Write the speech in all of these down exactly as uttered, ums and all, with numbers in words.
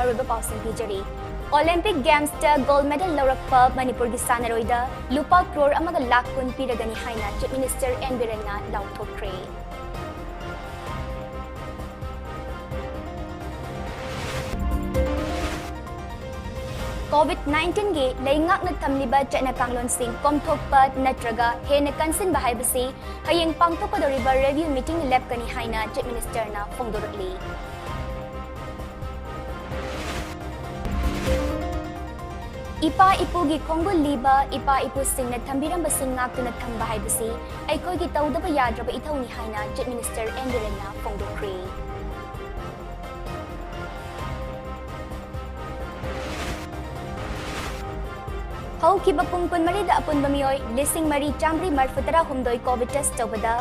ꯑꯔꯣꯏꯕ ꯄꯥꯎꯁꯤꯡ ꯄꯤꯖꯔꯤ꯫ Olympic Gamesꯇ gold medal ꯂꯧꯔꯛꯄ ꯃꯅꯤꯄꯨꯔꯒꯤ ꯁꯥꯟꯅꯔꯣꯏꯗ ꯂꯨꯄꯥ ꯀ꯭ꯔꯣꯔ ꯑꯃꯒ ꯂꯥꯈ ꯀꯨꯟ ꯄꯤꯔꯒꯅꯤ ꯍꯥꯏꯅ Chief Minister N ꯕꯤꯔꯦꯟꯅ ꯂꯥꯎꯊꯣꯛꯈ꯭ꯔꯦ꯫ COVID nineteenꯒꯤ ꯂꯩꯉꯥꯛꯅ ꯊꯝꯂꯤꯕ ꯆꯠꯅ ꯀꯥꯡꯂꯣꯟꯁꯤꯡ ꯀꯣꯝꯊꯣꯛꯄ ꯅꯠꯇ꯭ꯔꯒ ꯍꯦꯟꯅ ꯀꯟꯁꯤꯟꯕ ꯍꯥꯏꯕꯁꯤ ꯍꯌꯦꯡ ꯄꯥꯡꯊꯣꯛꯀꯗꯧꯔꯤꯕ review meetingꯗ ꯂꯦꯞꯀꯅꯤ ꯍꯥꯏꯅ Chief Ministerꯅ ꯐꯣꯡꯗꯣꯔꯛꯂꯤ꯫ ꯏꯄꯥ ꯏꯄꯨꯒꯤ ꯈꯣꯡꯒꯨꯜ ꯂꯤꯕ, ꯏꯄꯥ ꯏꯄꯨꯁꯤꯡꯅ ꯊꯝꯕꯤꯔꯝꯕꯁꯤꯡ ꯉꯥꯛꯇꯨꯅ ꯊꯝꯕ ꯍꯥꯏꯕꯁꯤ ꯑꯩꯈꯣꯏꯒꯤ ꯇꯧꯗꯕ ꯌꯥꯗ꯭ꯔꯕ ꯏꯊꯧꯅꯤ ꯍꯥꯏꯅ Chief Minister N ꯕꯤꯔꯦꯟꯅ ꯐꯣꯡꯗꯣꯛꯈ꯭ꯔꯦ꯫ ꯍꯧꯈꯤꯕ ꯄꯨꯡ ꯀꯨꯟꯃꯔꯤꯗ ꯑꯄꯨꯟꯕ ꯃꯤꯑꯣꯏ ꯂꯤꯁꯤꯡ ꯃꯔꯤ ꯆꯥꯃꯔꯤ ꯃꯔꯤꯐꯨ ꯇꯔꯥ ꯍꯨꯝꯗꯣꯏ COVID test ꯇꯧꯕꯗ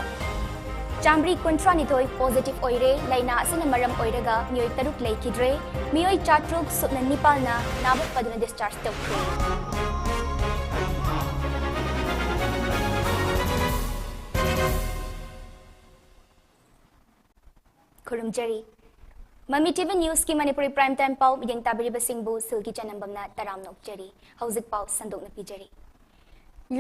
ꯆꯥꯃꯔꯤ ꯀꯨꯟꯊ꯭ꯔꯥ ꯅꯤꯊꯣꯏ positive ꯑꯣꯏꯔꯦ꯫ ꯂꯥꯏꯅꯥ ꯑꯁꯤꯅ ꯃꯔꯝ ꯑꯣꯏꯔꯒ ꯃꯤꯑꯣꯏ ꯇꯔꯨꯛ ꯂꯩꯈꯤꯗ꯭ꯔꯦ꯫ ꯃꯤꯑꯣꯏ ꯆꯥꯇ꯭ꯔꯨꯛ ꯁꯨꯞꯅ ꯅꯤꯄꯥꯜꯅ ꯅꯥꯕ ꯐꯗꯨꯅ discharge ꯇꯧꯈ꯭ꯔꯦ꯫ ꯈꯨꯔꯨꯝꯖꯔꯤ꯫ ꯃꯃꯤ TV Newsꯀꯤ ꯃꯅꯤꯄꯨꯔꯤ prime time ꯄꯥꯎ ꯃꯤꯠꯌꯦꯡ ꯇꯥꯕꯤꯔꯤꯕꯁꯤꯡꯕꯨ ꯁꯤꯜꯒꯤ ꯆꯅꯝꯕꯝꯅ ꯇꯔꯥꯝꯅ ꯑꯣꯛꯆꯔꯤ꯫ ꯍꯧꯖꯤꯛ ꯄꯥꯎ ꯁꯟꯗꯣꯛꯅ ꯄꯤꯖꯔꯤ꯫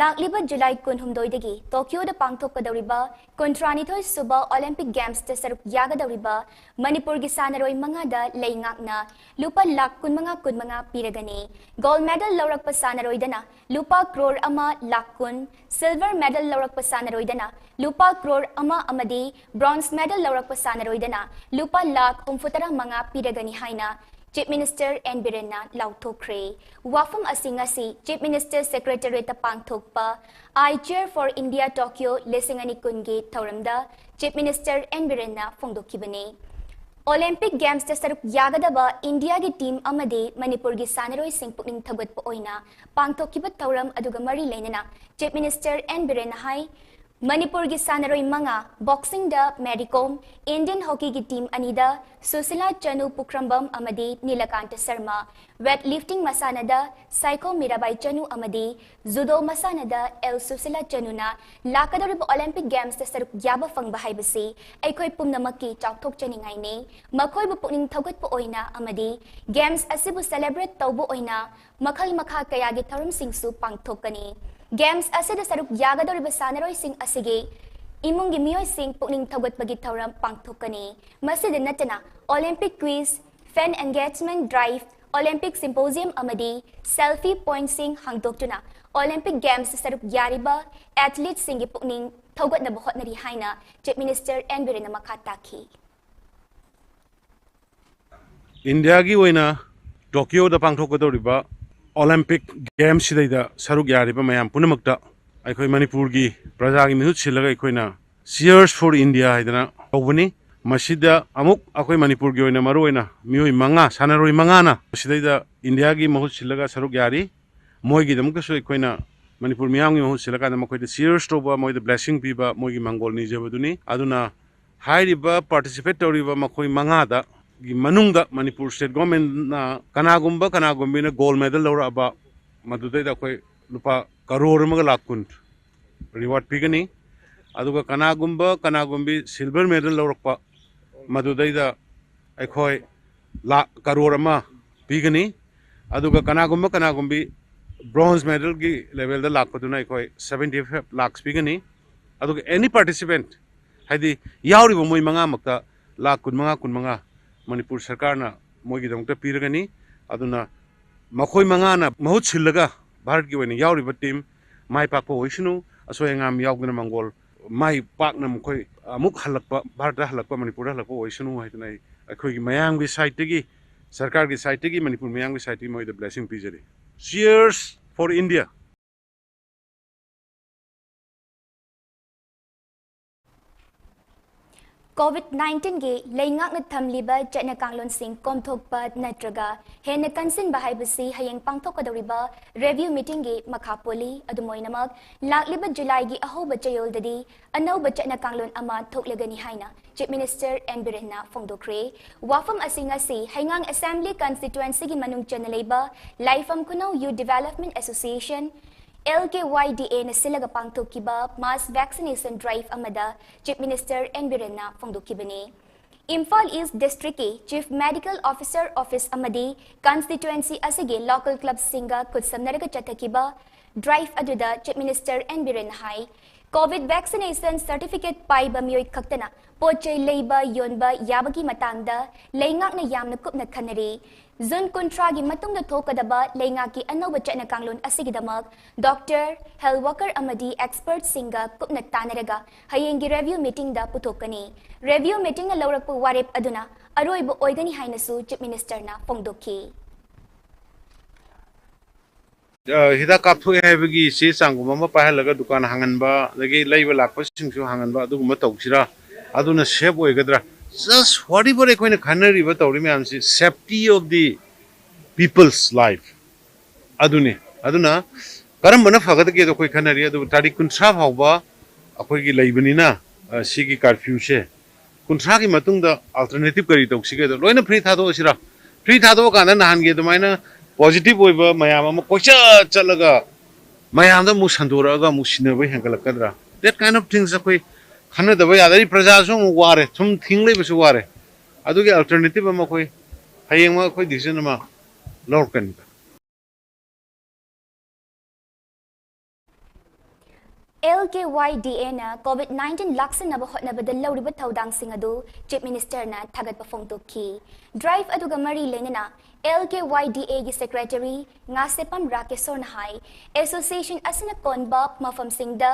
ꯂꯥꯛꯂꯤꯕ ꯖꯨꯂꯥꯏ ꯀꯨꯟꯍꯨꯝꯗꯣꯏꯗꯒꯤ ꯇꯣꯀꯤꯌꯣꯗ ꯄꯥꯡꯊꯣꯛꯀꯗꯧꯔꯤꯕ ꯀꯨꯟꯊ꯭ꯔꯥꯅꯤꯊꯣꯏ ꯁꯨꯕ Olympic Gamesꯇ ꯁꯔꯨꯛ ꯌꯥꯒꯗꯧꯔꯤꯕ ꯃꯅꯤꯄꯨꯔꯒꯤ ꯁꯥꯟꯅꯔꯣꯏ ꯃꯉꯥꯗ ꯂꯩꯉꯥꯛꯅ ꯂꯨꯄꯥ ꯂꯥꯈ ꯀꯨꯟꯃꯉꯥ ꯀꯨꯟꯃꯉꯥ ꯄꯤꯔꯒꯅꯤ꯫ Gold medal ꯂꯧꯔꯛꯄ ꯁꯥꯟꯅꯔꯣꯏꯗꯅ ꯂꯨꯄꯥ ꯀ꯭ꯔꯣꯔ ꯑꯃ ꯂꯥꯈ ꯀꯨꯟ, silver medal ꯂꯧꯔꯛꯄ ꯁꯥꯟꯅꯔꯣꯏꯗꯅ ꯂꯨꯄꯥ ꯀ꯭ꯔꯣꯔ ꯑꯃ ꯑꯃꯗꯤ bronze medal ꯂꯧꯔꯛꯄ ꯁꯥꯟꯅꯔꯣꯏꯗꯅ ꯂꯨꯄꯥ ꯂꯥꯈ ꯍꯨꯝꯐꯨꯇꯔꯥ ꯃꯉꯥ ꯄꯤꯔꯒꯅꯤ ꯍꯥꯏꯅ Chief Minister N ꯕꯤꯔꯦꯟꯅ ꯂꯥꯎꯊꯣꯛꯈ꯭ꯔꯦ꯫ ꯋꯥꯐꯝ ꯑꯁꯤ ꯉꯁꯤ Chief Minister Secretariatꯇ ꯄꯥꯡꯊꯣꯛꯄ I Chair for India Tokyo ꯂꯤꯁꯤꯡ ꯑꯅꯤ ꯀꯨꯟꯒꯤ ꯊꯧꯔꯝꯗ Chief Minister N ꯕꯤꯔꯦꯟꯅ ꯐꯣꯡꯗꯣꯛꯈꯤꯕꯅꯤ꯫ Olympic Gamesꯇ ꯁꯔꯨꯛ ꯌꯥꯒꯗꯕ ꯏꯟꯗꯤꯌꯥꯒꯤ team ꯑꯃꯗꯤ ꯃꯅꯤꯄꯨꯔꯒꯤ ꯁꯥꯟꯅꯔꯣꯏꯁꯤꯡ ꯄꯨꯛꯅꯤꯡ ꯊꯧꯒꯠꯄ ꯑꯣꯏꯅ ꯄꯥꯡꯊꯣꯛꯈꯤꯕ ꯊꯧꯔꯝ ꯑꯗꯨꯒ ꯃꯔꯤ ꯂꯩꯅꯅ Chief Minister N ꯕꯤꯔꯦꯟꯅ ꯍꯥꯏ, ꯃꯅꯤꯄꯨꯔꯒꯤ ꯁꯥꯟꯅꯔꯣꯏ ꯃꯉꯥ, boxingꯗ ꯃꯦꯔꯤ ꯀꯣꯝ, Indian hockeyꯒꯤ team ꯑꯅꯤꯗ ꯁꯨꯁꯤꯂꯥ ꯆꯅꯨ ꯄꯨꯈ꯭ꯔꯝꯕꯝ ꯑꯃꯗꯤ ꯅꯤꯂꯀꯥꯟꯇ ꯁꯔꯃ, weight lifting ꯃꯁꯥꯟꯅꯗ ꯁꯥꯏꯈꯣꯝ ꯃꯤꯔꯥꯕꯥꯏ ꯆꯅꯨ ꯑꯃꯗꯤ ꯖꯨꯗꯣ ꯃꯁꯥꯟꯅꯗ ꯑꯦꯜ ꯁꯨꯁꯤꯂꯥ ꯆꯅꯨꯅ ꯂꯥꯛꯀꯗꯧꯔꯤꯕ Olympic Gamesꯇ ꯁꯔꯨꯛ ꯌꯥꯕ ꯐꯪꯕ ꯍꯥꯏꯕꯁꯤ ꯑꯩꯈꯣꯏ ꯄꯨꯝꯅꯃꯛꯀꯤ ꯆꯥꯎꯊꯣꯛꯆꯅꯤꯡꯉꯥꯏꯅꯤ꯫ ꯃꯈꯣꯏꯕꯨ ꯄꯨꯛꯅꯤꯡ ꯊꯧꯒꯠꯄ ꯑꯣꯏꯅ ꯑꯃꯗꯤ Games ꯑꯁꯤꯕꯨ celebrate ꯇꯧꯕ ꯑꯣꯏꯅ ꯃꯈꯜ ꯃꯈꯥ ꯀꯌꯥꯒꯤ ꯊꯧꯔꯝꯁꯤꯡꯁꯨ ꯄꯥꯡꯊꯣꯛꯀꯅꯤ꯫ Games ꯑꯁꯤꯗ ꯁꯔꯨꯛ ꯌꯥꯒꯗꯧꯔꯤꯕ ꯁꯥꯟꯅꯔꯣꯏꯁꯤꯡ ꯑꯁꯤꯒꯤ ꯏꯃꯨꯡꯒꯤ ꯃꯤꯑꯣꯏꯁꯤꯡ ꯄꯨꯛꯅꯤꯡ ꯊꯧꯒꯠꯄꯒꯤ ꯊꯧꯔꯝ ꯄꯥꯡꯊꯣꯛꯀꯅꯤ꯫ ꯃꯁꯤꯗ ꯅꯠꯇꯅ Olympic quiz, fan engagement drive, Olympic symposium ꯑꯃꯗꯤ selfie pointꯁꯤꯡ ꯍꯥꯡꯗꯣꯛꯇꯨꯅ Olympic Games ꯁꯔꯨꯛ ꯌꯥꯔꯤꯕ athleteꯁꯤꯡꯒꯤ ꯄꯨꯛꯅꯤꯡ ꯊꯧꯒꯠꯅꯕ ꯍꯣꯠꯅꯔꯤ ꯍꯥꯏꯅ Chief Minister ꯑꯦꯟ ꯕꯤꯔꯦꯟꯅ ꯃꯈꯥ ꯇꯥꯈꯤ꯫ ꯏꯟꯗꯤꯌꯥꯒꯤ ꯑꯣꯏꯅ ꯇꯣꯀꯤꯌꯣꯗ ꯄꯥꯡꯊꯣꯛꯀꯗꯧꯔꯤꯕ Olympic Gamesꯁꯤꯗꯩꯗ ꯁꯔꯨꯛ ꯌꯥꯔꯤꯕ ꯃꯌꯥꯝ ꯄꯨꯝꯅꯃꯛꯇ ꯑꯩꯈꯣꯏ ꯃꯅꯤꯄꯨꯔꯒꯤ ꯄ꯭ꯔꯖꯥꯒꯤ ꯃꯤꯍꯨꯠ ꯁꯤꯜꯂꯒ ꯑꯩꯈꯣꯏꯅ Cheers for India ꯍꯥꯏꯗꯅ ꯇꯧꯕꯅꯤ꯫ ꯃꯁꯤꯗ ꯑꯃꯨꯛ ꯑꯩꯈꯣꯏ ꯃꯅꯤꯄꯨꯔꯒꯤ ꯑꯣꯏꯅ ꯃꯔꯨꯑꯣꯏꯅ ꯃꯤꯑꯣꯏ ꯃꯉꯥ, ꯁꯥꯟꯅꯔꯣꯏ ꯃꯉꯥꯅ ꯃꯁꯤꯗꯩꯗ ꯏꯟꯗꯤꯌꯥꯒꯤ ꯃꯍꯨꯠ ꯁꯤꯜꯂꯒ ꯁꯔꯨꯛ ꯌꯥꯔꯤ꯫ ꯃꯣꯏꯒꯤꯗꯃꯛꯇꯁꯨ ꯑꯩꯈꯣꯏꯅ ꯃꯅꯤꯄꯨꯔ ꯃꯤꯌꯥꯝꯒꯤ ꯃꯍꯨꯠ ꯁꯤꯜꯂꯀꯥꯟꯗ ꯃꯈꯣꯏꯗ cheers ꯇꯧꯕ, ꯃꯣꯏꯗ blessing ꯄꯤꯕ, ꯃꯣꯏꯒꯤ ꯃꯪꯒꯣꯜ ꯅꯤꯖꯕꯗꯨꯅꯤ꯫ ꯑꯗꯨꯅ ꯍꯥꯏꯔꯤꯕ participate ꯇꯧꯔꯤꯕ ꯃꯈꯣꯏ ꯃꯉꯥꯗꯒꯤ ꯃꯅꯨꯡꯗ ꯃꯅꯤꯄꯨꯔ state governmentꯅ ꯀꯅꯥꯒꯨꯝꯕ ꯀꯅꯥꯒꯨꯝꯕꯤꯅ gold medal ꯂꯧꯔꯛꯑꯕ, ꯃꯗꯨꯗꯩꯗ ꯑꯩꯈꯣꯏ ꯂꯨꯄꯥ ꯀꯔꯣꯔ ꯑꯃꯒ ꯂꯥꯛ ꯀꯨꯟ reward ꯄꯤꯒꯅꯤ꯫ ꯑꯗꯨꯒ ꯀꯅꯥꯒꯨꯝꯕ ꯀꯅꯥꯒꯨꯝꯕꯤ silver medal ꯂꯧꯔꯛꯄ, ꯃꯗꯨꯗꯩꯗ ꯑꯩꯈꯣꯏ ꯂꯥꯛ ꯀꯔꯣꯔ ꯑꯃ ꯄꯤꯒꯅꯤ꯫ ꯑꯗꯨꯒ ꯀꯅꯥꯒꯨꯝꯕ ꯀꯅꯥꯒꯨꯝꯕꯤ bronze medalꯒꯤ levelꯗ ꯂꯥꯛꯄꯗꯨꯅ ꯑꯩꯈꯣꯏ seventy five lakhs ꯄꯤꯒꯅꯤ꯫ ꯑꯗꯨꯒ any participant, ꯍꯥꯏꯗꯤ ꯌꯥꯎꯔꯤꯕ ꯃꯣꯏ ꯃꯉꯥꯃꯛꯇ ꯂꯥꯛ ꯀꯨꯟꯃꯉꯥ, ꯀꯨꯟꯃꯉꯥ ꯃꯅꯤꯄꯨꯔ ꯁꯔꯀꯥꯔꯅ ꯃꯣꯏꯒꯤꯗꯃꯛꯇ ꯄꯤꯔꯒꯅꯤ꯫ ꯑꯗꯨꯅ ꯃꯈꯣꯏ ꯃꯉꯥꯅ ꯃꯍꯨꯠ ꯁꯤꯜꯂꯒ ꯚꯥꯔꯠꯀꯤ ꯑꯣꯏꯅ ꯌꯥꯎꯔꯤꯕ team ꯃꯥꯏ ꯄꯥꯛꯄ ꯑꯣꯏꯁꯅꯨ, ꯑꯁꯣꯏ ꯑꯉꯥꯝ ꯌꯥꯎꯗꯅ ꯃꯪꯒꯣꯜ ꯃꯥꯏ ꯄꯥꯛꯅ ꯃꯈꯣꯏ ꯑꯃꯨꯛ ꯍꯜꯂꯛꯄ, ꯚꯥꯔꯠꯇ ꯍꯜꯂꯛꯄ, ꯃꯅꯤꯄꯨꯔꯗ ꯍꯜꯂꯛꯄ ꯑꯣꯏꯁꯅꯨ ꯍꯥꯏꯗꯅ ꯑꯩ ꯑꯩꯈꯣꯏꯒꯤ ꯃꯌꯥꯝꯒꯤ sideꯇꯒꯤ, ꯁꯔꯀꯥꯔꯒꯤ sideꯇꯒꯤ, ꯃꯅꯤꯄꯨꯔ ꯃꯌꯥꯝꯒꯤ sideꯇꯒꯤ ꯃꯣꯏꯗ blessing ꯄꯤꯖꯔꯤ꯫ Cheers for India! COVID nineteen-ꯒꯤ ꯂꯩꯉꯥꯛꯅ ꯊꯝꯂꯤꯕ ꯆꯠꯅ ꯀꯥꯡꯂꯣꯟꯁꯤꯡ ꯀꯣꯝꯊꯣꯛꯄ ꯅꯠꯇ꯭ꯔꯒ ꯍꯦꯟꯅ ꯀꯟꯁꯤꯟꯕ ꯍꯥꯏꯕꯁꯤ ꯍꯌꯦꯡ ꯄꯥꯡꯊꯣꯛꯀꯗꯧꯔꯤꯕ review meeting-ꯒꯤ ꯃꯈꯥ ꯄꯣꯜꯂꯤ꯫ ꯑꯗꯨꯝ ꯑꯣꯏꯅꯃꯛ, ꯂꯥꯛꯂꯤꯕ ꯖꯨꯂꯥꯏꯒꯤ ꯑꯍꯧꯕ ꯆꯌꯣꯜꯗꯗꯤ ꯑꯅꯧꯕ ꯆꯠꯅ ꯀꯥꯡꯂꯣꯟ ꯑꯃ ꯊꯣꯛꯂꯒꯅꯤ ꯍꯥꯏꯅ Chief Minister ꯑꯦꯟ ꯕꯤꯔꯦꯟꯅ ꯐꯣꯡꯗꯣꯛꯈ꯭ꯔꯦ꯫ ꯋꯥꯐꯝ ꯑꯁꯤ ꯉꯁꯤ ꯍꯩꯉꯥꯡ Assembly Constituency-ꯒꯤ ꯃꯅꯨꯡ ꯆꯟꯅ ꯂꯩꯕ ꯂꯥꯏꯐꯝ ꯈꯨꯅꯧ Youth Development Association, L K Y D A-ꯅ ꯁꯤꯜꯂꯒ ꯄꯥꯡꯊꯣꯛꯈꯤꯕ mass vaccination drive ꯑꯃꯗ Chief Minister ꯑꯦꯟ ꯕꯤꯔꯦꯟꯅ ꯐꯣꯡꯗꯣꯛꯈꯤꯕꯅꯤ꯫ ꯏꯝꯐꯥꯜ East District-ꯀꯤ Chief Medical Officer Office ꯑꯃꯗꯤ constituency ꯑꯁꯤꯒꯤ local club-ꯁꯤꯡꯒ ꯈꯨꯠꯁꯝꯅꯔꯒ ꯆꯠꯊꯈꯤꯕ drive ꯑꯗꯨꯗ Chief Minister ꯑꯦꯟ ꯕꯤꯔꯦꯟꯅ ꯍꯥꯏ, COVID vaccination certificate ꯄꯥꯏꯕ ꯃꯤꯑꯣꯏ ꯈꯛꯇꯅ ꯄꯣꯠ ꯆꯩ ꯂꯩꯕ ꯌꯣꯟꯕ ꯌꯥꯕꯒꯤ ꯃꯇꯥꯡꯗ ꯂꯩꯉꯥꯛꯅ ꯌꯥꯝꯅ ꯀꯨꯞꯅ ꯈꯟꯅꯔꯤ꯫ ꯖꯨꯟ ꯀꯨꯟꯊ꯭ꯔꯥꯒꯤ ꯃꯇꯨꯡꯗ ꯊꯣꯛꯀꯗꯕ ꯂꯩꯉꯥꯛꯀꯤ ꯑꯅꯧꯕ ꯆꯠꯅ ꯀꯥꯡꯂꯣꯟ ꯑꯁꯤꯒꯤꯗꯃꯛ doctor, health worker ꯑꯃꯗꯤ expert-ꯁꯤꯡꯒ ꯀꯨꯞꯅ ꯇꯥꯟꯅꯔꯒ ꯍꯌꯦꯡꯒꯤ review meeting-ꯗ ꯄꯨꯊꯣꯛꯀꯅꯤ꯫ Review meeting-ꯅ ꯂꯧꯔꯛꯄ ꯋꯥꯔꯦꯞ ꯑꯗꯨꯅ ꯑꯔꯣꯏꯕ ꯑꯣꯏꯒꯅꯤ ꯍꯥꯏꯅꯁꯨ Chief Minister-ꯅ ꯐꯣꯡꯗꯣꯛꯈꯤ꯫ ꯑ, ꯍꯤꯗꯥꯛ ꯀꯥꯞꯊꯣꯛꯑꯦ ꯍꯥꯏꯕꯒꯤ ꯆꯦ ꯆꯥꯡꯒꯨꯝꯕ ꯑꯃ ꯄꯥꯏꯍꯜꯂꯒ ꯗꯨꯀꯥꯟ ꯍꯥꯡꯍꯟꯕ, ꯑꯗꯒꯤ ꯂꯩꯕ ꯂꯥꯛꯄꯁꯤꯡꯁꯨ ꯍꯥꯡꯍꯟꯕ, ꯑꯗꯨꯒꯨꯝꯕ ꯇꯧꯁꯤꯔꯥ? ꯑꯗꯨꯅ safe ꯑꯣꯏꯒꯗ꯭ꯔꯥ? Just whatever ꯑꯩꯈꯣꯏꯅ ꯈꯟꯅꯔꯤꯕ, ꯇꯧꯔꯤ ꯃꯌꯥꯝꯁꯤ safety of the people's life ꯑꯗꯨꯅꯤ꯫ ꯑꯗꯨꯅ ꯀꯔꯝꯕꯅ ꯐꯒꯗꯒꯦꯗꯣ ꯑꯩꯈꯣꯏ ꯈꯟꯅꯔꯤ꯫ ꯑꯗꯨꯕꯨ ꯇꯥꯔꯤꯛ ꯀꯨꯟꯊ꯭ꯔꯥ ꯐꯥꯎꯕ ꯑꯩꯈꯣꯏꯒꯤ ꯂꯩꯕꯅꯤꯅ, ꯑ, ꯁꯤꯒꯤ curfew-ꯁꯦ, ꯀꯨꯟꯊ꯭ꯔꯥꯒꯤ ꯃꯇꯨꯡꯗ alternative ꯀꯔꯤ ꯇꯧꯁꯤꯒꯦꯗꯣ ꯂꯣꯏꯅ free ꯊꯥꯗꯣꯛꯑꯁꯤꯔꯥ? Free ꯊꯥꯗꯣꯛꯑꯀꯥꯟꯗ ꯅꯍꯥꯟꯒꯤ ꯑꯗꯨꯃꯥꯏꯅ positive ꯑꯣꯏꯕ ꯃꯌꯥꯝ ꯑꯃ ꯀꯣꯏꯆꯠ ꯆꯠꯂꯒ ꯃꯌꯥꯝꯗ ꯑꯃꯨꯛ ꯁꯟꯗꯣꯔꯛꯑꯒ ꯑꯃꯨꯛ ꯁꯤꯟꯅꯕ ꯍꯦꯟꯒꯠꯂꯛꯀꯗ꯭ꯔꯥ? That kind of things ꯑꯩꯈꯣꯏ ꯈꯟꯅꯗꯕ ꯌꯥꯗꯦ꯫ ꯑꯩ ꯄ꯭ꯔꯖꯥꯁꯨ ꯑꯃꯨꯛ ꯋꯥꯔꯦ, ꯁꯨꯝ ꯊꯤꯡ ꯂꯩꯕꯁꯨ ꯋꯥꯔꯦ꯫ ꯑꯗꯨꯒꯤ alternative ꯑꯃ ꯑꯩꯈꯣꯏ ꯍꯌꯦꯡꯃꯛ ꯑꯩꯈꯣꯏ decision ꯑꯃ ꯂꯧꯔꯛꯀꯅꯤꯗ꯫ L K Y D A-ꯅ COVID nineteen ꯂꯥꯛꯁꯤꯟꯅꯕ ꯍꯣꯠꯅꯕꯗ ꯂꯧꯔꯤꯕ ꯊꯧꯗꯥꯡꯁꯤꯡ ꯑꯗꯨ Chief Minister-ꯅ ꯊꯥꯒꯠꯄ ꯐꯣꯡꯗꯣꯛꯈꯤ꯫ Drive ꯑꯗꯨꯒ ꯃꯔꯤ ꯂꯩꯅꯅ ꯑꯦꯜ ꯀꯦ ꯋꯥꯏ ꯗꯤ ꯑꯦꯒꯤ ꯁꯦꯀ꯭ꯔꯦꯇꯔꯤ ꯉꯥꯁꯦꯄꯝ ꯔꯥꯀꯦꯁꯣꯔꯅ ꯍꯥꯏ, ꯑꯦꯁꯣꯁꯤꯌꯦꯁꯟ ꯑꯁꯤꯅ ꯀꯣꯟꯕ ꯃꯐꯝꯁꯤꯡꯗ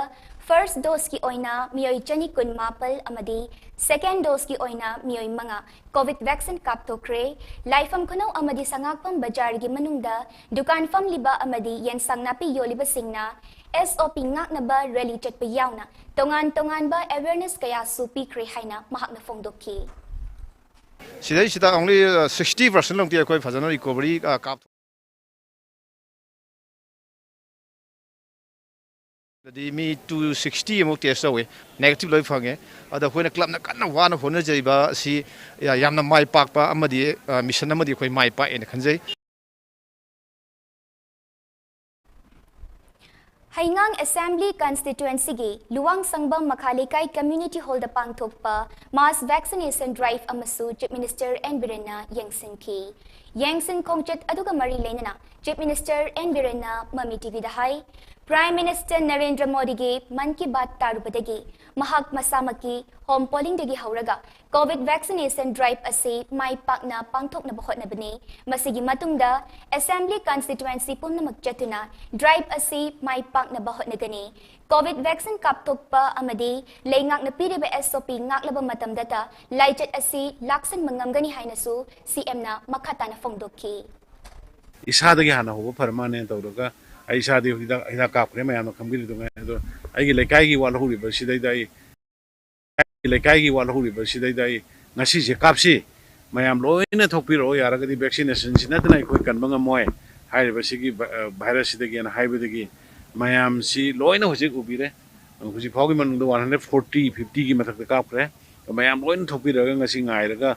ꯐꯥꯔꯁ ꯗꯣꯁꯀꯤ ꯑꯣꯏꯅ ꯃꯤꯑꯣꯏ ꯆꯅꯤ ꯀꯨꯟ ꯃꯥꯄꯜ ꯑꯃꯗꯤ ꯁꯦꯀꯦꯟ ꯗꯣꯁꯀꯤ ꯑꯣꯏꯅ ꯃꯤꯑꯣꯏ ꯃꯉꯥ ꯀꯣꯚꯤꯗ ꯚꯦꯛꯁꯤꯟ ꯀꯥꯞꯊꯣꯛꯈ꯭ꯔꯦ꯫ ꯂꯥꯏꯐꯝ ꯈꯨꯅꯧ ꯑꯃꯗꯤ ꯁꯉꯥꯛꯄꯝ ꯕꯖꯥꯔꯒꯤ ꯃꯅꯨꯡꯗ ꯗꯨꯀꯥꯟ ꯐꯝꯂꯤꯕ ꯑꯃꯗꯤ ꯌꯦꯟꯁꯥꯡ ꯅꯥꯄꯤ ꯌꯣꯜꯂꯤꯕꯁꯤꯡꯅ ꯑꯦꯁ ꯑꯣ ꯄꯤ ꯉꯥꯛꯅꯕ ꯔꯦꯂꯤ ꯆꯠꯄ ꯌꯥꯎꯅ ꯇꯣꯉꯥꯟ ꯇꯣꯉꯥꯟꯕ ꯑꯦꯋꯦꯔꯅꯦꯁ ꯀꯌꯥꯁꯨ ꯄꯤꯈ꯭ꯔꯦ ꯍꯥꯏꯅ ꯃꯍꯥꯛꯅ ꯐꯣꯡꯗꯣꯛꯈꯤ꯫ ꯁꯤꯗꯩꯁꯤꯗ only sixty percent ꯂꯣꯝꯇꯤ ꯑꯩꯈꯣꯏ ꯐꯖꯅ ꯔꯤꯀꯣꯚꯔꯤ ꯀꯥꯞ ꯑꯗꯨꯗꯤ ꯃꯤ two sixty ꯑꯃꯨꯛ ꯇꯦꯁ ꯇꯧꯋꯤ, ꯅꯦꯒꯦꯇꯤꯚ ꯂꯣꯏ ꯐꯪꯉꯦ꯫ ꯑꯗꯣ ꯑꯩꯈꯣꯏꯅ ꯀ꯭ꯂꯕꯅ ꯀꯟꯅ ꯋꯥꯅ ꯍꯣꯠꯅꯖꯔꯤꯕ ꯑꯁꯤ ꯌꯥꯝꯅ ꯃꯥꯏ ꯄꯥꯛꯄ ꯑꯃꯗꯤ ꯃꯤꯁꯟ ꯑꯃꯗꯤ ꯑꯩꯈꯣꯏ ꯃꯥꯏ ꯄꯥꯛꯑꯦꯅ ꯈꯟꯖꯩ꯫ ꯍꯩꯉꯥꯡ ꯑꯦꯁꯦꯝꯕ꯭ꯂꯤ ꯀꯟꯁꯇꯤꯇ꯭ꯋꯦꯟꯁꯤꯒꯤ ꯂꯨꯋꯥꯡꯁꯪꯕꯝ ꯃꯈꯥ ꯂꯩꯀꯥꯏ ꯀꯝꯃ꯭ꯌꯨꯅꯤꯇꯤ ꯍꯣꯜꯗ ꯄꯥꯡꯊꯣꯛꯄ ꯃꯥꯁ ꯚꯦꯛꯁꯤꯅꯦꯁꯟ ꯗ꯭ꯔꯥꯏꯚ ꯑꯃꯁꯨ ꯆꯤꯐ ꯃꯤꯅꯤꯁꯇꯔ ꯑꯦꯟ ꯕꯤꯔꯦꯟꯅ ꯌꯦꯡꯁꯤꯟꯈꯤ꯫ ꯌꯦꯡꯁꯤꯟ ꯈꯣꯡꯆꯠ ꯑꯗꯨꯒ ꯃꯔꯤ ꯂꯩꯅꯅ ꯆꯤꯐ ꯃꯤꯅꯤꯁꯇꯔ ꯑꯦꯟ ꯕꯤꯔꯦꯟꯅ ꯃꯃꯤ ꯇꯤꯚꯤꯗ ꯍꯥꯏ, ꯄ꯭ꯔꯥꯏꯝ ꯃꯤꯅꯤꯁꯇꯔ ꯅꯔꯦꯟꯗ꯭ꯔ ꯃꯣꯗꯤꯒꯤ ꯃꯟ ꯀꯤ ꯕꯥꯠ ꯇꯥꯔꯨꯕꯗꯒꯤ ꯃꯍꯥꯛ ꯃꯁꯥꯃꯛꯀꯤ ꯍꯣꯝ ꯄꯣꯂꯤꯡꯗꯒꯤ ꯍꯧꯔꯒ ꯀꯣꯚꯤꯗ ꯚꯦꯛꯁꯤꯅꯦꯁꯟ ꯗ꯭ꯔꯥꯏꯚ ꯑꯁꯤ ꯃꯥꯏ ꯄꯥꯛꯅ ꯄꯥꯡꯊꯣꯛꯅꯕ ꯍꯣꯠꯅꯕꯅꯤ꯫ ꯃꯁꯤꯒꯤ ꯃꯇꯨꯡꯗ ꯑꯦꯁꯦꯝꯕ꯭ꯂꯤ ꯀꯟꯁꯇꯤꯇ꯭ꯋꯦꯟꯁꯤ ꯄꯨꯝꯅꯃꯛ ꯆꯠꯇꯨꯅ ꯗ꯭ꯔꯥꯏꯚ ꯑꯁꯤ ꯃꯥꯏ ꯄꯥꯛꯅꯕ ꯍꯣꯠꯅꯒꯅꯤ꯫ ꯀꯣꯚꯤꯗ ꯚꯦꯛꯁꯤꯟ ꯀꯥꯞꯊꯣꯛꯄ ꯑꯃꯗꯤ ꯂꯩꯉꯥꯛꯅ ꯄꯤꯔꯤꯕ ꯑꯦꯁ ꯑꯣ ꯄꯤ ꯉꯥꯛꯂꯕ ꯃꯇꯝꯗꯇ ꯂꯥꯏꯆꯠ ꯑꯁꯤ ꯂꯥꯛꯁꯟꯕ ꯉꯝꯒꯅꯤ ꯍꯥꯏꯅꯁꯨ ꯁꯤ ꯑꯦꯝꯅ ꯃꯈꯥ ꯇꯥꯅ ꯐꯣꯡꯗꯣꯛꯈꯤ꯫ ꯏꯁꯥꯗꯒꯤ ꯍꯥꯟꯅ ꯍꯧꯕ ꯐꯔ ꯃꯥꯅꯦꯅ ꯇꯧꯔꯒ ꯑꯩ ꯏꯁꯥꯗꯤ ꯍꯤꯗꯥꯛ ꯍꯤꯗꯥꯛ ꯀꯥꯞꯈ꯭ꯔꯦ, ꯃꯌꯥꯝꯅ ꯈꯪꯕꯤꯔꯤꯗꯨꯉꯥꯏ꯫ ꯑꯗꯣ ꯑꯩꯒꯤ ꯂꯩꯀꯥꯏꯒꯤ ꯋꯥꯠꯍꯧꯔꯤꯕ ꯁꯤꯗꯩꯗ ꯑꯩ ꯑꯩꯒꯤ ꯂꯩꯀꯥꯏꯒꯤ ꯋꯥꯠꯍꯧꯔꯤꯕ ꯁꯤꯗꯩꯗ ꯑꯩ ꯉꯁꯤꯁꯦ ꯀꯥꯞꯁꯤ, ꯃꯌꯥꯝ ꯂꯣꯏꯅ ꯊꯣꯛꯄꯤꯔꯛꯑꯣ, ꯌꯥꯔꯒꯗꯤ ꯚꯦꯛꯁꯤꯅꯦꯁꯟꯁꯤ ꯅꯠꯇꯅ ꯑꯩꯈꯣꯏ ꯀꯟꯕ ꯉꯝꯃꯣꯏ ꯍꯥꯏꯔꯤꯕ ꯁꯤꯒꯤ ꯚꯥꯏꯔꯁꯁꯤꯗꯒꯤꯅ ꯍꯥꯏꯕꯗꯒꯤ ꯃꯌꯥꯝꯁꯤ ꯂꯣꯏꯅ ꯍꯧꯖꯤꯛ ꯎꯕꯤꯔꯦ꯫ ꯍꯧꯖꯤꯛ ꯐꯥꯎꯒꯤ ꯃꯅꯨꯡꯗ one hundred forty, fifty ꯒꯤ ꯃꯊꯛꯇ ꯀꯥꯞꯈ꯭ꯔꯦ꯫ ꯃꯌꯥꯝ ꯂꯣꯏꯅ ꯊꯣꯛꯄꯤꯔꯒ ꯉꯁꯤ ꯉꯥꯏꯔꯒ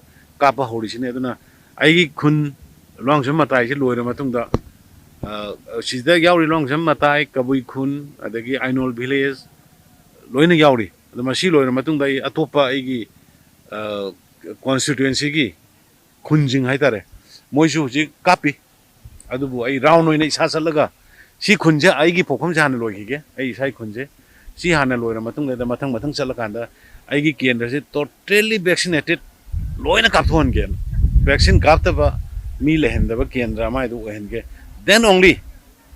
ꯀꯥꯞꯄ ꯍꯧꯔꯤꯁꯤꯅꯤ꯫ ꯑꯗꯨꯅ ꯑꯩꯒꯤ ꯈꯨꯟ ꯂꯣꯡꯁꯝ ꯃꯇꯥꯏꯁꯤ ꯂꯣꯏꯔ ꯃꯇꯨꯡꯗ, ꯑ, ꯁꯤꯗ ꯌꯥꯎꯔꯤ ꯂꯣꯡꯁꯝ ꯃꯇꯥꯏ, ꯀꯕꯨꯏ ꯈꯨꯟ, ꯑꯗꯒꯤ ꯑꯥꯏꯅꯣꯜ ꯚꯤꯂꯦꯖ ꯂꯣꯏꯅ ꯌꯥꯎꯔꯤ꯫ ꯑꯗꯣ ꯃꯁꯤ ꯂꯣꯏꯔ ꯃꯇꯨꯡꯗ ꯑꯩ ꯑꯇꯣꯞꯄ ꯑꯩꯒꯤ, ꯑ, ꯀꯣꯟꯁꯇꯤꯇ꯭ꯋꯦꯟꯁꯤꯒꯤ ꯈꯨꯟꯁꯤꯡ ꯍꯥꯏꯇꯥꯔꯦ, ꯃꯣꯏꯁꯨ ꯍꯧꯖꯤꯛ ꯀꯥꯞꯄꯤ꯫ ꯑꯗꯨꯕꯨ ꯑꯩ ꯔꯥꯎꯟ ꯑꯣꯏꯅ ꯏꯁꯥ ꯆꯠꯂꯒ ꯁꯤ ꯈꯨꯟꯁꯦ ꯑꯩꯒꯤ ꯄꯣꯛꯐꯝꯁꯦ ꯍꯥꯟꯅ ꯂꯣꯏꯈꯤꯒꯦ, ꯑꯩ ꯏꯁꯥꯒꯤ ꯈꯨꯟꯁꯦ ꯁꯤ ꯍꯥꯟꯅ ꯂꯣꯏꯔ ꯃꯇꯨꯡꯗ ꯃꯊꯪ ꯃꯊꯪ ꯆꯠꯂꯀꯥꯟꯗ ꯑꯩꯒꯤ ꯀꯦꯟꯗ꯭ꯔꯁꯦ totally vaccinated ꯂꯣꯏꯅ ꯀꯥꯞꯊꯣꯛꯍꯟꯒꯦꯅ꯫ ꯚꯦꯛꯁꯤꯟ ꯀꯥꯞꯇꯕ ꯃꯤ ꯂꯩꯍꯟꯗꯕ ꯀꯦꯟꯗ꯭ꯔ ꯑꯃ ꯍꯥꯏꯗꯨ ꯑꯣꯏꯍꯟꯒꯦ, then only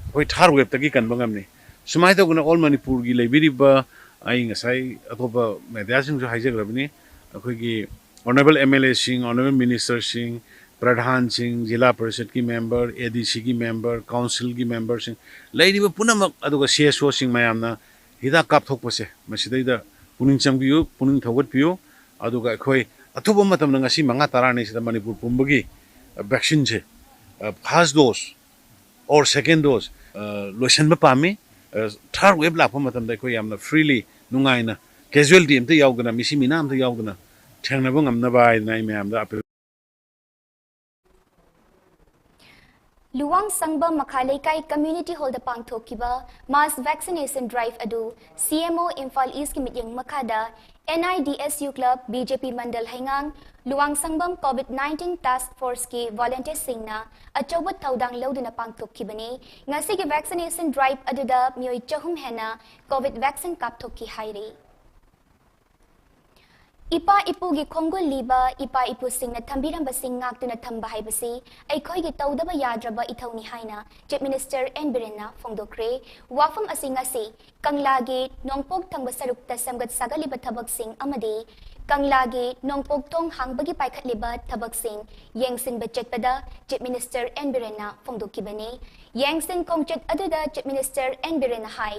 ꯑꯩꯈꯣꯏ ꯊꯥꯔ ꯋꯦꯞꯇꯒꯤ ꯀꯟꯕ ꯉꯝꯅꯤ꯫ ꯁꯨꯃꯥꯏꯅ ꯇꯧꯗꯅ ꯑꯣꯜ ꯃꯅꯤꯄꯨꯔꯒꯤ ꯂꯩꯕꯤꯔꯤꯕ, ꯑꯩ ꯉꯁꯥꯏ ꯑꯇꯣꯞꯄ ꯃꯦꯗꯤꯌꯥꯁꯤꯡꯁꯨ ꯍꯥꯏꯖꯈ꯭ꯔꯕꯅꯤ, ꯑꯩꯈꯣꯏꯒꯤ ꯑꯣꯅꯔꯦꯕꯜ ꯑꯦꯝ ꯑꯦꯜ ꯑꯦꯁꯤꯡ, ꯑꯣꯅꯔꯦꯕꯜ ꯃꯤꯅꯤꯁꯇꯔꯁꯤꯡ, ꯄ꯭ꯔꯙꯥꯟꯁꯤꯡ, ꯖꯤꯂꯥ ꯄꯔꯤꯁꯠꯀꯤ ꯃꯦꯝꯕꯔ, ꯑꯦ ꯗꯤ ꯁꯤꯒꯤ ꯃꯦꯝꯕꯔ, ꯀꯥꯎꯟꯁꯤꯜꯒꯤ ꯃꯦꯝꯕꯔꯁꯤꯡ, ꯂꯩꯔꯤꯕ ꯄꯨꯝꯅꯃꯛ, ꯑꯗꯨꯒ ꯁꯤ ꯑꯦꯁ ꯑꯣꯁꯤꯡ ꯃꯌꯥꯝꯅ ꯍꯤꯗꯥꯛ ꯀꯥꯞꯊꯣꯛꯄꯁꯦ ꯃꯁꯤꯗꯩꯗ ꯄꯨꯛꯅꯤꯡ ꯆꯪꯕꯤꯌꯨ, ꯄꯨꯛꯅꯤꯡ ꯊꯧꯒꯠꯄꯤꯌꯨ꯫ ꯑꯗꯨꯒ ꯑꯩꯈꯣꯏ ꯑꯊꯨꯕ ꯃꯇꯝꯗ ꯉꯁꯤ ꯃꯉꯥ ꯇꯔꯥꯅꯤꯁꯤꯗ ꯃꯅꯤꯄꯨꯔ ꯄꯨꯝꯕꯒꯤ ꯚꯦꯛꯁꯤꯟꯁꯦ, first dose or second dose ꯂꯣꯏꯁꯤꯟꯕ ꯄꯥꯝꯃꯤ꯫ ꯊꯥꯔꯠ ꯋꯦꯕ ꯂꯥꯛꯄ ꯃꯇꯝꯗ ꯑꯩꯈꯣꯏ ꯌꯥꯝꯅ ꯐ꯭ꯔꯤꯂꯤ, ꯅꯨꯡꯉꯥꯏꯅ, ꯀꯦꯖꯨꯋꯦꯂꯤꯇꯤ ꯑꯝꯇ ꯌꯥꯎꯗꯅ, ꯃꯤꯁꯤ ꯃꯤꯅꯥ ꯑꯝꯇ ꯌꯥꯎꯗꯅ ꯊꯦꯡꯅꯕ ꯉꯝꯅꯕ ꯍꯥꯏꯗꯅ ꯑꯩ ꯃꯌꯥꯝꯗ ꯑꯄꯤꯜ ꯂꯨꯋꯥꯡ ꯁꯪꯕꯝ ꯃꯈꯥ ꯂꯩꯀꯥꯏ ꯀꯝꯃ꯭ꯌꯨꯅꯤꯇꯤ ꯍꯣꯜꯗ ꯄꯥꯡꯊꯣꯛꯈꯤꯕ ꯃꯥꯁ ꯚꯦꯛꯁꯤꯅꯦꯁꯟ ꯗ꯭ꯔꯥꯏꯚ ꯑꯗꯨ ꯁꯤ ꯑꯦꯝ ꯑꯣ ꯏꯝꯐꯥꯜ ꯏꯁꯀꯤ ꯃꯤꯠꯌꯦꯡ ꯃꯈꯥꯗ N I D S U club, B J P mandal ꯍꯩꯉꯥꯡ, Luwang Sangbam COVID nineteen task ꯐꯣꯔꯁꯀꯤ ꯚꯣꯂꯨꯟꯇꯤꯌꯔꯁꯤꯡꯅ ꯑꯆꯧꯕ ꯊꯧꯗꯥꯡ ꯂꯧꯗꯨꯅ ꯄꯥꯡꯊꯣꯛꯈꯤꯕꯅꯤ꯫ ꯉꯁꯤꯒꯤ ꯚꯦꯛꯁꯤꯅꯦꯁꯟ ꯗ꯭ꯔꯥꯏꯚ ꯑꯗꯨꯗ ꯃꯤꯑꯣꯏ ꯆꯍꯨꯝ ꯍꯦꯟꯅ ꯀꯣꯚꯤꯗ ꯚꯦꯛꯁꯤꯟ ꯀꯥꯞꯊꯣꯛꯈꯤ ꯍꯥꯏꯔꯤ꯫ ꯏꯄꯥ ꯏꯄꯨꯒꯤ ꯈꯣꯡꯒꯨꯜ ꯂꯤꯕ, ꯏꯄꯥ ꯏꯄꯨꯁꯤꯡꯅ ꯊꯝꯕꯤꯔꯝꯕꯁꯤꯡ ꯉꯥꯛꯇꯨꯅ ꯊꯝꯕ ꯍꯥꯏꯕꯁꯤ ꯑꯩꯈꯣꯏꯒꯤ ꯇꯧꯗꯕ ꯌꯥꯗ꯭ꯔꯕ ꯏꯊꯧꯅꯤ ꯍꯥꯏꯅ ꯆꯤꯐ ꯃꯤꯅꯤꯁꯇꯔ ꯑꯦꯟ ꯕꯤꯔꯦꯟꯅ ꯐꯣꯡꯗꯣꯛꯈ꯭ꯔꯦ꯫ ꯋꯥꯐꯝ ꯑꯁꯤ ꯉꯁꯤ ꯀꯪꯂꯥꯒꯤ ꯅꯣꯡꯄꯣꯛ ꯊꯪꯕ ꯁꯔꯨꯛꯇ ꯁꯦꯝꯒꯠ ꯁꯥꯒꯠꯂꯤꯕ ꯊꯕꯛꯁꯤꯡ ꯑꯃꯗꯤ ꯀꯪꯂꯥꯒꯤ ꯅꯣꯡꯄꯣꯛ ꯊꯣꯡ ꯍꯥꯡꯕꯒꯤ ꯄꯥꯏꯈꯠꯂꯤꯕ ꯊꯕꯛꯁꯤꯡ ꯌꯦꯡꯁꯤꯟꯕ ꯆꯠꯄꯗ ꯆꯤꯐ ꯃꯤꯅꯤꯁꯇꯔ ꯑꯦꯟ ꯕꯤꯔꯦꯟꯅ ꯐꯣꯡꯗꯣꯛꯈꯤꯕꯅꯤ꯫ ꯌꯦꯡꯁꯤꯟ ꯈꯣꯡꯆꯠ ꯑꯗꯨꯗ ꯆꯤꯐ ꯃꯤꯅꯤꯁꯇꯔ ꯑꯦꯟ ꯕꯤꯔꯦꯟꯅ ꯍꯥꯏ,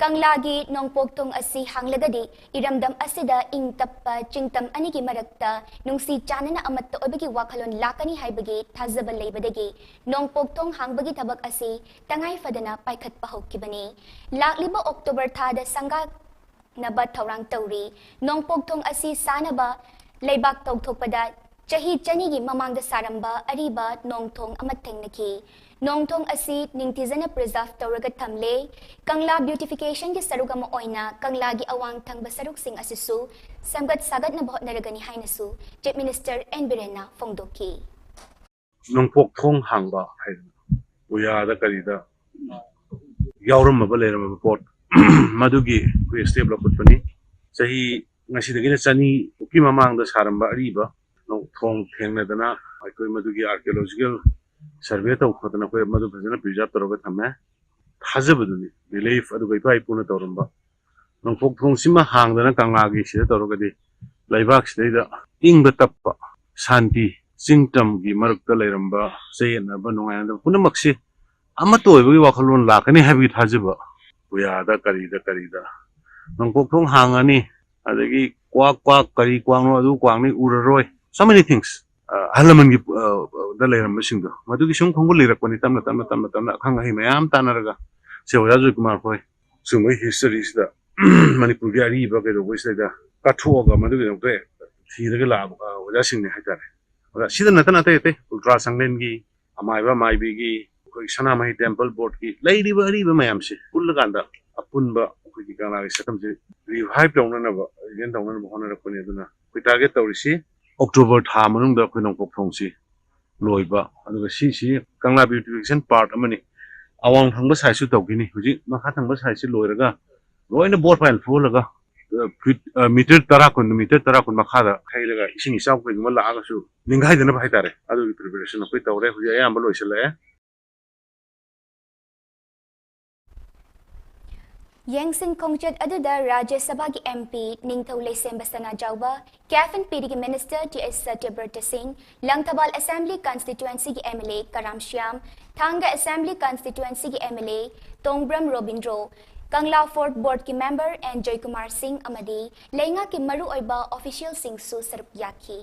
ꯀꯪꯂꯥꯒꯤ ꯅꯣꯡꯄꯣꯛ ꯊꯣꯡ ꯑꯁꯤ ꯍꯥꯡꯂꯒꯗꯤ ꯏꯔꯝꯗꯝ ꯑꯁꯤꯗ ꯏꯪ ꯇꯞꯄ ꯆꯤꯡꯇꯝ ꯑꯅꯤꯒꯤ ꯃꯔꯛꯇ ꯅꯨꯡꯁꯤ ꯆꯥꯟꯅꯅ ꯑꯃꯠꯇ ꯑꯣꯏꯕꯒꯤ ꯋꯥꯈꯜꯂꯣꯟ ꯂꯥꯛꯀꯅꯤ ꯍꯥꯏꯕꯒꯤ ꯊꯥꯖꯕ ꯂꯩꯕꯗꯒꯤ ꯅꯣꯡꯄꯣꯛ ꯊꯣꯡ ꯍꯥꯡꯕꯒꯤ ꯊꯕꯛ ꯑꯁꯤ ꯇꯉꯥꯏ ꯐꯗꯅ ꯄꯥꯏꯈꯠꯄ ꯍꯧꯈꯤꯕꯅꯤ꯫ ꯂꯥꯛꯂꯤꯕ ꯑꯣꯛꯇꯣꯕꯔ ꯊꯥꯗ ꯁꯪꯒꯥꯅꯕ ꯊꯧꯔꯥꯡ ꯇꯧꯔꯤ꯫ ꯅꯣꯡꯄꯣꯛ ꯊꯣꯡ ꯑꯁꯤ ꯁꯥꯅꯕ ꯂꯩꯕꯥꯛ ꯇꯧꯊꯣꯛꯄꯗ ꯆꯍꯤ ꯆꯅꯤꯒꯤ ꯃꯃꯥꯡꯗ ꯁꯥꯔꯝꯕ ꯑꯔꯤꯕ ꯅꯣꯡꯊꯣꯡ ꯑꯃ ꯊꯦꯡꯅꯈꯤ꯫ ꯅꯣꯡꯊꯣꯡ ꯑꯁꯤ ꯅꯤꯡꯊꯤꯖꯅ ꯄ꯭ꯔꯤꯖꯥꯔꯚ ꯇꯧꯔꯒ ꯊꯝꯂꯦ꯫ ꯀꯪꯂꯥ ꯕ꯭ꯌꯨꯇꯤꯐꯤꯀꯦꯁꯟꯒꯤ ꯁꯔꯨꯛ ꯑꯃ ꯑꯣꯏꯅ ꯀꯪꯂꯥꯒꯤ ꯑꯋꯥꯡ ꯊꯪꯕ ꯁꯔꯨꯛꯁꯤꯡ ꯑꯁꯤꯁꯨ ꯁꯦꯝꯒꯠ ꯁꯥꯒꯠꯅꯕ ꯍꯣꯠꯅꯔꯒꯅꯤ ꯍꯥꯏꯅꯁꯨ ꯆꯤꯐ ꯃꯤꯅꯤꯁꯇꯔ ꯑꯦꯟ ꯕꯤꯔꯦꯟꯅ ꯐꯣꯡꯗꯣꯛꯈꯤ꯫ ꯅꯣꯡꯄꯣꯛ ꯊꯣꯡ ꯍꯥꯡꯕ ꯍꯥꯏꯗꯅ ꯄꯨꯌꯥꯗ ꯀꯔꯤꯗ ꯌꯥꯎꯔꯝꯃꯕ ꯂꯩꯔꯝꯃꯕ ꯄꯣꯠ ꯃꯗꯨꯒꯤ ꯑꯩꯈꯣꯏ ꯁ꯭ꯇꯦꯞ ꯂꯧꯈꯠꯄꯅꯤ꯫ ꯆꯍꯤ ꯉꯁꯤꯗꯒꯤꯅ ꯆꯅꯤꯃꯨꯛꯀꯤ ꯃꯃꯥꯡꯗ ꯁꯥꯔꯝꯕ ꯑꯔꯤꯕ ꯊꯣꯡ ꯊꯦꯡꯅꯗꯅ ꯑꯩꯈꯣꯏ ꯃꯗꯨꯒꯤ archaeological survey ꯇꯧ ꯈꯣꯠꯇꯅ ꯑꯩꯈꯣꯏ ꯃꯗꯨ ꯐꯖꯅ preserve ꯇꯧꯔꯒ ꯊꯝꯃꯦ꯫ ꯊꯥꯖꯕꯗꯨꯅꯤ, belief, ꯑꯗꯨꯒ ꯏꯄꯥ ꯏꯄꯨꯅ ꯇꯧꯔꯝꯕ ꯅꯣꯡꯄꯣꯛ ꯊꯣꯡꯁꯤꯃ ꯍꯥꯡꯗꯅ ꯀꯪꯂꯥꯒꯤ ꯁꯤꯗ ꯇꯧꯔꯒꯗꯤ ꯂꯩꯕꯥꯛꯁꯤꯗꯩꯗ ꯏꯪꯕ ꯇꯞꯄ, ꯁꯥꯟꯇꯤ, ꯆꯤꯡ ꯇꯝꯒꯤ ꯃꯔꯛꯇ ꯂꯩꯔꯝꯕ ꯆꯌꯦꯠꯅꯕ ꯅꯨꯡꯉꯥꯏꯅꯗꯕ ꯄꯨꯝꯅꯃꯛꯁꯤ ꯑꯃꯠꯇ ꯑꯣꯏꯕꯒꯤ ꯋꯥꯈꯜꯂꯣꯟ ꯂꯥꯛꯀꯅꯤ ꯍꯥꯏꯕꯒꯤ ꯊꯥꯖꯕ꯫ ꯄꯨꯌꯥꯗ ꯀꯔꯤꯗ ꯀꯔꯤꯗ ꯅꯣꯡꯄꯣꯛ ꯊꯣꯡ ꯍꯥꯡꯉꯅꯤ, ꯑꯗꯒꯤ ꯀ꯭ꯋꯥꯛ ꯀ꯭ꯋꯥꯛ ꯀꯔꯤ ꯀ꯭ꯋꯥꯛꯅꯣ ꯑꯗꯨ ꯀ꯭ꯋꯥꯛꯅꯤ ꯎꯔꯔꯣꯏ, so many things꯫ ꯑꯍꯜ ꯂꯃꯟꯒꯤ ꯑ, ꯗ ꯂꯩꯔꯝꯕꯁꯤꯡꯗꯣ ꯃꯗꯨꯒꯤ ꯁꯨꯝ ꯈꯣꯡꯒꯨꯜ ꯂꯤꯔꯛꯄꯅꯤ꯫ ꯇꯞꯅ ꯇꯞꯅ ꯇꯞꯅ ꯇꯞꯅ ꯑꯈꯪ ꯑꯍꯩ ꯃꯌꯥꯝ ꯇꯥꯟꯅꯔꯒ ꯁꯦ ꯑꯣꯖꯥ ꯖꯣꯏꯀꯨꯃꯥꯔ ꯈꯣꯏ ꯁꯤꯒꯨꯝꯕꯒꯤ historyꯁꯤꯗ ꯃꯅꯤꯄꯨꯔꯒꯤ ꯑꯔꯤꯕ ꯀꯩꯗꯧꯕꯁꯤꯗꯩꯗ ꯀꯠꯊꯣꯛꯑꯒ ꯃꯗꯨꯒꯤꯗꯃꯛꯇ ꯊꯤꯔꯒ ꯂꯥꯛꯑꯕ ꯑ, ꯑꯣꯖꯥꯁꯤꯡꯅꯤ ꯍꯥꯏꯇꯥꯔꯦ꯫ ꯑꯣꯖꯥ ꯁꯤꯗ ꯅꯠꯇꯅ ꯑꯇꯩ ꯑꯇꯩ ꯎꯜꯇ꯭ꯔꯥ ꯁꯪꯂꯦꯟꯒꯤ, ꯑꯃꯥꯏꯕ ꯑꯃꯥꯏꯕꯤꯒꯤ, ꯑꯩꯈꯣꯏ ꯁꯅꯥꯃꯍꯤ temple boardꯀꯤ ꯂꯩꯔꯤꯕ ꯑꯔꯤꯕ ꯃꯌꯥꯝꯁꯦ ꯄꯨꯜꯂꯀꯥꯟꯗ ꯑꯄꯨꯟꯕ ꯑꯩꯈꯣꯏꯒꯤ ꯀꯪꯂꯥꯒꯤ ꯁꯛꯇꯝꯁꯦ revive ꯇꯧꯅꯅꯕ, regain ꯇꯧꯅꯅꯕ ꯍꯣꯠꯅꯔꯛꯄꯅꯤ꯫ ꯑꯗꯨꯅ ꯑꯩꯈꯣꯏ target ꯇꯧꯔꯤꯁꯤ October ꯊꯥ ꯃꯅꯨꯡꯗ ꯑꯩꯈꯣꯏ ꯅꯣꯡꯄꯣꯛ ꯊꯣꯡꯁꯤ ꯂꯣꯏꯕ, ꯑꯗꯨꯒ ꯁꯤꯁꯤ ꯀꯪꯂꯥ beautification part ꯑꯃꯅꯤ꯫ ꯑꯋꯥꯡ ꯊꯪꯕ sideꯁꯨ ꯇꯧꯈꯤꯅꯤ꯫ ꯍꯧꯖꯤꯛ ꯃꯈꯥ ꯊꯪꯕ sideꯁꯤ ꯂꯣꯏꯔꯒ ꯂꯣꯏꯅ board pile ꯐꯨꯍꯜꯂꯒ ꯐꯤꯠ ꯃꯤꯇꯔ ꯇꯔꯥ ꯀꯨꯟ, ꯃꯤꯇꯔ ꯇꯔꯥ ꯀꯨꯟ ꯃꯈꯥꯗ ꯍꯩꯔꯒ ꯏꯁꯤꯡ ꯏꯆꯥꯎ ꯀꯩꯒꯨꯝꯕ ꯂꯥꯛꯑꯒꯁꯨ ꯅꯤꯡꯈꯥꯏꯗꯅꯕ ꯍꯥꯏꯇꯥꯔꯦ꯫ ꯑꯗꯨꯒꯤ preparation ꯑꯩꯈꯣꯏ ꯇꯧꯔꯦ꯫ ꯍꯧꯖꯤꯛ ꯑꯌꯥꯝꯕ ꯂꯣꯏꯁꯤꯜꯂꯛꯑꯦ꯫ ꯌꯦꯡꯁꯤꯟ ꯈꯣꯡꯆꯠ ꯑꯗꯨꯗ ꯔꯥꯖ꯭ꯌ ꯁꯚꯥꯒꯤ MP ꯅꯤꯡꯊꯧ ꯂꯩꯁꯦꯝꯕ ꯁꯅꯥꯖꯥꯎꯕ, ꯀꯦꯐ ꯑꯦꯟ ꯄꯤꯗꯤꯒꯤ Minister T H Satyabrata Singh, Langthabal Assembly Constituencyꯒꯤ MLA ꯀꯔꯥꯝ ꯁ꯭ꯌꯥꯝ, ꯊꯥꯡꯒ Assembly Constituencyꯒꯤ MLA ꯇꯣꯡꯕ꯭ꯔꯝ ꯔꯣꯕꯤꯟꯗ꯭ꯔꯣ, ꯀꯪꯂꯥ Fort Boardꯀꯤ member ꯑꯦꯟ ꯖꯣꯏꯀꯨꯃꯥꯔ ꯁꯤꯡ ꯑꯃꯗꯤ ꯂꯩꯉꯥꯛꯀꯤ ꯃꯔꯨꯑꯣꯏꯕ officialꯁꯤꯡꯁꯨ ꯁꯔꯨꯛ ꯌꯥꯈꯤ꯫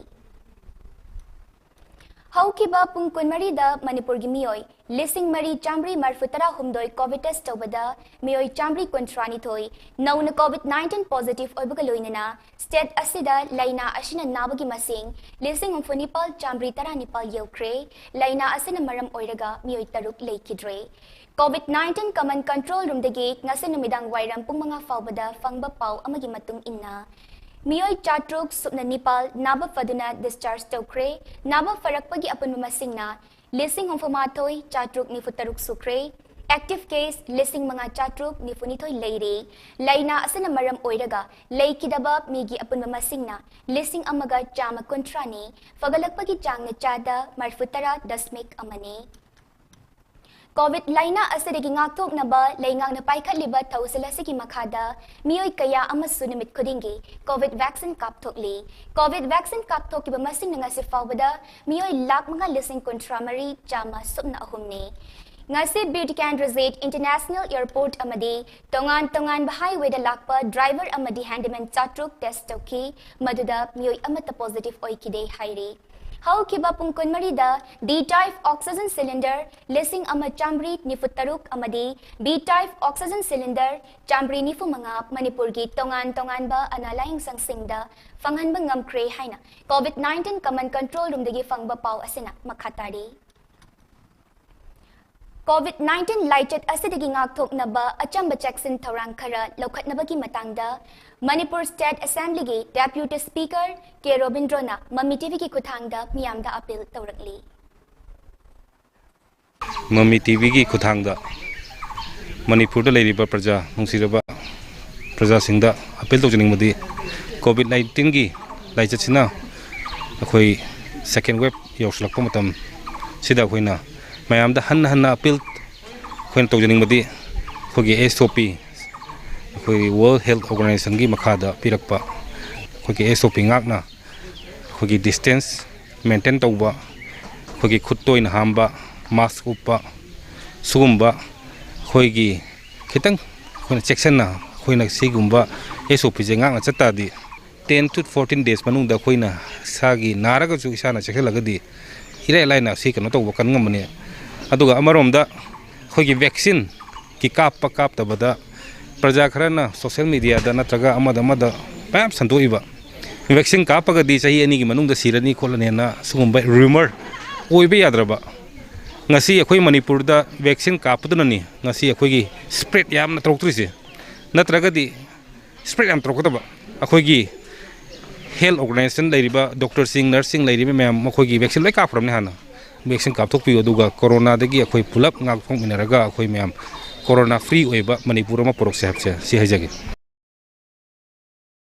ꯍꯧꯈꯤꯕ ꯄꯨꯡ ꯀꯨꯟꯃꯔꯤꯗ ꯃꯅꯤꯄꯨꯔꯒꯤ ꯃꯤꯑꯣꯏ ꯂꯤꯁꯤꯡ ꯃꯔꯤ ꯆꯥꯃꯔꯤ ꯃꯔꯤꯐꯨ ꯇꯔꯥ ꯍꯨꯝꯗꯣꯏ COVID test ꯇꯧꯕꯗ ꯃꯤꯑꯣꯏ ꯆꯥꯃꯔꯤ ꯀꯨꯟꯊ꯭ꯔꯥ ꯅꯤꯊꯣꯏ ꯅꯧꯅ COVID nineteen positive ꯑꯣꯏꯕꯒ ꯂꯣꯏꯅꯅ state ꯑꯁꯤꯗ ꯂꯥꯏꯅꯥ ꯑꯁꯤꯅ ꯅꯥꯕꯒꯤ ꯃꯁꯤꯡ ꯂꯤꯁꯤꯡ ꯍꯨꯝꯐꯨ ꯅꯤꯄꯥꯜ ꯆꯥꯃꯔꯤ ꯇꯔꯥ ꯅꯤꯄꯥꯜ ꯌꯧꯈ꯭ꯔꯦ꯫ ꯂꯥꯏꯅꯥ ꯑꯁꯤꯅ ꯃꯔꯝ ꯑꯣꯏꯔꯒ ꯃꯤꯑꯣꯏ ꯇꯔꯨꯛ ꯂꯩꯈꯤꯗ꯭ꯔꯦ꯫ COVID nineteen common control roomꯗꯒꯤ ꯉꯁꯤ ꯅꯨꯃꯤꯗꯥꯡ ꯋꯥꯏꯔꯝ ꯄꯨꯡ ꯃꯉꯥ ꯐꯥꯎꯕꯗ ꯐꯪꯕ ꯄꯥꯎ ꯑꯃꯒꯤ ꯃꯇꯨꯡ ꯏꯟꯅ, ꯃꯤꯑꯣꯏ ꯆꯥꯇ꯭ꯔꯨꯛ ꯁꯨꯞꯅ ꯅꯤꯄꯥꯜ ꯅꯥꯕ ꯐꯗꯨꯅ discharge ꯇꯧꯈ꯭ꯔꯦ꯫ ꯅꯥꯕ ꯐꯔꯛꯄꯒꯤ ꯑꯄꯨꯟꯕ ꯃꯁꯤꯡꯅ ꯂꯤꯁꯤꯡ ꯍꯨꯝꯐꯨ ꯃꯥꯊꯣꯏ ꯆꯥꯇ꯭ꯔꯨꯛ ꯅꯤꯐꯨ ꯇꯔꯨꯛ ꯁꯨꯈ꯭ꯔꯦ꯫ ꯑꯦꯛꯇꯤꯚ ꯀꯦꯁ ꯂꯤꯁꯤꯡ ꯃꯉꯥ ꯆꯥꯇ꯭ꯔꯨꯛ ꯅꯤꯐꯨꯅꯤꯊꯣꯏ ꯂꯩꯔꯦ꯫ ꯂꯥꯏꯅꯥ ꯑꯁꯤꯅ ꯃꯔꯝ ꯑꯣꯏꯔꯒ ꯂꯩꯈꯤꯗꯕ ꯃꯤꯒꯤ ꯑꯄꯨꯟꯕ ꯃꯁꯤꯡꯅ ꯂꯤꯁꯤꯡ ꯑꯃꯒ ꯆꯥꯝꯃ ꯀꯨꯟꯊ꯭ꯔꯥꯅꯤ꯫ ꯐꯒꯠꯂꯛꯄꯒꯤ ꯆꯥꯡꯅ ꯆꯥꯗ ꯃꯔꯤꯐꯨ ꯇꯔꯥ ꯗꯁꯃꯤꯛ ꯑꯃꯅꯤ꯫ ꯀꯣꯚꯤꯗ ꯂꯥꯏꯅꯥ ꯑꯁꯤꯗꯒꯤ ꯉꯥꯛꯊꯣꯛꯅꯕ ꯂꯩꯉꯥꯛꯅ ꯄꯥꯏꯈꯠꯂꯤꯕ ꯊꯧꯁꯤꯜ ꯑꯁꯤꯒꯤ ꯃꯈꯥꯗ ꯃꯤꯑꯣꯏ ꯀꯌꯥ ꯑꯃꯁꯨ ꯅꯨꯃꯤꯠ ꯈꯨꯗꯤꯡꯒꯤ ꯀꯣꯚꯤꯗ ꯚꯦꯛꯁꯤꯟ ꯀꯥꯞꯊꯣꯛꯂꯤ꯫ ꯀꯣꯚꯤꯗ ꯚꯦꯛꯁꯤꯟ ꯀꯥꯞꯊꯣꯛꯈꯤꯕ ꯃꯁꯤꯡꯅ ꯉꯁꯤ ꯐꯥꯎꯕꯗ ꯃꯤꯑꯣꯏ ꯂꯥꯈ ꯃꯉꯥ ꯂꯤꯁꯤꯡ ꯀꯨꯟꯊ꯭ꯔꯥ ꯃꯔꯤ ꯆꯥꯝꯃ ꯁꯨꯞꯅ ꯑꯍꯨꯝꯅꯤ꯫ ꯉꯁꯤ ꯕꯤꯔ ꯇꯤꯀꯦꯟꯗ꯭ꯔꯖꯤꯠ ꯏꯟꯇꯔꯅꯦꯁꯅꯦꯜ ꯑꯦꯌꯔꯄꯣꯔꯠ ꯑꯃꯗꯤ ꯇꯣꯉꯥꯟ ꯇꯣꯉꯥꯟꯕ ꯍꯥꯏꯋꯦꯗ ꯂꯥꯛꯄ ꯗ꯭ꯔꯥꯏꯚꯔ ꯑꯃꯗꯤ ꯍꯦꯟꯗꯤꯃꯦꯟ ꯆꯥꯇ꯭ꯔꯨꯛ ꯇꯦꯁ ꯇꯧꯈꯤ, ꯃꯗꯨꯗ ꯃꯤꯑꯣꯏ ꯑꯃꯠꯇ ꯄꯣꯖꯤꯇꯤꯚ ꯑꯣꯏꯈꯤꯗꯦ ꯍꯥꯏꯔꯤ꯫ ꯍꯧꯈꯤꯕ ꯄꯨꯡ ꯀꯨꯟꯃꯔꯤꯗ ꯗꯤ ꯇꯥꯏꯞ ꯑꯣꯛꯁꯤꯖꯟ ꯁꯤꯂꯤꯟꯗꯔ ꯂꯤꯁꯤꯡ ꯑꯃ ꯆꯥꯝꯃꯔꯤ ꯅꯤꯐꯨ ꯇꯔꯨꯛ ꯑꯃꯗꯤ ꯕꯤ ꯇꯥꯏꯞ ꯑꯣꯛꯁꯤꯖꯟ ꯁꯤꯂꯤꯟꯗꯔ ꯆꯥꯝꯃꯔꯤ ꯅꯤꯐꯨ ꯃꯉꯥ ꯃꯅꯤꯄꯨꯔꯒꯤ ꯇꯣꯉꯥꯟ ꯇꯣꯉꯥꯟꯕ ꯑꯅꯥ ꯂꯥꯌꯦꯡꯁꯪꯁꯤꯡꯗ ꯐꯪꯍꯟꯕ ꯉꯝꯈ꯭ꯔꯦ ꯍꯥꯏꯅ ꯀꯣꯚꯤꯗ ꯅꯥꯏꯟꯇꯤꯟ ꯀꯃꯟ ꯀꯟꯇ꯭ꯔꯣꯜ ꯔꯨꯝꯗꯒꯤ ꯐꯪꯕ ꯄꯥꯎ ꯑꯁꯤꯅ ꯃꯈꯥ ꯇꯥꯔꯤ꯫ ꯀꯣꯚꯤꯗ ꯅꯥꯏꯟꯇꯤꯟ ꯂꯥꯏꯆꯠ ꯑꯁꯤꯗꯒꯤ ꯉꯥꯛꯊꯣꯛꯅꯕ ꯑꯆꯝꯕ ꯆꯦꯛꯁꯤꯟ ꯊꯧꯔꯥꯡ ꯈꯔ ꯂꯧꯈꯠꯅꯕꯒꯤ ꯃꯇꯥꯡꯗ ꯃꯅꯤꯄꯨꯔ ꯁ꯭ꯇꯦꯠ ꯑꯦꯁꯦꯝꯕ꯭ꯂꯤꯒꯤ ꯗꯦꯄ꯭ꯌꯨꯇꯤ ꯁ꯭ꯄꯤꯀꯔ ꯀꯦ ꯔꯣꯕꯤꯟꯗ꯭ꯔꯣꯅ ꯃꯃꯤ ꯇꯤꯚꯤꯒꯤ ꯈꯨꯠꯊꯥꯡꯗ ꯃꯤꯌꯥꯝꯗ ꯑꯄꯤꯜ ꯇꯧꯔꯛꯂꯤ꯫ ꯃꯃꯤ ꯇꯤꯚꯤꯒꯤ ꯈꯨꯠꯊꯥꯡꯗ ꯃꯅꯤꯄꯨꯔꯗ ꯂꯩꯔꯤꯕ ꯄ꯭ꯔꯖꯥ, ꯅꯨꯡꯁꯤꯔꯕ ꯄ꯭ꯔꯖꯥꯁꯤꯡꯗ ꯑꯄꯤꯜ ꯇꯧꯖꯅꯤꯡꯕꯗꯤ, ꯀꯣꯚꯤꯗ ꯅꯥꯏꯟꯇꯤꯟꯒꯤ ꯂꯥꯏꯆꯠꯁꯤꯅ ꯑꯩꯈꯣꯏ ꯁꯦꯀꯦꯟ ꯋꯦꯕ ꯌꯧꯁꯤꯜꯂꯛꯄ ꯃꯇꯝꯁꯤꯗ ꯑꯩꯈꯣꯏꯅ ꯃꯌꯥꯝꯗ ꯍꯟꯅ ꯍꯟꯅ ꯑꯄꯤꯜ ꯑꯩꯈꯣꯏꯅ ꯇꯧꯖꯅꯤꯡꯕꯗꯤ, ꯑꯩꯈꯣꯏꯒꯤ ꯑꯦꯁ ꯑꯣ ꯄꯤ, ꯑꯩꯈꯣꯏꯒꯤ ꯋꯥꯔꯜ ꯍꯦꯜꯊ ꯑꯣꯔꯒꯅꯥꯏꯖꯦꯁꯟꯒꯤ ꯃꯈꯥꯗ ꯄꯤꯔꯛꯄ ꯑꯩꯈꯣꯏꯒꯤ ꯑꯦꯁ ꯑꯣ ꯄꯤ ꯉꯥꯛꯅ ꯑꯩꯈꯣꯏꯒꯤ ꯗꯤꯁꯇꯦꯟꯁ ꯃꯦꯟꯇꯦꯟ ꯇꯧꯕ, ꯑꯩꯈꯣꯏꯒꯤ ꯈꯨꯠ ꯇꯣꯏꯅ ꯍꯥꯝꯕ, ꯃꯥꯁꯛ ꯎꯞꯄ, ꯁꯤꯒꯨꯝꯕ ꯑꯩꯈꯣꯏꯒꯤ ꯈꯤꯇꯪ ꯑꯩꯈꯣꯏꯅ ꯆꯦꯛꯁꯤꯟꯅ ꯑꯩꯈꯣꯏꯅ ꯁꯤꯒꯨꯝꯕ ꯑꯦꯁ ꯑꯣ ꯄꯤꯁꯦ ꯉꯥꯛꯅ ꯆꯠ ꯇꯥꯔꯗꯤ, ꯇꯦꯟ to ꯐꯣꯔꯇꯤꯟ ꯗꯦꯖ ꯃꯅꯨꯡꯗ ꯑꯩꯈꯣꯏꯅ ꯏꯁꯥꯒꯤ ꯅꯥꯔꯒꯁꯨ ꯏꯁꯥꯅ ꯆꯦꯛꯁꯤꯜꯂꯒꯗꯤ ꯏꯔꯥꯏ ꯂꯥꯏꯅ ꯁꯤ ꯀꯩꯅꯣ ꯇꯧꯕ ꯀꯟ ꯉꯝꯕꯅꯤ꯫ ꯑꯗꯨꯒ ꯑꯃꯔꯣꯝꯗ ꯑꯩꯈꯣꯏꯒꯤ ꯚꯦꯛꯁꯤꯟꯒꯤ ꯀꯥꯞꯄ ꯀꯥꯞꯇꯕꯗ ꯄ꯭ꯔꯖꯥ ꯈꯔꯅ ꯁꯣꯁꯦꯜ ꯃꯦꯗꯤꯌꯥꯗ ꯅꯠꯇ꯭ꯔꯒ ꯑꯃꯗ ꯑꯃꯗ ꯃꯌꯥꯝ ꯁꯟꯗꯣꯛꯏꯕ, ꯚꯦꯛꯁꯤꯟ ꯀꯥꯞꯄꯒꯗꯤ ꯆꯍꯤ ꯑꯅꯤꯒꯤ ꯃꯅꯨꯡꯗ ꯁꯤꯔꯅꯤ ꯈꯣꯠꯂꯅꯤꯅ ꯁꯤꯒꯨꯝꯕ ꯔꯨꯃꯔ ꯑꯣꯏꯕ ꯌꯥꯗ꯭ꯔꯕ꯫ ꯉꯁꯤ ꯑꯩꯈꯣꯏ ꯃꯅꯤꯄꯨꯔꯗ ꯚꯦꯛꯁꯤꯟ ꯀꯥꯞꯄꯗꯨꯅꯅꯤ ꯉꯁꯤ ꯑꯩꯈꯣꯏꯒꯤ ꯁ꯭ꯄ꯭ꯔꯦꯗ ꯌꯥꯝꯅ ꯇꯧꯔꯛꯇ꯭ꯔꯤꯁꯦ꯫ ꯅꯠꯇ꯭ꯔꯒꯗꯤ ꯁ꯭ꯄ꯭ꯔꯦꯗ ꯌꯥꯝ ꯇꯧꯔꯛꯀꯗꯕ꯫ ꯑꯩꯈꯣꯏꯒꯤ ꯍꯦꯜꯊ ꯑꯣꯔꯒꯅꯥꯏꯖꯦꯁꯟ ꯂꯩꯔꯤꯕ ꯗꯣꯛꯇꯔꯁꯤꯡ, ꯅꯔꯁꯁꯤꯡ ꯂꯩꯔꯤꯕ ꯃꯌꯥꯝ ꯃꯈꯣꯏꯒꯤ ꯚꯦꯛꯁꯤꯟ ꯂꯣꯏ ꯀꯥꯞꯈ꯭ꯔꯕꯅꯤ ꯍꯥꯟꯅ꯫ ꯚꯦꯛꯁꯤꯟ ꯀꯥꯞꯊꯣꯛꯄꯤꯌꯨ, ꯑꯗꯨꯒ ꯀꯣꯔꯣꯅꯥꯗꯒꯤ ꯑꯩꯈꯣꯏ ꯄꯨꯂꯞ ꯉꯥꯛꯊꯣꯛꯃꯤꯟꯅꯔꯒ ꯑꯩꯈꯣꯏ ꯃꯌꯥꯝ ꯀꯣꯔꯣꯅꯥ ꯐ꯭ꯔꯤ ꯑꯣꯏꯕ ꯃꯅꯤꯄꯨꯔ ꯑꯃ ꯄꯨꯔꯛꯁꯦ ꯍꯥꯏꯕꯁꯦ ꯁꯤ ꯍꯥꯏꯖꯒꯦ꯫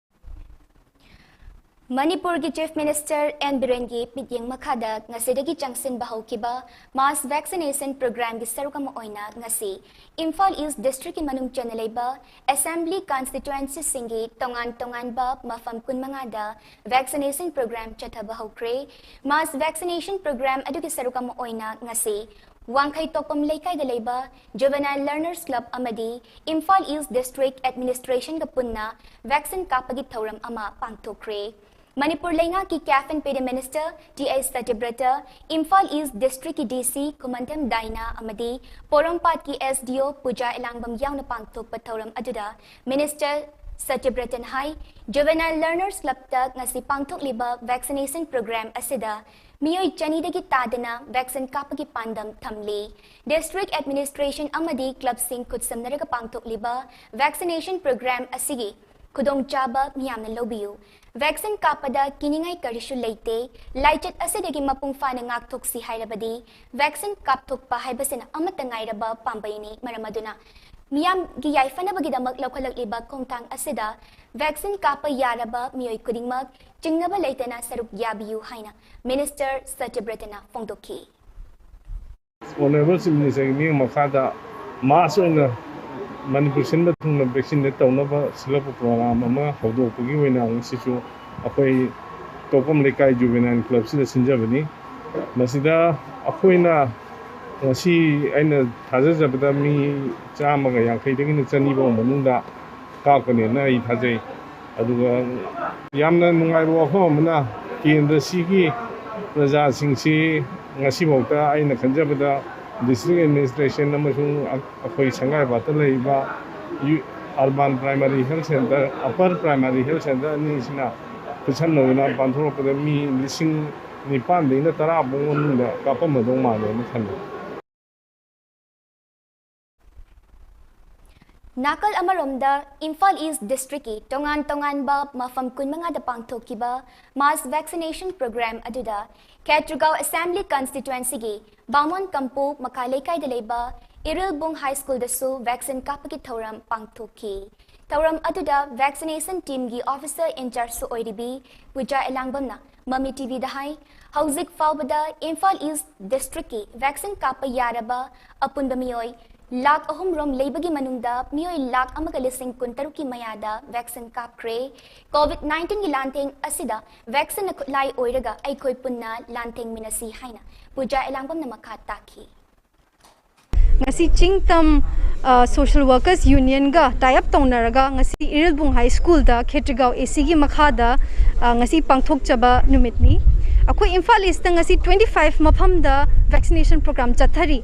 ꯃꯅꯤꯄꯨꯔꯒꯤ Chief Minister ꯑꯦꯟ ꯕꯤꯔꯦꯟꯒꯤ ꯃꯤꯠꯌꯦꯡ ꯃꯈꯥꯗ ꯉꯁꯤꯗꯒꯤ ꯆꯪꯁꯤꯟꯕ ꯍꯧꯈꯤꯕ mass vaccination programꯒꯤ ꯁꯔꯨꯛ ꯑꯃ ꯑꯣꯏꯅ ꯉꯁꯤ ꯏꯝꯐꯥꯜ East Districtꯀꯤ ꯃꯅꯨꯡ ꯆꯟꯅ ꯂꯩꯕ Assembly Constituencyꯁꯤꯡꯒꯤ ꯇꯣꯉꯥꯟ ꯇꯣꯉꯥꯟꯕ ꯃꯐꯝ ꯀꯨꯟꯃꯉꯥꯗ vaccination program ꯆꯠꯊꯕ ꯍꯧꯈ꯭ꯔꯦ꯫ Mass vaccination program ꯑꯗꯨꯒꯤ ꯁꯔꯨꯛ ꯑꯃ ꯑꯣꯏꯅ ꯉꯁꯤ ꯋꯥꯡꯈꯩ ꯇꯣꯛꯄꯝ ꯂꯩꯀꯥꯏꯗ ꯂꯩꯕ Juvenile Learners Club ꯑꯃꯗꯤ ꯏꯝꯐꯥꯜ East District Administrationꯒ ꯄꯨꯟꯅ vaccine ꯀꯥꯞꯄꯒꯤ ꯊꯧꯔꯝ ꯑꯃ ꯄꯥꯡꯊꯣꯛꯈ꯭ꯔꯦ꯫ ꯃꯅꯤꯄꯨꯔ ꯂꯩꯉꯥꯛꯀꯤ Cap and Pay Minister T H Satyabrata, Imphal East Districtꯀꯤ ꯗꯤ ꯁꯤ ꯈꯨꯃꯟꯊꯦꯝ ꯗꯥꯏꯅꯥ ꯑꯃꯗꯤ ꯄꯣꯔꯣꯝꯄꯥꯠꯀꯤ ꯑꯦꯁ ꯗꯤ ꯑꯣ ꯄꯨꯖꯥ ꯏꯂꯥꯡꯕꯝ ꯌꯥꯎꯅ ꯄꯥꯡꯊꯣꯛꯄ ꯊꯧꯔꯝ ꯑꯗꯨꯗ Minister ꯁꯇ꯭ꯌꯕ꯭ꯔꯇꯅ ꯍꯥꯏ, Juvenile Learners Clubꯇ ꯉꯁꯤ ꯄꯥꯡꯊꯣꯛꯂꯤꯕ vaccination program ꯑꯁꯤꯗ ꯃꯤꯑꯣꯏ ꯆꯅꯤꯗꯒꯤ ꯇꯥꯗꯅ vaccine ꯀꯥꯞꯄꯒꯤ ꯄꯥꯟꯗꯝ ꯊꯝꯂꯤ꯫ District Administration ꯑꯃꯗꯤ clubꯁꯤꯡ ꯈꯨꯠꯁꯝꯅꯔꯒ ꯄꯥꯡꯊꯣꯛꯂꯤꯕ vaccination program ꯑꯁꯤꯒꯤ ꯈꯨꯗꯣꯡꯆꯥꯕ ꯃꯤꯌꯥꯝꯅ ꯂꯧꯕꯤꯌꯨ꯫ Vaccine ꯀꯥꯞꯄꯗ ꯀꯤꯅꯤꯡꯉꯥꯏ ꯀꯔꯤꯁꯨ ꯂꯩꯇꯦ꯫ ꯂꯥꯏꯆꯠ ꯑꯁꯤꯗꯒꯤ ꯃꯄꯨꯡ ꯐꯥꯅ ꯉꯥꯛꯊꯣꯛꯁꯤ ꯍꯥꯏꯔꯕꯗꯤ vaccine ꯀꯥꯞꯊꯣꯛꯄ ꯍꯥꯏꯕꯁꯤꯅ ꯑꯃꯠꯇ ꯉꯥꯏꯔꯕ ꯄꯥꯝꯕꯩꯅꯤ꯫ ꯃꯔꯝ ꯑꯗꯨꯅ ꯃꯤꯌꯥꯝꯒꯤ ꯌꯥꯏꯐꯅꯕꯒꯤꯗꯃꯛ ꯂꯧꯈꯠꯂꯛꯂꯤꯕ ꯈꯣꯡꯊꯥꯡ ꯑꯁꯤꯗ vaccine ꯀꯥꯞꯄ ꯌꯥꯔꯕ ꯃꯤꯑꯣꯏ ꯈꯨꯗꯤꯡꯃꯛ ꯆꯤꯡꯅꯕ ꯂꯩꯇꯅ ꯁꯔꯨꯛ ꯌꯥꯕꯤꯌꯨ ꯍꯥꯏꯅ Minister ꯁꯇ꯭ꯌꯕ꯭ꯔꯇꯅ ꯐꯣꯡꯗꯣꯛꯈꯤ꯫ Honourable Chief Ministerꯒꯤ ꯃꯤꯠꯌꯦꯡ ꯃꯈꯥꯗ mass ꯑꯣꯏꯅ ꯃꯅꯤꯄꯨꯔ ꯁꯤꯟꯕ ꯊꯨꯡꯅ vaccinate ꯇꯧꯅꯕ ꯁꯤꯜꯂꯛꯄ program ꯑꯃ ꯍꯧꯗꯣꯛꯄꯒꯤ ꯑꯣꯏꯅ ꯉꯁꯤꯁꯨ ꯑꯩꯈꯣꯏ ꯇꯣꯛꯄꯝ ꯂꯩꯀꯥꯏ Juvenile Clubꯁꯤꯗ ꯁꯤꯟꯖꯕꯅꯤ꯫ ꯃꯁꯤꯗ ꯑꯩꯈꯣꯏꯅ ꯉꯁꯤ, ꯑꯩꯅ ꯊꯥꯖꯖꯕꯗ ꯃꯤ ꯆꯥꯝꯃꯒ ꯌꯥꯡꯈꯩꯗꯒꯤꯅ ꯆꯅꯤ ꯐꯥꯎ ꯃꯅꯨꯡꯗ ꯀꯥꯞꯀꯅꯦꯅ ꯑꯩ ꯊꯥꯖꯩ꯫ ꯑꯗꯨꯒ ꯌꯥꯝꯅ ꯅꯨꯡꯉꯥꯏꯕ ꯋꯥꯐꯝ ꯑꯃꯅ, ꯀꯦꯟꯗ꯭ꯔꯁꯤꯒꯤ ꯄ꯭ꯔꯖꯥꯁꯤꯡꯁꯤ ꯉꯁꯤꯐꯥꯎꯗ ꯑꯩꯅ ꯈꯟꯖꯕꯗ District Administration ꯑꯃꯁꯨꯡ ꯑꯩꯈꯣꯏ ꯁꯪꯒꯥꯏꯕꯥꯠꯇ ꯂꯩꯔꯤꯕ ꯌꯨ-, Urban Primary Health Centre, Upper Primary Health Centre ꯑꯅꯤꯁꯤꯅ ꯈꯨꯠꯁꯝꯅꯗꯨꯅ ꯄꯥꯡꯊꯣꯔꯛꯄꯗ ꯃꯤ ꯂꯤꯁꯤꯡ ꯅꯤꯄꯥꯟꯗꯒꯤꯅ ꯇꯔꯥ ꯐꯥꯎ ꯃꯅꯨꯡꯗ ꯀꯥꯞꯄꯝꯃꯗꯧ ꯃꯥꯜꯂꯦꯅ ꯈꯜꯂꯤ꯫ ꯅꯥꯀꯜ ꯑꯃꯔꯣꯝꯗ, ꯏꯝꯐꯥꯜ ꯏꯁ ꯗꯤꯁꯇ꯭ꯔꯤꯛꯀꯤ ꯇꯣꯉꯥꯟ ꯇꯣꯉꯥꯟꯕ ꯃꯐꯝ ꯀꯨꯟꯃꯉꯥꯗ ꯄꯥꯡꯊꯣꯛꯈꯤꯕ mass vaccination program ꯑꯗꯨꯗ ꯈꯦꯇ꯭ꯔꯤꯒꯥꯎ Assembly Constituencyꯒꯤ ꯕꯥꯃꯣꯟ ꯀꯝꯄꯨ ꯃꯈꯥ ꯂꯩꯀꯥꯏꯗ ꯂꯩꯕ ꯏꯔꯤꯜꯕꯨꯡ High Schoolꯗꯁꯨ vaccine ꯀꯥꯞꯄꯒꯤ ꯊꯧꯔꯝ ꯄꯥꯡꯊꯣꯛꯈꯤ꯫ ꯊꯧꯔꯝ ꯑꯗꯨꯗ vaccination teamꯒꯤ officer in chargeꯁꯨ ꯑꯣꯏꯔꯤꯕꯤ ꯄꯨꯖꯥ ꯑꯦꯂꯥꯡꯕꯝꯅ ꯃꯃꯤ ꯇꯤꯚꯤꯗ ꯍꯥꯏ, ꯍꯧꯖꯤꯛ ꯐꯥꯎꯕꯗ ꯏꯝꯐꯥꯜ ꯏꯁ ꯗꯤꯁꯇ꯭ꯔꯤꯛꯀꯤ vaccine ꯀꯥꯞꯄ ꯌꯥꯔꯕ ꯑꯄꯨꯟꯕ ꯃꯤꯑꯣꯏ ꯂꯥꯈ ꯑꯍꯨꯝ ꯔꯣꯝ ꯂꯩꯕꯒꯤ ꯃꯅꯨꯡꯗ ꯃꯤꯑꯣꯏ ꯂꯥꯈ ꯑꯃꯒ ꯂꯤꯁꯤꯡ ꯀꯨꯟꯇꯔꯨꯛꯀꯤ ꯃꯌꯥꯗ vaccine ꯀꯥꯞꯈ꯭ꯔꯦ꯫ COVID nineteenꯒꯤ ꯂꯥꯟꯊꯦꯡ ꯑꯁꯤꯗ vaccineꯅ ꯈꯨꯠꯂꯥꯏ ꯑꯣꯏꯔꯒ ꯑꯩꯈꯣꯏ ꯄꯨꯟꯅ ꯂꯥꯟꯊꯦꯡꯃꯤꯟꯅꯁꯤ ꯍꯥꯏꯅ ꯄꯨꯖꯥ ꯑꯦꯂꯥꯡꯕꯝꯅ ꯃꯈꯥ ꯇꯥꯈꯤ꯫ ꯉꯁꯤ ꯆꯤꯡꯇꯝ ꯁꯣꯁꯤꯌꯦꯜ ꯋꯥꯔꯀꯔꯁ ꯌꯨꯅꯤꯌꯟꯒ tie up ꯇꯧꯅꯔꯒ ꯉꯁꯤ ꯏꯔꯤꯜꯕꯨꯡ High Schoolꯗ ꯈꯦꯇ꯭ꯔꯤꯒꯥꯎ ACꯒꯤ ꯃꯈꯥꯗ ꯉꯁꯤ ꯄꯥꯡꯊꯣꯛꯆꯕ ꯅꯨꯃꯤꯠꯅꯤ꯫ ꯑꯩꯈꯣꯏ ꯏꯝꯐꯥꯜ ꯏꯁꯇ ꯉꯁꯤ twenty five ꯃꯐꯝꯗ vaccination program ꯆꯠꯊꯔꯤ꯫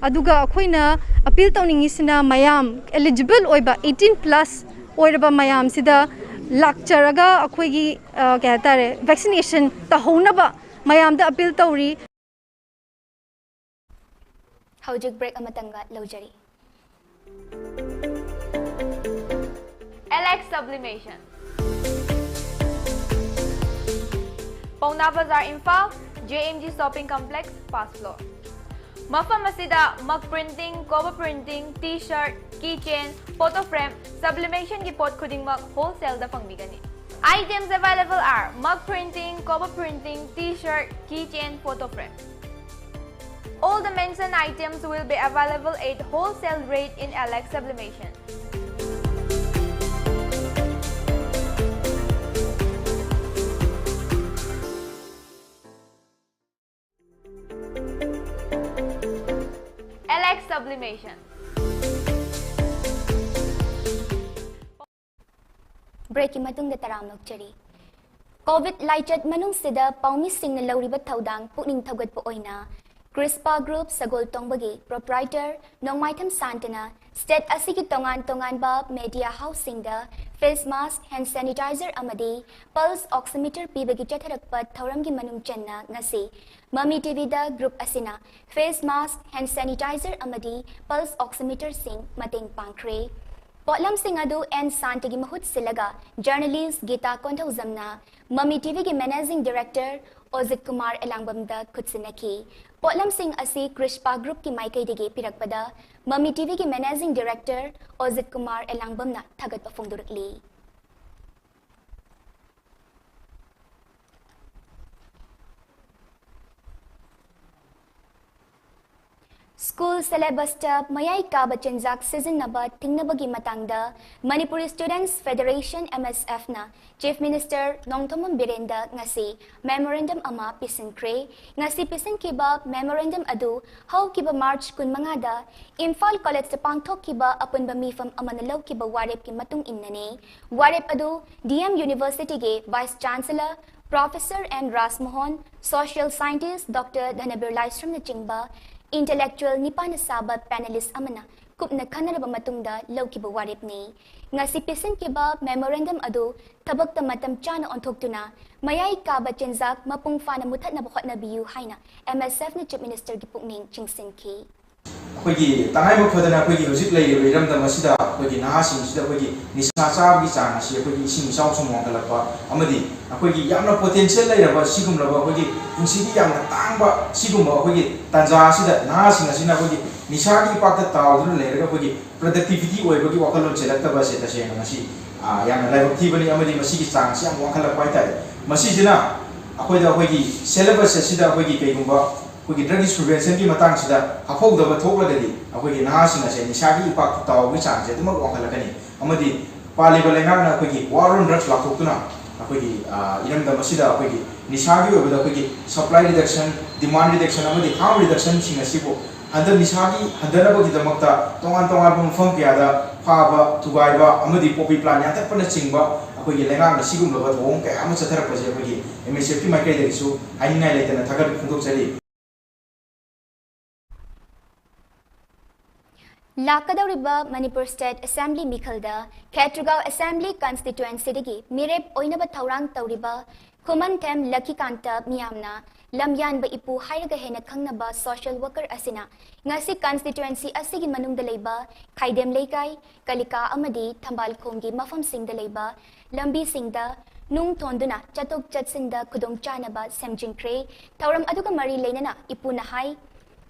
ꯑꯗꯨꯒ ꯑꯩꯈꯣꯏꯅ appeal ꯇꯧꯅꯤꯡꯉꯤꯁꯤꯅ ꯃꯌꯥꯝ eligible ꯑꯣꯏꯕ eighteen plus ꯑꯣꯏꯔꯕ ꯃꯌꯥꯝꯁꯤꯗ ꯂꯥꯛꯆꯔꯒ ꯑꯩꯈꯣꯏꯒꯤ ꯀꯩ ꯍꯥꯏꯇꯥꯔꯦ vaccination ꯇꯧꯍꯧꯅꯕ ꯃꯌꯥꯝꯗ appeal ꯇꯧꯔꯤ꯫ ꯍꯧꯖꯤꯛ break ꯑꯃꯇꯪꯒ ꯂꯧꯖꯔꯤ꯫ Alex Sublimation, Paona Bazar, Imphal, JMG Shopping Complex, first floor. ꯃꯐꯝ ꯑꯁꯤꯗ mug printing, cover printing, T-shirt, keychain, photo frame, sublimationꯒꯤ ꯄꯣꯠ ꯈꯨꯗꯤꯡꯃꯛ wholesaleꯗ ꯐꯪꯕꯤꯒꯅꯤ꯫ Items available are mug printing, cover printing, T-shirt, keychain, photo frame. All the mentioned items will be available at wholesale rate in Alex Sublimation. Alex Sublimation. Breakꯀꯤ ꯃꯇꯨꯡꯗ ꯇꯔꯥꯝꯅ ꯑꯣꯛꯆꯔꯤ꯫ COVID ꯂꯥꯏꯆꯠ ꯃꯅꯨꯡꯁꯤꯗ ꯄꯥꯎꯃꯤꯁꯤꯡꯅ ꯂꯧꯔꯤꯕ ꯊꯧꯗꯥꯡ ꯄꯨꯛꯅꯤꯡ ꯊꯧꯒꯠꯄ ꯑꯣꯏꯅ Crispa Group ꯁꯒꯣꯜ ꯇꯣꯡꯕꯒꯤ proprietor ꯅꯣꯡꯃꯥꯏꯊꯦꯝ ꯁꯥꯟꯇꯅ state ꯑꯁꯤꯒꯤ ꯇꯣꯉꯥꯟ ꯇꯣꯉꯥꯟꯕ media houseꯁꯤꯡꯗ face mask, hand sanitizer ꯑꯃꯗꯤ pulse oximeter ꯄꯤꯕꯒꯤ ꯆꯠꯊꯔꯛꯄ ꯊꯧꯔꯝꯒꯤ ꯃꯅꯨꯡ ꯆꯟꯅ ꯉꯁꯤ ꯃꯃꯤ ꯇꯤꯚꯤꯗ group ꯑꯁꯤꯅ face mask, hand sanitizer ꯑꯃꯗꯤ pulse oximeterꯁꯤꯡ ꯃꯇꯦꯡ ꯄꯥꯡꯈ꯭ꯔꯦ꯫ ꯄꯣꯠꯂꯝꯁꯤꯡ ꯑꯗꯨ ꯑꯦꯟ ꯁꯥꯟꯇꯒꯤ ꯃꯍꯨꯠ ꯁꯤꯜꯂꯒ ꯖꯔꯅꯦꯂꯤꯁ ꯒꯤꯇꯥ ꯀꯣꯟꯊꯧꯖꯝꯅ ꯃꯃꯤ ꯇꯤꯚꯤꯒꯤ ꯃꯦꯅꯦꯖꯤꯡ ꯗꯤꯔꯦꯛꯇꯔ ꯑꯣꯖꯤꯠ ꯀꯨꯃꯥꯔ ꯑꯦꯂꯥꯡꯕꯝꯗ ꯈꯨꯠꯁꯤꯟꯅꯈꯤ꯫ ꯄꯣꯠꯂꯝꯁꯤꯡ ꯑꯁꯤ ꯀ꯭ꯔꯤꯁꯄꯥ ꯒ꯭ꯔꯨꯞꯀꯤ ꯃꯥꯏꯀꯩꯗꯒꯤ ꯄꯤꯔꯛꯄꯗ ꯃꯃꯤ ꯇꯤꯚꯤꯒꯤ ꯃꯦꯅꯦꯖꯤꯡ ꯗꯤꯔꯦꯛꯇꯔ ꯑꯣꯖꯤꯠ ꯀꯨꯃꯥꯔ ꯑꯦꯂꯥꯡꯕꯝꯅ ꯊꯥꯒꯠꯄ ꯐꯣꯡꯗꯣꯔꯛꯂꯤ꯫ ꯁ꯭ꯀꯨꯜ ꯁꯦꯂꯦꯕꯁꯇ ꯃꯌꯥꯏ ꯀꯥꯕ ꯆꯤꯟꯖꯥꯛ ꯁꯤꯖꯤꯟꯅꯕ ꯊꯤꯡꯅꯕꯒꯤ ꯃꯇꯥꯡꯗ ꯃꯅꯤꯄꯨꯔꯤ ꯁ꯭ꯇꯨꯗꯦꯟꯠꯁ ꯐꯦꯗꯔꯦꯁꯟ, ꯑꯦꯝ ꯑꯦꯁ ꯑꯦꯐꯅ ꯆꯤꯐ ꯃꯤꯅꯤꯁꯇꯔ ꯅꯣꯡꯊꯣꯝꯕꯝ ꯕꯤꯔꯦꯟꯗ ꯉꯁꯤ ꯃꯦꯃꯣꯔꯦꯟꯗꯝ ꯑꯃ ꯄꯤꯁꯤꯟꯈ꯭ꯔꯦ꯫ ꯉꯁꯤ ꯄꯤꯁꯤꯟꯈꯤꯕ ꯃꯦꯃꯣꯔꯦꯟꯗꯝ ꯑꯗꯨ ꯍꯧꯈꯤꯕ ꯃꯥꯔꯆ ꯀꯨꯟꯃꯉꯥꯗ ꯏꯝꯐꯥꯜ ꯀꯣꯂꯦꯖꯇ ꯄꯥꯡꯊꯣꯛꯈꯤꯕ ꯑꯄꯨꯟꯕ ꯃꯤꯐꯝ ꯑꯃꯅ ꯂꯧꯈꯤꯕ ꯋꯥꯔꯦꯞꯀꯤ ꯃꯇꯨꯡ ꯏꯟꯅꯅꯤ꯫ ꯋꯥꯔꯦꯞ ꯑꯗꯨ ꯗꯤ ꯑꯦꯝ ꯌꯨꯅꯤꯚꯔꯁꯤꯇꯤꯒꯤ vice chancellor professor N Rajmohan, social scientist doctor Dhanabir ꯂꯥꯏꯁ꯭ꯔꯝꯅꯆꯤꯡꯕ ꯏꯟꯇꯦꯂꯦꯛꯆꯨꯑꯦꯜ ꯅꯤꯄꯥꯟꯅ ꯁꯥꯕ ꯄꯦꯅꯦꯂꯤꯁ꯭ꯠ ꯑꯃꯅ ꯀꯨꯞꯅ ꯈꯟꯅꯔꯕ ꯃꯇꯨꯡꯗ ꯂꯧꯈꯤꯕ ꯋꯥꯔꯦꯞꯅꯤ꯫ ꯉꯁꯤ ꯄꯤꯁꯤꯟꯈꯤꯕ ꯃꯦꯃꯣꯔꯦꯟꯗꯝ ꯑꯗꯨ ꯊꯕꯛꯇ ꯃꯇꯝ ꯆꯥꯅ ꯑꯣꯟꯊꯣꯛꯇꯨꯅ ꯃꯌꯥꯏ ꯀꯥꯕ ꯆꯤꯟꯖꯥꯛ ꯃꯄꯨꯡ ꯐꯥꯅ ꯃꯨꯊꯠꯅꯕ ꯍꯣꯠꯅꯕꯤꯌꯨ ꯍꯥꯏꯅ ꯑꯦꯝ ꯑꯦꯁ ꯑꯦꯐꯅ ꯆꯤꯐ ꯃꯤꯅꯤꯁꯇꯔꯒꯤ ꯄꯨꯛꯅꯤꯡ ꯆꯤꯡꯁꯤꯟꯈꯤ꯫ ꯑꯩꯈꯣꯏꯒꯤ ꯇꯉꯥꯏꯕ ꯐꯗꯅ ꯑꯩꯈꯣꯏꯒꯤ ꯍꯧꯖꯤꯛ ꯂꯩꯔꯤꯕ ꯏꯔꯝꯗꯝ ꯑꯁꯤꯗ ꯑꯩꯈꯣꯏꯒꯤ ꯅꯍꯥꯁꯤꯡꯁꯤꯗ ꯑꯩꯈꯣꯏꯒꯤ ꯅꯤꯁꯥ ꯆꯥꯕꯒꯤ ꯆꯥꯡ ꯑꯁꯤ ꯑꯩꯈꯣꯏꯒꯤ ꯏꯁꯤꯡ ꯏꯆꯥꯎ ꯁꯨꯝ ꯋꯥꯡꯈꯠꯂꯛꯄ ꯑꯃꯗꯤ ꯑꯩꯈꯣꯏꯒꯤ ꯌꯥꯝꯅ ꯄꯣꯇꯦꯟꯁꯤꯌꯦꯜ ꯂꯩꯔꯕ ꯁꯤꯒꯨꯝꯂꯕ ꯑꯩꯈꯣꯏꯒꯤ ꯄꯨꯟꯁꯤꯒꯤ ꯌꯥꯝꯅ ꯇꯥꯡꯕ ꯁꯤꯒꯨꯝꯕ ꯑꯩꯈꯣꯏꯒꯤ ꯇꯥꯟꯖꯥ ꯑꯁꯤꯗ ꯅꯍꯥꯁꯤꯡ ꯑꯁꯤꯅ ꯑꯩꯈꯣꯏꯒꯤ ꯅꯤꯁꯥꯒꯤ ꯏꯄꯥꯛꯇ ꯇꯥꯎꯗꯨꯅ ꯂꯩꯔꯒ ꯑꯩꯈꯣꯏꯒꯤ ꯄ꯭ꯔꯗꯛꯇꯤꯚꯤꯇꯤ ꯑꯣꯏꯕꯒꯤ ꯋꯥꯈꯜꯂꯣꯟ ꯆꯦꯜꯂꯛꯇꯕ ꯑꯁꯦ ꯇꯁꯦꯡꯅ ꯃꯁꯤ, ꯑ, ꯌꯥꯝꯅ ꯂꯥꯏꯕꯛ ꯊꯤꯕꯅꯤ ꯑꯃꯗꯤ ꯃꯁꯤꯒꯤ ꯆꯥꯡꯁꯤ ꯌꯥꯝ ꯋꯥꯡꯈꯠꯂꯛꯄ ꯍꯥꯏꯇꯥꯔꯦ꯫ ꯃꯁꯤꯁꯤꯅ ꯑꯩꯈꯣꯏꯗ ꯑꯩꯈꯣꯏꯒꯤ ꯁꯦꯂꯦꯕꯁ ꯑꯁꯤꯗ ꯑꯩꯈꯣꯏꯒꯤ ꯀꯩꯒꯨꯝꯕ ꯑꯩꯈꯣꯏꯒꯤ ꯗ꯭ꯔꯒ ꯏꯁ ꯄ꯭ꯔꯤꯚꯦꯟꯁꯟꯒꯤ ꯃꯇꯥꯡꯁꯤꯗ ꯍꯥꯞꯍꯧꯗꯕ ꯊꯣꯛꯂꯒꯗꯤ ꯑꯩꯈꯣꯏꯒꯤ ꯅꯍꯥꯁꯤꯡ ꯑꯁꯦ ꯅꯤꯁꯥꯒꯤ ꯏꯄꯥꯛꯇ ꯇꯥꯎꯕꯒꯤ ꯆꯥꯡꯁꯦ ꯑꯗꯨꯃꯛ ꯋꯥꯡꯈꯠꯂꯛꯀꯅꯤ꯫ ꯑꯃꯗꯤ ꯄꯥꯜꯂꯤꯕ ꯂꯩꯉꯥꯛꯅ ꯑꯩꯈꯣꯏꯒꯤ ꯋꯥꯔ ꯑꯣꯟ ꯗ꯭ꯔꯒꯁ ꯂꯥꯎꯊꯣꯛꯇꯨꯅ ꯑꯩꯈꯣꯏꯒꯤ, ꯑ, ꯏꯔꯝꯗꯝ ꯑꯁꯤꯗ ꯑꯩꯈꯣꯏꯒꯤ ꯅꯤꯁꯥꯒꯤ ꯑꯣꯏꯕꯗ ꯑꯩꯈꯣꯏꯒꯤ ꯁꯄ꯭ꯂꯥꯏ ꯔꯤꯗꯛꯁꯟ, ꯗꯤꯃꯥꯟ ꯔꯤꯗꯛꯁꯟ ꯑꯃꯗꯤ ꯍꯥꯔꯝ ꯔꯤꯗꯛꯁꯟꯁꯤꯡ ꯑꯁꯤꯕꯨ ꯍꯟꯗꯛ ꯅꯤꯁꯥꯒꯤ ꯍꯟꯊꯅꯕꯒꯤꯗꯃꯛꯇ ꯇꯣꯉꯥꯟ ꯇꯣꯉꯥꯟꯕ ꯃꯐꯝ ꯀꯌꯥꯗ ꯐꯥꯕ, ꯊꯨꯒꯥꯏꯕ ꯑꯃꯗꯤ ꯄꯣꯄꯤ ꯄ꯭ꯂꯥꯟ ꯌꯥꯟꯊꯠꯄꯅꯆꯤꯡꯕ ꯑꯩꯈꯣꯏꯒꯤ ꯂꯩꯉꯥꯛꯅ ꯁꯤꯒꯨꯝꯂꯕ ꯊꯧꯑꯣꯡ ꯀꯌꯥ ꯑꯃ ꯆꯠꯊꯔꯛꯄꯁꯦ ꯑꯩꯈꯣꯏꯒꯤ ꯑꯦꯝ ꯑꯦꯁ ꯑꯦꯐꯀꯤ ꯃꯥꯏꯀꯩꯗꯒꯤꯁꯨ ꯍꯥꯏꯅꯤꯡꯉꯥꯏ ꯂꯩꯇꯅ ꯊꯥꯒꯠ ꯐꯣꯡꯗꯣꯛꯆꯔꯤ꯫ ꯂꯥꯛꯀꯗꯧꯔꯤꯕ ꯃꯅꯤꯄꯨꯔ ꯁ꯭ꯇꯦꯠ ꯑꯦꯁꯦꯝꯕ꯭ꯂꯤ ꯃꯤꯈꯜꯗ ꯈꯦꯇ꯭ꯔꯤꯒꯥꯎ ꯑꯦꯁꯦꯝꯕ꯭ꯂꯤ ꯀꯟꯁꯇꯤꯇ꯭ꯋꯦꯟꯁꯤꯗꯒꯤ ꯃꯤꯔꯦꯞ ꯑꯣꯏꯅꯕ ꯊꯧꯔꯥꯡ ꯇꯧꯔꯤꯕ ꯈꯨꯃꯟꯊꯦꯝ ꯂꯛꯈꯤꯀꯥꯟꯇ ꯃꯤꯌꯥꯝꯅ ꯂꯝꯌꯥꯟꯕ ꯏꯄꯨ ꯍꯥꯏꯔꯒ ꯍꯦꯟꯅ ꯈꯪꯅꯕ social worker ꯑꯁꯤꯅ ꯉꯁꯤ constituency ꯑꯁꯤꯒꯤ ꯃꯅꯨꯡꯗ ꯂꯩꯕ ꯈꯥꯏꯗꯦꯝ ꯂꯩꯀꯥꯏ, ꯀꯂꯤꯀꯥ ꯑꯃꯗꯤ ꯊꯝꯕꯥꯜꯈꯣꯡꯒꯤ ꯃꯐꯝꯁꯤꯡꯗ ꯂꯩꯕ ꯂꯝꯕꯤꯁꯤꯡꯗ ꯅꯨꯡ ꯊꯣꯟꯗꯨꯅ ꯆꯠꯊꯣꯛ ꯆꯠꯁꯤꯟꯗ ꯈꯨꯗꯣꯡꯆꯥꯅꯕ ꯁꯦꯝꯖꯤꯟꯈ꯭ꯔꯦ꯫ ꯊꯧꯔꯝ ꯑꯗꯨꯒ ꯃꯔꯤ ꯂꯩꯅꯅ ꯏꯄꯨꯅ ꯍꯥꯏ,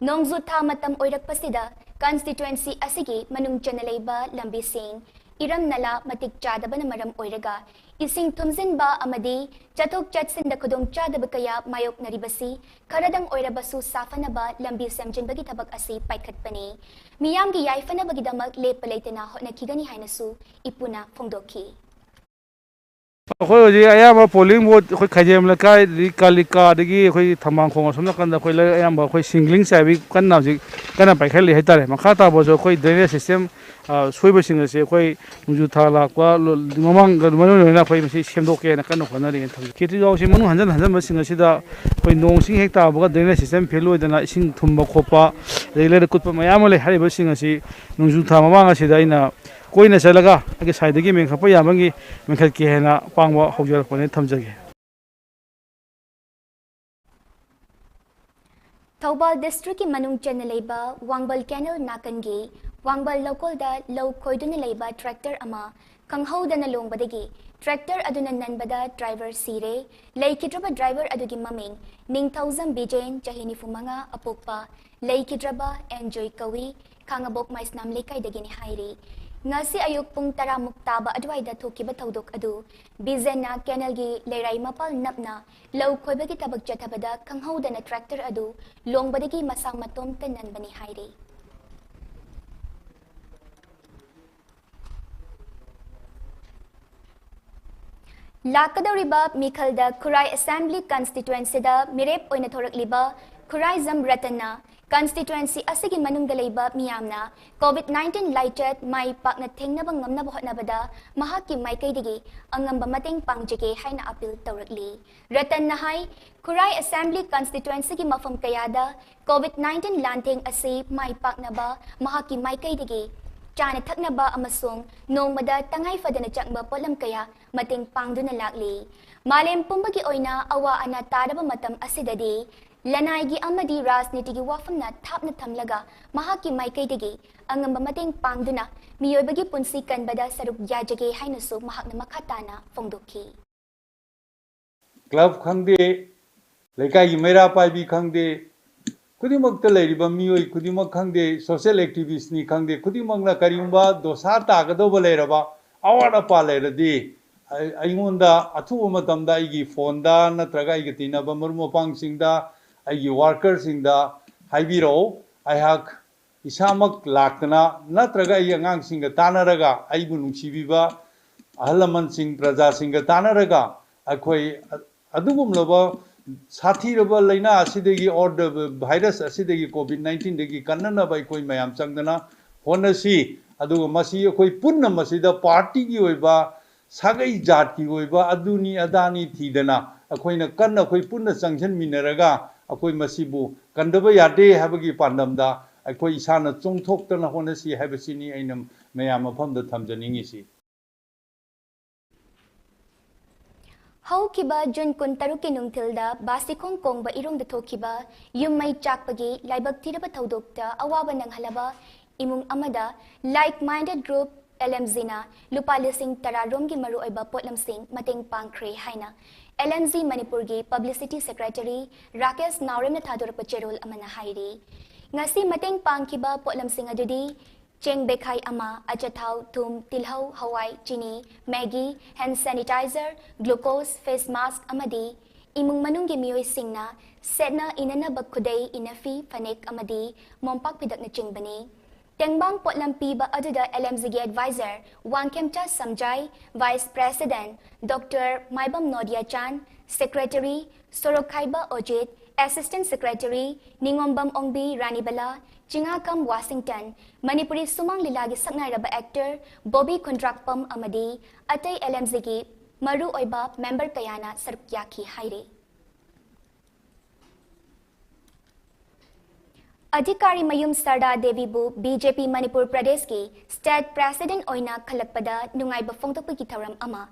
ꯅꯣꯡꯖꯨ ꯊꯥ ꯃꯇꯝ ꯑꯣꯏꯔꯛꯄꯁꯤꯗ constituency ꯑꯁꯤꯒꯤ ꯃꯅꯨꯡ ꯆꯟꯅ ꯂꯩꯕ ꯂꯝꯕꯤꯁꯤꯡ, ꯏꯔꯝ ꯅꯂꯥ ꯃꯇꯤꯛ ꯆꯥꯗꯕꯅ ꯃꯔꯝ ꯑꯣꯏꯔꯒ ꯏꯁꯤꯡ ꯊꯨꯝꯖꯤꯟꯕ ꯑꯃꯗꯤ ꯆꯠꯊꯣꯛ ꯆꯠꯁꯤꯟꯗ ꯈꯨꯗꯣꯡꯆꯥꯗꯕ ꯀꯌꯥ ꯃꯥꯌꯣꯛꯅꯔꯤꯕꯁꯤ ꯈꯔꯗꯪ ꯑꯣꯏꯔꯕꯁꯨ ꯁꯥꯐꯅꯕ ꯂꯝꯕꯤ ꯁꯦꯝꯖꯤꯟꯕꯒꯤ ꯊꯕꯛ ꯑꯁꯤ ꯄꯥꯏꯈꯠꯄꯅꯤ꯫ ꯃꯤꯌꯥꯝꯒꯤ ꯌꯥꯏꯐꯅꯕꯒꯤꯗꯃꯛ ꯂꯦꯞꯄ ꯂꯩꯇꯅ ꯍꯣꯠꯅꯈꯤꯒꯅꯤ ꯍꯥꯏꯅꯁꯨ ꯏꯄꯨꯅ ꯐꯣꯡꯗꯣꯛꯈꯤ꯫ ꯑꯩꯈꯣꯏ ꯍꯧꯖꯤꯛ ꯑꯌꯥꯝꯕ polling booth, ꯑꯩꯈꯣꯏ ꯈꯥꯏꯗꯦꯝ ꯂꯩꯀꯥꯏ, ꯑꯗꯒꯤ ꯀꯥꯂꯤꯀꯥꯗꯒꯤ ꯑꯩꯈꯣꯏ ꯊꯝꯕꯥꯜꯈꯣꯡ ꯑꯁꯣꯝ ꯅꯥꯀꯟꯗ ꯑꯩꯈꯣꯏ ꯂꯩꯔꯛ ꯑꯌꯥꯝꯕ ꯑꯩꯈꯣꯏ ꯁꯤꯡꯂꯤꯡ ꯆꯥꯏꯕꯤ ꯀꯟꯅ ꯍꯧꯖꯤꯛ ꯀꯟꯅ ꯄꯥꯏꯈꯠꯂꯤ ꯍꯥꯏꯇꯥꯔꯦ꯫ ꯃꯈꯥ ꯇꯥꯕꯁꯨ ꯑꯩꯈꯣꯏ drainage system, ꯑ, ꯁꯣꯏꯕꯁꯤꯡ ꯑꯁꯤ ꯑꯩꯈꯣꯏ ꯅꯣꯡꯖꯨ ꯊꯥ ꯂꯥꯛꯄ ꯂꯣ-, ꯃꯃꯥꯡꯒ ꯃꯔꯨ ꯑꯣꯏꯅ ꯑꯩꯈꯣꯏ ꯃꯁꯤ ꯁꯦꯝꯗꯣꯛꯀꯦꯅ ꯀꯟꯅ ꯍꯣꯠꯅꯔꯤ ꯊꯝꯖꯩ꯫ ꯈꯦꯇ꯭ꯔꯤꯒꯥꯎꯁꯤ ꯃꯅꯨꯡ ꯍꯟꯖꯟ ꯍꯟꯖꯟꯕꯁꯤꯡ ꯑꯁꯤꯗ ꯑꯩꯈꯣꯏ ꯅꯣꯡ ꯏꯁꯤꯡ ꯍꯦꯛ ꯇꯥꯕꯒ drainage system fail ꯑꯣꯏꯗꯅ ꯏꯁꯤꯡ ꯊꯨꯝꯕ ꯈꯣꯠꯄ, ꯑꯗꯩ ꯂꯩꯔꯛ ꯀꯨꯠꯄ ꯃꯌꯥꯝ ꯑꯃ ꯂꯩ꯫ ꯍꯥꯏꯔꯤꯕꯁꯤꯡ ꯑꯁꯤ ꯅꯣꯡꯖꯨ ꯊꯥ ꯃꯃꯥꯡ ꯑꯁꯤꯗ ꯑꯩꯅ ꯀꯣꯏꯅ ꯆꯠꯂꯒ ꯑꯩꯒꯤ ꯁꯥꯏꯗꯒꯤ ꯃꯦꯟꯈꯠꯄ ꯌꯥꯕꯒꯤ ꯃꯦꯟꯈꯠꯀꯦ ꯍꯥꯏꯅ ꯑꯄꯥꯝꯕ ꯍꯧꯖꯔꯛꯄꯅꯦ꯫ ꯊꯝꯖꯒꯦ꯫ ꯊꯧꯕꯥꯜ districtꯀꯤ ꯃꯅꯨꯡ ꯆꯟꯅ ꯂꯩꯕ ꯋꯥꯡꯕꯜ canal ꯅꯥꯀꯟꯒꯤ ꯋꯥꯡꯕꯜ ꯂꯧꯀꯣꯜꯗ ꯂꯧ ꯈꯣꯏꯗꯨꯅ ꯂꯩꯕ tractor ꯑꯃ ꯈꯪꯍꯧꯗꯅ ꯂꯣꯡꯕꯗꯒꯤ tractor ꯑꯗꯨꯅ ꯅꯟꯕꯗ driver ꯁꯤꯔꯦ꯫ ꯂꯩꯈꯤꯗ꯭ꯔꯕ driver ꯑꯗꯨꯒꯤ ꯃꯃꯤꯡ ꯅꯤꯡꯊꯧꯖꯝ ꯕꯤꯖꯦꯟ, ꯆꯍꯤ ꯅꯤꯐꯨ ꯃꯉꯥ, ꯑꯄꯣꯛꯄ ꯂꯩꯈꯤꯗ꯭ꯔꯕ ꯑꯦꯟ ꯖꯣꯏ ꯀꯧꯏ, ꯈꯥꯉꯕꯣꯛ ꯃꯥꯏꯁꯅꯥꯝ ꯂꯩꯀꯥꯏꯗꯒꯤꯅꯤ ꯍꯥꯏꯔꯤ꯫ ꯉꯁꯤ ꯑꯌꯨꯛ ꯄꯨꯡ ꯇꯔꯥꯃꯨꯛ ꯇꯥꯕ ꯑꯗꯨꯋꯥꯏꯗ ꯊꯣꯛꯈꯤꯕ ꯊꯧꯗꯣꯛ ꯑꯗꯨ ꯕꯤꯖꯦꯟꯅ canalꯒꯤ ꯂꯩꯔꯥꯏ ꯃꯄꯥꯜ ꯅꯞꯅ ꯂꯧ ꯈꯣꯏꯕꯒꯤ ꯊꯕꯛ ꯆꯠꯊꯕꯗ ꯈꯪꯍꯧꯗꯅ tractor ꯑꯗꯨ ꯂꯣꯡꯕꯗꯒꯤ ꯃꯁꯥ ꯃꯇꯣꯝꯇ ꯅꯟꯕꯅꯤ ꯍꯥꯏꯔꯤ꯫ ꯂꯥꯛꯀꯗꯧꯔꯤꯕ ꯃꯤꯈꯜꯗ ꯈꯨꯔꯥꯏ Assembly Constituencyꯗ ꯃꯤꯔꯦꯞ ꯑꯣꯏꯅ ꯊꯣꯔꯛꯂꯤꯕ ꯈꯨꯔꯥꯏꯖꯝ ꯔꯇꯟꯅ constituency ꯑꯁꯤꯒꯤ ꯃꯅꯨꯡꯗ ꯂꯩꯕ ꯃꯤꯌꯥꯝꯅ COVID nineteen ꯂꯥꯏꯆꯠ ꯃꯥꯏ ꯄꯥꯛꯅ ꯊꯦꯡꯅꯕ ꯉꯝꯅꯕ ꯍꯣꯠꯅꯕꯗ ꯃꯍꯥꯛꯀꯤ ꯃꯥꯏꯀꯩꯗꯒꯤ ꯑꯉꯝꯕ ꯃꯇꯦꯡ ꯄꯥꯡꯖꯒꯦ ꯍꯥꯏꯅ appeal ꯇꯧꯔꯛꯂꯤ꯫ ꯔꯇꯟꯅ ꯍꯥꯏ, ꯈꯨꯔꯥꯏ Assembly Constituencyꯒꯤ ꯃꯐꯝ ꯀꯌꯥꯗ COVID nineteen ꯂꯥꯟꯊꯦꯡ ꯑꯁꯤ ꯃꯥꯏ ꯄꯥꯛꯅꯕ ꯃꯍꯥꯛꯀꯤ ꯃꯥꯏꯀꯩꯗꯒꯤ ꯆꯥꯅ ꯊꯛꯅꯕ ꯑꯃꯁꯨꯡ ꯅꯣꯡꯃꯗ ꯇꯉꯥꯏ ꯐꯗꯅ ꯆꯪꯕ ꯄꯣꯠꯂꯝ ꯀꯌꯥ ꯃꯇꯦꯡ ꯄꯥꯡꯗꯨꯅ ꯂꯥꯛꯂꯤ꯫ ꯃꯥꯂꯦꯝ ꯄꯨꯝꯕꯒꯤ ꯑꯣꯏꯅ ꯑꯋꯥ ꯑꯅꯥ ꯇꯥꯔꯕ ꯃꯇꯝ ꯑꯁꯤꯗꯗꯤ ꯂꯅꯥꯏꯒꯤ ꯑꯃꯗꯤ ꯔꯥꯖꯅꯤꯇꯤꯒꯤ ꯋꯥꯐꯝꯅ ꯊꯥꯞꯅ ꯊꯝꯂꯒ ꯃꯍꯥꯛꯀꯤ ꯃꯥꯏꯀꯩꯗꯒꯤ ꯑꯉꯝꯕ ꯃꯇꯦꯡ ꯄꯥꯡꯗꯨꯅ ꯃꯤꯑꯣꯏꯕꯒꯤ ꯄꯨꯟꯁꯤ ꯀꯟꯕꯗ ꯁꯔꯨꯛ ꯌꯥꯖꯒꯦ ꯍꯥꯏꯅꯁꯨ ꯃꯍꯥꯛꯅ ꯃꯈꯥ ꯇꯥꯅ ꯐꯣꯡꯗꯣꯛꯈꯤ꯫ ꯀ꯭ꯂꯕ ꯈꯪꯗꯦ, ꯂꯩꯀꯥꯏꯒꯤ ꯃꯩꯔꯥ ꯄꯥꯏꯕꯤ ꯈꯪꯗꯦ, ꯈꯨꯗꯤꯡꯃꯛꯇ ꯂꯩꯔꯤꯕ ꯃꯤꯑꯣꯏ ꯈꯨꯗꯤꯡꯃꯛ ꯈꯪꯗꯦ, ꯁꯣꯁꯤꯌꯦꯜ ꯑꯦꯛꯇꯤꯚꯤꯁ꯭ꯠꯅꯤ ꯈꯪꯗꯦ, ꯈꯨꯗꯤꯡꯃꯛꯅ ꯀꯔꯤꯒꯨꯝꯕ ꯗꯣꯁꯥ ꯇꯥꯒꯗꯧꯕ ꯂꯩꯔꯕ, ꯑꯋꯥꯠ ꯑꯄꯥ ꯂꯩꯔꯗꯤ ꯑꯩ- ꯑꯩꯉꯣꯟꯗ ꯑꯊꯨꯕ ꯃꯇꯝꯗ ꯑꯩꯒꯤ ꯐꯣꯟꯗ ꯅꯠꯇ꯭ꯔꯒ ꯑꯩꯒ ꯇꯤꯟꯅꯕ ꯃꯔꯨꯞ ꯃꯄꯥꯡꯁꯤꯡꯗ, ꯑꯩꯒꯤ ꯋꯥꯔꯀꯔꯁꯤꯡꯗ ꯍꯥꯏꯕꯤꯔꯛꯎ꯫ ꯑꯩꯍꯥꯛ ꯏꯁꯥꯃꯛ ꯂꯥꯛꯇꯅ ꯅꯠꯇ꯭ꯔꯒ ꯑꯩꯒꯤ ꯑꯉꯥꯡꯁꯤꯡꯒ ꯇꯥꯟꯅꯔꯒ, ꯑꯩꯕꯨ ꯅꯨꯡꯁꯤꯕꯤꯕ ꯑꯍꯜ ꯂꯃꯟꯁꯤꯡ, ꯄ꯭ꯔꯖꯥꯁꯤꯡꯒ ꯇꯥꯟꯅꯔꯒ ꯑꯩꯈꯣꯏ ꯑ- ꯑꯗꯨꯒꯨꯝꯂꯕ ꯁꯥꯊꯤꯔꯕ ꯂꯥꯏꯅꯥ ꯑꯁꯤꯗꯒꯤ, or the virus ꯑꯁꯤꯗꯒꯤ, ꯀꯣꯚꯤꯗ ꯅꯥꯏꯟꯇꯤꯟꯗꯒꯤ ꯀꯟꯅꯅꯕ ꯑꯩꯈꯣꯏ ꯃꯌꯥꯝ ꯆꯪꯗꯅ ꯍꯣꯠꯅꯁꯤ꯫ ꯑꯗꯨꯒ ꯃꯁꯤ ꯑꯩꯈꯣꯏ ꯄꯨꯟꯅ ꯃꯁꯤꯗ ꯄꯥꯔꯇꯤꯒꯤ ꯑꯣꯏꯕ, ꯁꯥꯒꯩ ꯖꯥꯠꯀꯤ ꯑꯣꯏꯕ, ꯑꯗꯨꯅꯤ ꯑꯗꯥꯅꯤ ꯊꯤꯗꯅ ꯑꯩꯈꯣꯏꯅ ꯀꯟꯅ ꯑꯩꯈꯣꯏ ꯄꯨꯟꯅ ꯆꯪꯁꯤꯟꯃꯤꯟꯅꯔꯒ ꯑꯩꯈꯣꯏ ꯃꯁꯤꯕꯨ ꯀꯟꯗꯕ ꯌꯥꯗꯦ ꯍꯥꯏꯕꯒꯤ ꯄꯥꯟꯗꯝꯗ ꯑꯩꯈꯣꯏ ꯏꯁꯥꯅ ꯆꯣꯡꯊꯣꯛꯇꯅ ꯍꯣꯠꯅꯁꯤ ꯍꯥꯏꯕꯁꯤꯅꯤ ꯑꯩꯅ ꯃꯌꯥꯝ ꯃꯐꯝꯗ ꯊꯝꯖꯅꯤꯡꯉꯤꯁꯤ꯫ ꯍꯧꯈꯤꯕ ꯖꯨꯟ ꯀꯨꯟꯇꯔꯨꯛꯀꯤ ꯅꯨꯡꯊꯤꯜꯗ ꯕꯥꯁꯤꯈꯣꯡ ꯀꯣꯡꯕ ꯏꯔꯣꯡꯗ ꯊꯣꯛꯈꯤꯕ ꯌꯨꯝ ꯃꯩ ꯆꯥꯛꯄꯒꯤ ꯂꯥꯏꯕꯛ ꯊꯤꯔꯕ ꯊꯧꯗꯣꯛꯇ ꯑꯋꯥꯕ ꯅꯪꯍꯜꯂꯕ ꯏꯃꯨꯡ ꯑꯃꯗ Like Minded Group, L M G ꯅ ꯂꯨꯄꯥ ꯂꯤꯁꯤꯡ ꯇꯔꯥ ꯔꯣꯝꯒꯤ ꯃꯔꯨꯑꯣꯏꯕ ꯄꯣꯠꯂꯝꯁꯤꯡ ꯃꯇꯦꯡ ꯄꯥꯡꯈ꯭ꯔꯦ ꯍꯥꯏꯅ L M G ꯃꯅꯤꯄꯨꯔꯒꯤ ꯄꯕ꯭ꯂꯤꯁꯤꯇꯤ ꯁꯦꯀ꯭ꯔꯦꯇꯔꯤ ꯔꯥꯀꯦꯁ ꯅꯥꯎꯔꯦꯝꯅ ꯊꯥꯗꯣꯔꯛꯄ ꯆꯦꯔꯣꯜ ꯑꯃꯅ ꯍꯥꯏꯔꯤ꯫ ꯉꯁꯤ ꯃꯇꯦꯡ ꯄꯥꯡꯈꯤꯕ ꯄꯣꯠꯂꯝꯁꯤꯡ ꯑꯗꯨꯗꯤ ꯆꯦꯡ ꯕꯦꯈꯥꯏ ꯑꯃ, ꯑꯆꯥꯊꯥꯎ, ꯊꯨꯝ, ꯇꯤꯜꯍꯧ, ꯍꯋꯥꯏ, ꯆꯤꯅꯤ, ꯃꯦꯒꯤ, ꯍꯦꯟ ꯁꯦꯅꯤꯇꯥꯏꯖꯔ, ꯒ꯭ꯂꯨꯀꯣꯁ, ꯐꯦꯁ ꯃꯥꯁꯛ ꯑꯃꯗꯤ ꯏꯃꯨꯡ ꯃꯅꯨꯡꯒꯤ ꯃꯤꯑꯣꯏꯁꯤꯡꯅ ꯁꯦꯠꯅ ꯏꯅꯅꯕ ꯈꯨꯗꯩ, ꯏꯅꯐꯤ, ꯐꯅꯦꯛ ꯑꯃꯗꯤ ꯃꯣꯝꯄꯥꯛ ꯐꯤꯗꯛꯅꯆꯤꯡꯕꯅꯤ꯫ ꯇꯦꯡꯕꯥꯡ ꯄꯣꯠꯂꯝ ꯄꯤꯕ ꯑꯗꯨꯗ L M G ꯒꯤ advisor Wangkhemcha Samjai, vice president doctor Maibam Nodiyachand, secretary Sorokhaiba Ojit, assistant secretary Ningombam Ongbi Ranibala, Chingakham Washington, Manipuri Sumang ꯂꯤꯂꯥꯒꯤ ꯁꯛꯅꯥꯏꯔꯕ ꯑꯦꯛꯇꯔ ꯕꯣꯕꯤ ꯈꯨꯟꯗ꯭ꯔꯥꯛꯄꯝ ꯑꯃꯗꯤ ꯑꯇꯩ L M G ꯒꯤ ꯃꯔꯨ ꯑꯣꯏꯕ ꯃꯦꯝꯕꯔ ꯀꯌꯥꯅ ꯁꯔꯨꯛ ꯌꯥꯈꯤ ꯍꯥꯏꯔꯤ꯫ ꯑꯙꯤꯀꯥꯔꯤ ꯃꯌꯨꯝ ꯁꯔꯗꯥ ꯗꯦꯕꯤꯕꯨ ꯕꯤ ꯖꯦ ꯄꯤ ꯃꯅꯤꯄꯨꯔ ꯄ꯭ꯔꯗꯦꯁꯀꯤ ꯁ꯭ꯇꯦꯠ ꯄ꯭ꯔꯦꯁꯤꯗꯦꯟꯠ ꯑꯣꯏꯅ ꯈꯜꯂꯛꯄꯗ ꯅꯨꯡꯉꯥꯏꯕ ꯐꯣꯡꯗꯣꯛꯄꯒꯤ ꯊꯧꯔꯝ ꯑꯃ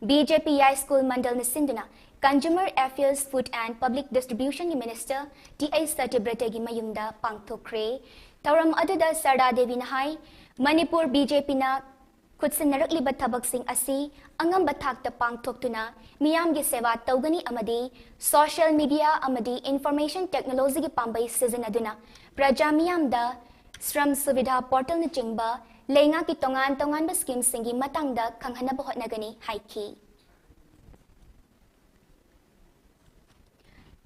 ꯕꯤ ꯖꯦ ꯄꯤ ꯌꯥꯏꯁ꯭ꯀꯨꯜ ꯃꯟꯗꯜꯅ ꯁꯤꯟꯗꯨꯅ Consumer Affairs, Food and Public Distributionꯒꯤ ꯃꯤꯅꯤꯁꯇꯔ ꯇꯤ ꯑꯩꯆ ꯁꯇ꯭ꯌꯕ꯭ꯔꯇꯒꯤ ꯃꯌꯨꯝꯗ ꯄꯥꯡꯊꯣꯛꯈ꯭ꯔꯦ꯫ ꯊꯧꯔꯝ ꯑꯗꯨꯗ ꯁꯔꯗꯥ ꯗꯦꯕꯤꯅ ꯍꯥꯏ, ꯃꯅꯤꯄꯨꯔ ꯕꯤ ꯖꯦ ꯄꯤꯅ ꯈꯨꯠꯁꯤꯟꯅꯔꯛꯂꯤꯕ ꯊꯕꯛꯁꯤꯡ ꯑꯁꯤ ꯑꯉꯝꯕ ꯊꯥꯛꯇ ꯄꯥꯡꯊꯣꯛꯇꯨꯅ ꯃꯤꯌꯥꯝꯒꯤ ꯁꯦꯕꯥ ꯇꯧꯒꯅꯤ ꯑꯃꯗꯤ social media ꯑꯃꯗꯤ information technologyꯒꯤ ꯄꯥꯝꯕꯩ ꯁꯤꯖꯤꯟꯅꯗꯨꯅ ꯄ꯭ꯔꯖꯥ ꯃꯤꯌꯥꯝꯗ ꯁ꯭ꯔꯝ ꯁꯨꯕꯤꯙꯥ ꯄꯣꯔꯇꯦꯜꯅꯆꯤꯡꯕ ꯂꯩꯉꯥꯛꯀꯤ ꯇꯣꯉꯥꯟ ꯇꯣꯉꯥꯟꯕ ꯁ꯭ꯀꯤꯝꯁꯤꯡꯒꯤ ꯃꯇꯥꯡꯗ ꯈꯪꯍꯟꯅꯕ ꯍꯣꯠꯅꯒꯅꯤ ꯍꯥꯏꯈꯤ꯫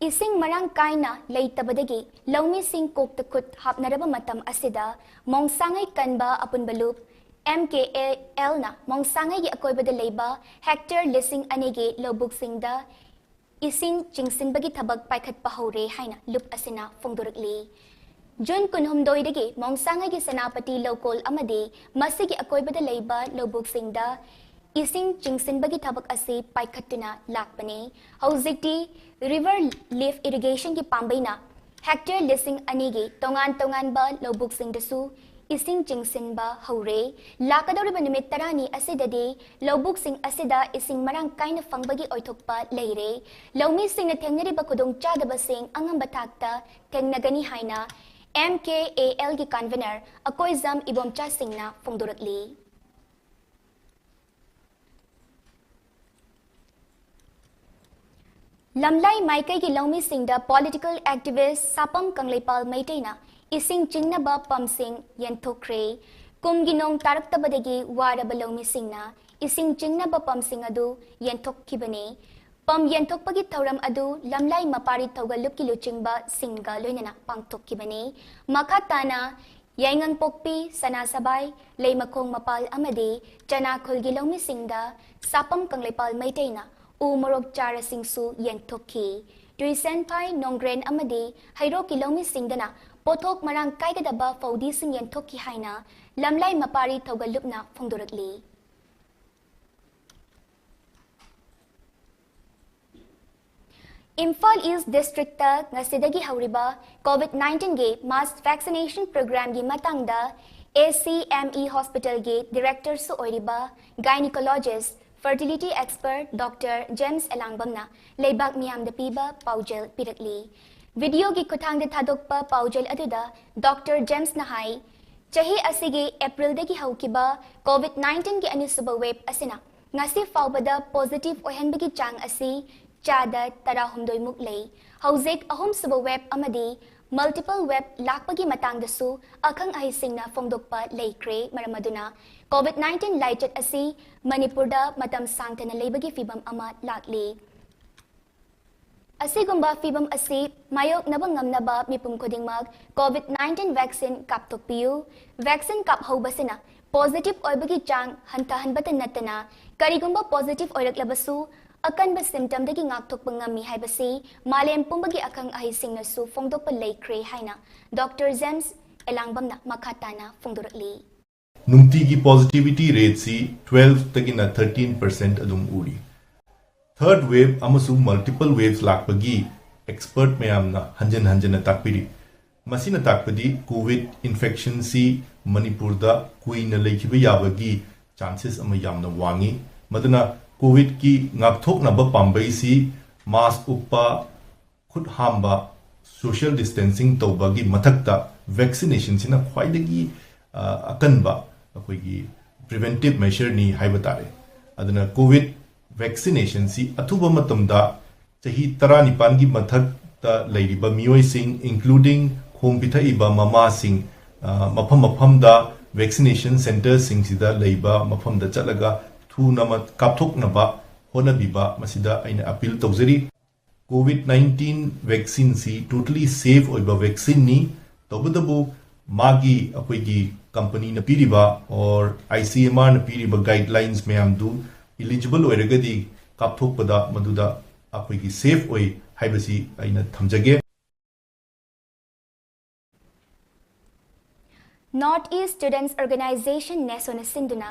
ꯏꯁꯤꯡ ꯃꯔꯥꯡ ꯀꯥꯏꯅ ꯂꯩꯇꯕꯗꯒꯤ ꯂꯧꯃꯤꯁꯤꯡ ꯀꯣꯛꯇ ꯈꯨꯠ ꯍꯥꯞꯅꯔꯕ ꯃꯇꯝ ꯑꯁꯤꯗ ꯃꯣꯡꯁꯥꯡꯉꯩ ꯀꯟꯕ ꯑꯄꯨꯟꯕ ꯂꯨꯞ, ꯑꯦꯝ ꯀꯦ ꯑꯦ ꯑꯦꯜꯅ ꯃꯣꯡꯁꯥꯡꯉꯩꯒꯤ ꯑꯀꯣꯏꯕꯗ ꯂꯩꯕ ꯍꯦꯛꯇꯔ ꯂꯤꯁꯤꯡ ꯑꯅꯤꯒꯤ ꯂꯧꯕꯨꯛꯁꯤꯡꯗ ꯏꯁꯤꯡ ꯆꯤꯡꯁꯤꯟꯕꯒꯤ ꯊꯕꯛ ꯄꯥꯏꯈꯠꯄ ꯍꯧꯔꯦ ꯍꯥꯏꯅ ꯂꯨꯞ ꯑꯁꯤꯅ ꯐꯣꯡꯗꯣꯔꯛꯂꯤ꯫ ꯖꯨꯟ ꯀꯨꯟꯍꯨꯝꯗꯣꯏꯗꯒꯤ ꯃꯣꯡꯁꯥꯡꯉꯩꯒꯤ ꯁꯦꯅꯥꯄꯇꯤ ꯂꯧꯀꯣꯜ ꯑꯃꯗꯤ ꯃꯁꯤꯒꯤ ꯑꯀꯣꯏꯕꯗ ꯂꯩꯕ ꯂꯧꯕꯨꯛꯁꯤꯡꯗ ꯏꯁꯤꯡ ꯆꯤꯡꯁꯤꯟꯕꯒꯤ ꯊꯕꯛ ꯑꯁꯤ ꯄꯥꯏꯈꯠꯇꯨꯅ ꯂꯥꯛꯄꯅꯤ꯫ ꯍꯧꯖꯤꯛꯇꯤ river lift irrigationꯒꯤ ꯄꯥꯝꯕꯩꯅ ꯍꯦꯛꯇꯔ ꯂꯤꯁꯤꯡ ꯑꯅꯤꯒꯤ ꯇꯣꯉꯥꯟ ꯇꯣꯉꯥꯟꯕ ꯂꯧꯕꯨꯛꯁꯤꯡꯗꯁꯨ ꯏꯁꯤꯡ ꯆꯤꯡꯁꯤꯟꯕ ꯍꯧꯔꯦ꯫ ꯂꯥꯛꯀꯗꯧꯔꯤꯕ ꯅꯨꯃꯤꯠ ꯇꯔꯥꯅꯤ ꯑꯁꯤꯗꯗꯤ ꯂꯧꯕꯨꯛꯁꯤꯡ ꯑꯁꯤꯗ ꯏꯁꯤꯡ ꯃꯔꯥꯡ ꯀꯥꯏꯅ ꯐꯪꯕꯒꯤ ꯑꯣꯏꯊꯣꯛꯄ ꯂꯩꯔꯦ꯫ ꯂꯧꯃꯤꯁꯤꯡꯅ ꯊꯦꯡꯅꯔꯤꯕ ꯈꯨꯗꯣꯡꯆꯥꯗꯕꯁꯤꯡ ꯑꯉꯝꯕ ꯊꯥꯛꯇ ꯊꯦꯡꯅꯒꯅꯤ ꯍꯥꯏꯅ M K A algae convener Akoijam Ibomcha ꯁꯤꯡꯅ ꯐꯣꯡꯗꯣꯔꯛꯂꯤ꯫ ꯂꯝꯂꯥꯏ ꯃꯥꯏꯀꯩꯒꯤ ꯂꯧꯃꯤꯁꯤꯡꯗ political activist ꯁꯥꯄꯝ ꯀꯪꯂꯩꯄꯥꯜ ꯃꯩꯇꯩꯅ ꯏꯁꯤꯡ ꯆꯤꯡꯅꯕ ꯄꯝꯁꯤꯡ ꯌꯦꯟꯊꯣꯛꯈ꯭ꯔꯦ꯫ ꯀꯨꯝꯒꯤ ꯅꯣꯡ ꯇꯥꯔꯛꯇꯕꯗꯒꯤ ꯋꯥꯔꯕ ꯂꯧꯃꯤꯁꯤꯡꯅ ꯏꯁꯤꯡ ꯆꯤꯡꯅꯕ ꯄꯝꯁꯤꯡ ꯑꯗꯨ ꯌꯦꯟꯊꯣꯛꯈꯤꯕꯅꯤ꯫ ꯄꯝ ꯌꯦꯟꯊꯣꯛꯄꯒꯤ ꯊꯧꯔꯝ ꯑꯗꯨ ꯂꯝꯂꯥꯏ ꯃꯄꯥꯔꯤ ꯊꯧꯒꯜꯂꯨꯞꯀꯤ ꯂꯨꯆꯤꯡꯕꯁꯤꯡꯒ ꯂꯣꯏꯅꯅ ꯄꯥꯡꯊꯣꯛꯈꯤꯕꯅꯤ꯫ ꯃꯈꯥ ꯇꯥꯅ ꯌꯥꯏꯉꯪꯄꯣꯛꯄꯤ, ꯁꯅꯥꯁꯕꯥꯏ, ꯂꯩꯃꯈꯣꯡ ꯃꯄꯥꯜ ꯑꯃꯗꯤ ꯆꯅꯥꯈꯨꯜꯒꯤ ꯂꯧꯃꯤꯁꯤꯡꯗ ꯁꯥꯄꯝ ꯀꯪꯂꯩꯄꯥꯜ ꯃꯩꯇꯩꯅ ꯎ ꯃꯣꯔꯣꯛ ꯆꯥꯔꯁꯤꯡꯁꯨ ꯌꯦꯟꯊꯣꯛꯈꯤ꯫ ꯇꯨꯏꯁꯦꯟꯐꯥꯏ, ꯅꯣꯡꯒ꯭ꯔꯦꯟ ꯑꯃꯗꯤ ꯍꯩꯔꯣꯛꯀꯤ ꯂꯧꯃꯤꯁꯤꯡꯗꯅ ꯄꯣꯠꯊꯣꯛ ꯃꯔꯥꯡ ꯀꯥꯏꯒꯗꯕ ꯐꯧꯗꯤꯁꯤꯡ ꯌꯦꯟꯊꯣꯛꯈꯤ ꯍꯥꯏꯅ ꯂꯝꯂꯥꯏ ꯃꯄꯥꯔꯤ ꯊꯧꯒꯜꯂꯨꯞꯅ ꯐꯣꯡꯗꯣꯔꯛꯂꯤ꯫ ꯏꯝꯐꯥꯜ ꯏꯁ꯭ꯠ ꯗꯤꯁꯇ꯭ꯔꯤꯛꯇ ꯉꯁꯤꯗꯒꯤ ꯍꯧꯔꯤꯕ ꯀꯣꯚꯤꯗ ꯅꯥꯏꯟꯇꯤꯟꯒꯤ ꯃꯥꯁ ꯚꯦꯛꯁꯤꯅꯦꯁꯟ ꯄ꯭ꯔꯣꯒ꯭ꯔꯥꯝꯒꯤ ꯃꯇꯥꯡꯗ ꯑꯦ ꯁꯤ ꯑꯦꯝ ꯏ ꯍꯣꯁꯄꯤꯇꯥꯜꯒꯤ ꯗꯤꯔꯦꯛꯇꯔꯁꯨ ꯑꯣꯏꯔꯤꯕ ꯒꯥꯏꯅꯤꯀꯣꯂꯣꯖꯤꯁ꯭ꯠ, ꯐꯔꯇꯤꯂꯤꯇꯤ ꯑꯦꯛꯁꯄꯔꯠ ꯗꯣꯛꯇꯔ ꯖꯦꯝꯁ ꯑꯦꯂꯥꯡꯕꯝꯅ ꯂꯩꯕꯥꯛ ꯃꯤꯌꯥꯝꯗ ꯄꯤꯕ ꯄꯥꯎꯖꯦꯜ ꯄꯤꯔꯛꯂꯤ꯫ ꯚꯤꯗꯤꯑꯣꯒꯤ ꯈꯨꯠꯊꯥꯡꯗ ꯊꯥꯗꯣꯛꯄ ꯄꯥꯎꯖꯦꯜ ꯑꯗꯨꯗ ꯗꯣꯛꯇꯔ ꯖꯦꯝꯁꯅ ꯍꯥꯏ, ꯆꯍꯤ ꯑꯁꯤꯒꯤ ꯑꯦꯄ꯭ꯔꯤꯜꯗꯒꯤ ꯍꯧꯈꯤꯕ ꯀꯣꯚꯤꯗ ꯅꯥꯏꯟꯇꯤꯟꯒꯤ ꯑꯅꯤꯁꯨꯕ ꯋꯦꯕ ꯑꯁꯤꯅ ꯉꯁꯤ ꯐꯥꯎꯕꯗ ꯄꯣꯖꯤꯇꯤꯚ ꯑꯣꯏꯍꯟꯕꯒꯤ ꯆꯥꯡ ꯑꯁꯤ ꯆꯥꯗ ꯇꯔꯥꯍꯨꯝꯗꯣꯏ ꯃꯨꯛ ꯂꯩ꯫ ꯍꯧꯖꯤꯛ ꯑꯍꯨꯝꯁꯨꯕ ꯋꯦꯕ ꯑꯃꯗꯤ ꯃꯜꯇꯤꯄꯜ ꯋꯦꯕ ꯂꯥꯛꯄꯒꯤ ꯃꯇꯥꯡꯗꯁꯨ ꯑꯈꯪ ꯑꯍꯩꯁꯤꯡꯅ ꯐꯣꯡꯗꯣꯛꯄ ꯂꯩꯈ꯭ꯔꯦ꯫ ꯃꯔꯝ ꯑꯗꯨꯅ ꯀꯣꯚꯤꯗ ꯅꯥꯏꯟꯇꯤꯟ ꯂꯥꯏꯆꯠ ꯑꯁꯤ ꯃꯅꯤꯄꯨꯔꯗ ꯃꯇꯝ ꯁꯥꯡꯊꯅ ꯂꯩꯕꯒꯤ ꯐꯤꯚꯝ ꯑꯃ ꯂꯥꯛꯂꯤ꯫ ꯑꯁꯤꯒꯨꯝꯕ ꯐꯤꯚꯝ ꯑꯁꯤ ꯃꯥꯌꯣꯛꯅꯕ ꯉꯝꯅꯕ ꯃꯤꯄꯨꯝ ꯈꯨꯗꯤꯡꯃꯛ ꯀꯣꯚꯤꯗ ꯅꯥꯏꯟꯇꯤꯟ ꯚꯦꯛꯁꯤꯟ ꯀꯥꯞꯊꯣꯛꯄꯤꯌꯨ꯫ ꯚꯦꯛꯁꯤꯟ ꯀꯥꯞꯍꯧꯕꯁꯤꯅ ꯄꯣꯖꯤꯇꯤꯚ ꯑꯣꯏꯕꯒꯤ ꯆꯥꯡ ꯍꯟꯊꯍꯟꯕꯇ ꯅꯠꯇꯅ, ꯀꯔꯤꯒꯨꯝꯕ ꯄꯣꯖꯤꯇꯤꯚ ꯑꯣꯏꯔꯛꯂꯕꯁꯨ ꯑꯀꯟꯕ ꯁꯤꯝꯇꯝꯗꯒꯤ ꯉꯥꯛꯊꯣꯛꯄ ꯉꯝꯃꯤ ꯍꯥꯏꯕꯁꯤ ꯃꯥꯂꯦꯝ ꯄꯨꯝꯕꯒꯤ ꯑꯈꯪ ꯑꯍꯩꯁꯤꯡꯅꯁꯨ ꯐꯣꯡꯗꯣꯛꯄ ꯂꯩꯈ꯭ꯔꯦ ꯍꯥꯏꯅ ꯗꯣꯛꯇꯔ ꯖꯦꯝꯁ ꯑꯦꯂꯥꯡꯕꯝꯅ ꯃꯈꯥ ꯇꯥꯅ ꯐꯣꯡꯗꯣꯔꯛꯂꯤ꯫ ꯅꯨꯡꯇꯤꯒꯤ ꯄꯣꯖꯤꯇꯤꯚꯤꯇꯤ ꯔꯦꯠꯁꯤ ꯇ꯭ꯋꯦꯜꯐꯇꯒꯤꯅ ꯊꯥꯔꯇꯤꯟ ꯄꯔꯁꯦꯟꯠ ꯑꯗꯨꯝ ꯎꯔꯤ꯫ ꯊꯔꯗ ꯋꯦꯕ ꯑꯃꯁꯨꯡ ꯃꯜꯇꯤꯄꯜ ꯋꯦꯕꯁ ꯂꯥꯛꯄꯒꯤ ꯑꯦꯛꯁꯄꯔꯠ ꯃꯌꯥꯝꯅ ꯍꯟꯖꯟ ꯍꯟꯖꯟꯅ ꯇꯥꯛꯄꯤꯔꯤ꯫ ꯃꯁꯤꯅ ꯇꯥꯛꯄꯗꯤ ꯀꯣꯚꯤꯗ ꯏꯟꯐꯦꯛꯁꯟꯁꯤ ꯃꯅꯤꯄꯨꯔꯗ ꯀꯨꯏꯅ ꯂꯩꯈꯤꯕ ꯌꯥꯕꯒꯤ ꯆꯥꯟꯁꯦꯁ ꯑꯃ ꯌꯥꯝꯅ ꯋꯥꯡꯉꯤ꯫ ꯃꯗꯨꯅ ꯀꯣꯚꯤꯗꯀꯤ ꯉꯥꯛꯊꯣꯛꯅꯕ ꯄꯥꯝꯕꯩꯁꯤ ꯃꯥꯁ꯭ꯛ ꯎꯞꯄ, ꯈꯨꯠ ꯍꯥꯝꯕ, ꯁꯣꯁꯤꯌꯦꯜ ꯗꯤꯁꯇꯦꯟꯁꯤꯡ ꯇꯧꯕꯒꯤ ꯃꯊꯛꯇ ꯚꯦꯛꯁꯤꯅꯦꯁꯟꯁꯤꯅ ꯈ꯭ꯋꯥꯏꯗꯒꯤ, ꯑ, ꯑꯀꯟꯕ ꯑꯩꯈꯣꯏꯒꯤ ꯄ꯭ꯔꯤꯚꯦꯟꯇꯤꯚ ꯃꯦꯖꯔꯅꯤ ꯍꯥꯏꯕ ꯇꯥꯔꯦ꯫ ꯑꯗꯨꯅ ꯀꯣꯚꯤꯗ ꯚꯦꯛꯁꯤꯅꯦꯁꯟꯁꯤ ꯑꯊꯨꯕ ꯃꯇꯝꯗ ꯆꯍꯤ ꯇꯔꯥꯅꯤꯄꯥꯟꯒꯤ ꯃꯊꯛꯇ ꯂꯩꯔꯤꯕ ꯃꯤꯑꯣꯏꯁꯤꯡ, including ꯈꯣꯝ ꯄꯤꯊꯛꯏꯕ ꯃꯃꯥꯁꯤꯡ, ꯑ, ꯃꯐꯝ ꯃꯐꯝꯗ ꯚꯦꯛꯁꯤꯅꯦꯁꯟ ꯁꯦꯟꯇꯔꯁꯤꯡꯁꯤꯗ ꯂꯩꯕ ꯃꯐꯝꯗ ꯆꯠꯂꯒ ꯊꯨꯅ ꯃ-, ꯀꯥꯞꯊꯣꯛꯅꯕ ꯍꯣꯠꯅꯕꯤꯕ, ꯃꯁꯤꯗ ꯑꯩꯅ ꯑꯄꯤꯜ ꯇꯧꯖꯔꯤ꯫ ꯀꯣꯚꯤꯗ ꯅꯥꯏꯟꯇꯤꯟ ꯚꯦꯛꯁꯤꯟꯁꯤ ꯇꯣꯇꯦꯂꯤ ꯁꯦꯐ ꯑꯣꯏꯕ ꯚꯦꯛꯁꯤꯟꯅꯤ꯫ ꯇꯧꯕꯇꯕꯨ ꯃꯥꯒꯤ ꯑꯩꯈꯣꯏꯒꯤ ꯀꯝꯄꯅꯤꯅ ꯄꯤꯔꯤꯕ or ICMRꯅ ꯄꯤꯔꯤꯕ ꯒꯥꯏꯗꯂꯥꯏꯟꯁ ꯃꯌꯥꯝꯗꯨ ꯏꯂꯤꯖꯤꯕꯜ ꯑꯣꯏꯔꯒꯗꯤ ꯀꯥꯞꯊꯣꯛꯄꯗ ꯃꯗꯨꯗ ꯑꯩꯈꯣꯏꯒꯤ ꯁꯦꯐ ꯑꯣꯏ ꯍꯥꯏꯕꯁꯤ ꯑꯩꯅ ꯊꯝꯖꯒꯦ꯫ North East Students Organization, ꯅꯦꯁꯣꯅ ꯁꯤꯟꯗꯨꯅ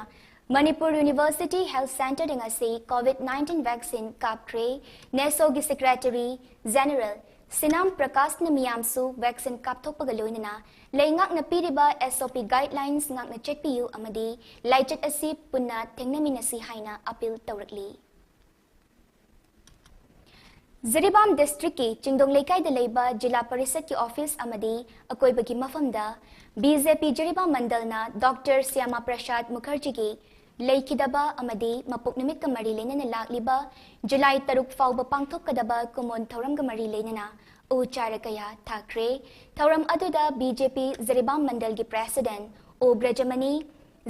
Manipur University Health Centre ꯗ ꯉꯁꯤ COVID nineteen vaccine ꯀꯥꯞꯈ꯭ꯔꯦ꯫ NESOꯒꯤ Secretary General ꯁꯤꯅꯥꯝ ꯄ꯭ꯔꯀꯥꯁꯅ ꯃꯤꯌꯥꯝꯁꯨ vaccine ꯀꯥꯞꯊꯣꯛꯄꯒ ꯂꯣꯏꯅꯅ ꯂꯩꯉꯥꯛꯅ ꯄꯤꯔꯤꯕ SOP guidelines ꯉꯥꯛꯅ ꯆꯠꯄꯤꯌꯨ ꯑꯃꯗꯤ ꯂꯥꯏꯆꯠ ꯑꯁꯤ ꯄꯨꯟꯅ ꯊꯦꯡꯅꯃꯤꯟꯅꯁꯤ ꯍꯥꯏꯅ appeal ꯇꯧꯔꯛꯂꯤ꯫ ꯖꯤꯔꯤꯕꯥꯝ district ꯀꯤ ꯆꯤꯡꯗꯣꯡ ꯂꯩꯀꯥꯏꯗ ꯂꯩꯕ ꯖꯤꯂꯥ ꯄꯔꯤꯁꯠꯀꯤ office ꯑꯃꯗꯤ ꯑꯀꯣꯏꯕꯒꯤ ꯃꯐꯝꯗ BJP ꯖꯤꯔꯤꯕꯥꯝ ꯃꯟꯗꯜꯅ Doctor ꯁ꯭ꯌꯥꯃꯥ ꯄ꯭ꯔꯁꯥꯗ ꯃꯨꯈꯔꯖꯤꯒꯤ ꯂꯩꯈꯤꯗꯕ ꯑꯃꯗꯤ ꯃꯄꯣꯛ ꯅꯨꯃꯤꯠꯀ ꯃꯔꯤ ꯂꯩꯅꯅ ꯂꯥꯛꯂꯤꯕ July ꯇꯔꯨꯛ ꯐꯥꯎꯕ ꯄꯥꯡꯊꯣꯛꯀꯗꯕ ꯀꯨꯃꯣꯟ ꯊꯧꯔꯝꯒ ꯃꯔꯤ ꯂꯩꯅꯅ ꯎ ꯆꯥꯔ ꯀꯌꯥ ꯊꯥꯈ꯭ꯔꯦ꯫ ꯊꯧꯔꯝ ꯑꯗꯨꯗ BJP ꯖꯤꯔꯤꯕꯥꯝ ꯃꯟꯗꯜꯒꯤ President ꯑꯣ ꯕ꯭ꯔꯖꯃꯅꯤ,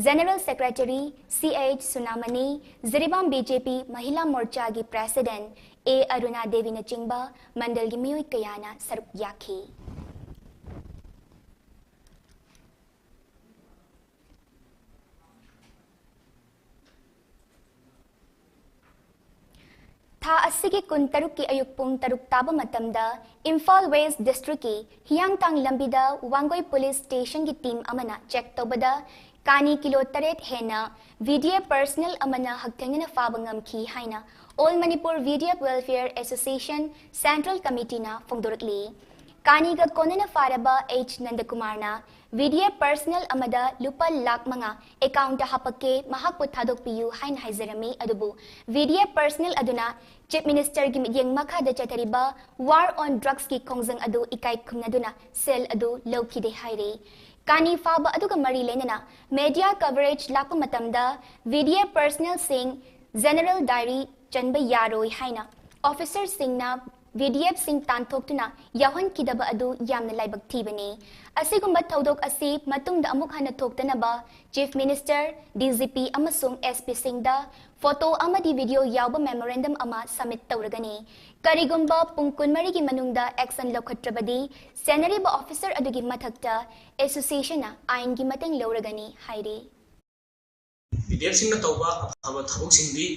General Secretary ꯁꯤ ꯑꯩꯆ ꯁꯨꯅꯥꯃꯅꯤ, ꯖꯤꯔꯤꯕꯥꯝ BJP ꯃꯍꯤꯂꯥ ꯃꯣꯔꯆꯥꯒꯤ President ꯑꯦ ꯑꯔꯨꯅꯥ ꯗꯦꯕꯤꯅꯆꯤꯡꯕ ꯃꯟꯗꯜꯒꯤ ꯃꯤꯑꯣꯏ ꯀꯌꯥꯅ ꯁꯔꯨꯛ ꯌꯥꯈꯤ꯫ ꯊꯥ ꯑꯁꯤꯒꯤ ꯀꯨꯟꯇꯔꯨꯛꯀꯤ ꯑꯌꯨꯛ ꯄꯨꯡ ꯇꯔꯨꯛ ꯇꯥꯕ ꯃꯇꯝꯗ ꯏꯝꯐꯥꯜ West district ꯀꯤ ꯍꯤꯌꯥꯡꯊꯥꯡ ꯂꯝꯕꯤꯗ ꯋꯥꯡꯒꯣꯏ police station ꯒꯤ team ꯑꯃꯅ check ꯇꯧꯕꯗ ꯀꯥꯅꯤ ꯀꯤꯂꯣ ꯇꯔꯦꯠ ꯍꯦꯟꯅ VDF personnel ꯑꯃꯅ ꯍꯛꯊꯦꯡꯅꯅ ꯐꯥꯕ ꯉꯝꯈꯤ ꯍꯥꯏꯅ All Manipur VDF Welfare Association Central Committee ꯅ ꯐꯣꯡꯗꯣꯔꯛꯂꯤ꯫ ꯀꯥꯅꯤꯒ ꯀꯣꯟꯅꯅ ꯐꯥꯔꯕ ꯑꯩꯆ ꯅꯟꯗꯀꯨꯃꯥꯔꯅ VDF personnel ꯑꯃꯗ ꯂꯨꯄꯥ ꯂꯥꯈ ꯃꯉꯥ account ꯇ ꯍꯥꯄꯛꯀꯦ, ꯃꯍꯥꯛꯄꯨ ꯊꯥꯗꯣꯛꯄꯤꯌꯨ ꯍꯥꯏꯅ ꯍꯥꯏꯖꯔꯝꯃꯤ, ꯑꯗꯨꯕꯨ VDF personnel ꯑꯗꯨꯅ Chief Minister ꯒꯤ ꯃꯤꯠꯌꯦꯡ ꯃꯈꯥꯗ ꯆꯠꯊꯔꯤꯕ war on drugs ꯀꯤ ꯈꯣꯡꯖꯪ ꯑꯗꯨ ꯏꯀꯥꯏ ꯈꯨꯝꯅꯗꯨꯅ ꯁꯦꯜ ꯑꯗꯨ ꯂꯧꯈꯤꯗꯦ ꯍꯥꯏꯔꯤ꯫ ꯀꯥꯅꯤ ꯐꯥꯕ ꯑꯗꯨꯒ ꯃꯔꯤ ꯂꯩꯅꯅ media coverage ꯂꯥꯛꯄ ꯃꯇꯝꯗ VDF personnel ꯁꯤꯡ general diary ꯆꯟꯕ ꯌꯥꯔꯣꯏ ꯍꯥꯏꯅ officer ꯁꯤꯡꯅ VDF ꯁꯤꯡ ꯇꯥꯟꯊꯣꯛꯇꯨꯅ ꯌꯥꯎꯍꯟꯈꯤꯗꯕ ꯑꯗꯨ ꯌꯥꯝꯅ ꯂꯥꯏꯕꯛ ꯊꯤꯕꯅꯤ꯫ ꯑꯁꯤꯒꯨꯝꯕ ꯊꯧꯗꯣꯛ ꯑꯁꯤ ꯃꯇꯨꯡꯗ ꯑꯃꯨꯛ ꯍꯟꯅ ꯊꯣꯛꯇꯅꯕ Chief Minister, DGP ꯑꯃꯁꯨꯡ SP ꯁꯤꯡꯗ photo ꯑꯃꯗꯤ video ꯌꯥꯎꯕ memorandum ꯑꯃ submit ꯇꯧꯔꯒꯅꯤ꯫ ꯀꯔꯤꯒꯨꯝꯕ ꯄꯨꯡ ꯀꯨꯟꯃꯔꯤꯒꯤ ꯃꯅꯨꯡꯗ action ꯂꯧꯈꯠꯇ꯭ꯔꯕꯗꯤ ꯁꯦꯟꯅꯔꯤꯕ officer ꯑꯗꯨꯒꯤ ꯃꯊꯛꯇ association ꯅ ꯑꯥꯏꯟꯒꯤ ꯃꯇꯦꯡ ꯂꯧꯔꯒꯅꯤ ꯍꯥꯏꯔꯤ꯫ VDF ꯁꯤꯡꯅ ꯇꯧꯕ ꯑꯐꯕ ꯊꯕꯛꯁꯤꯡꯗꯤ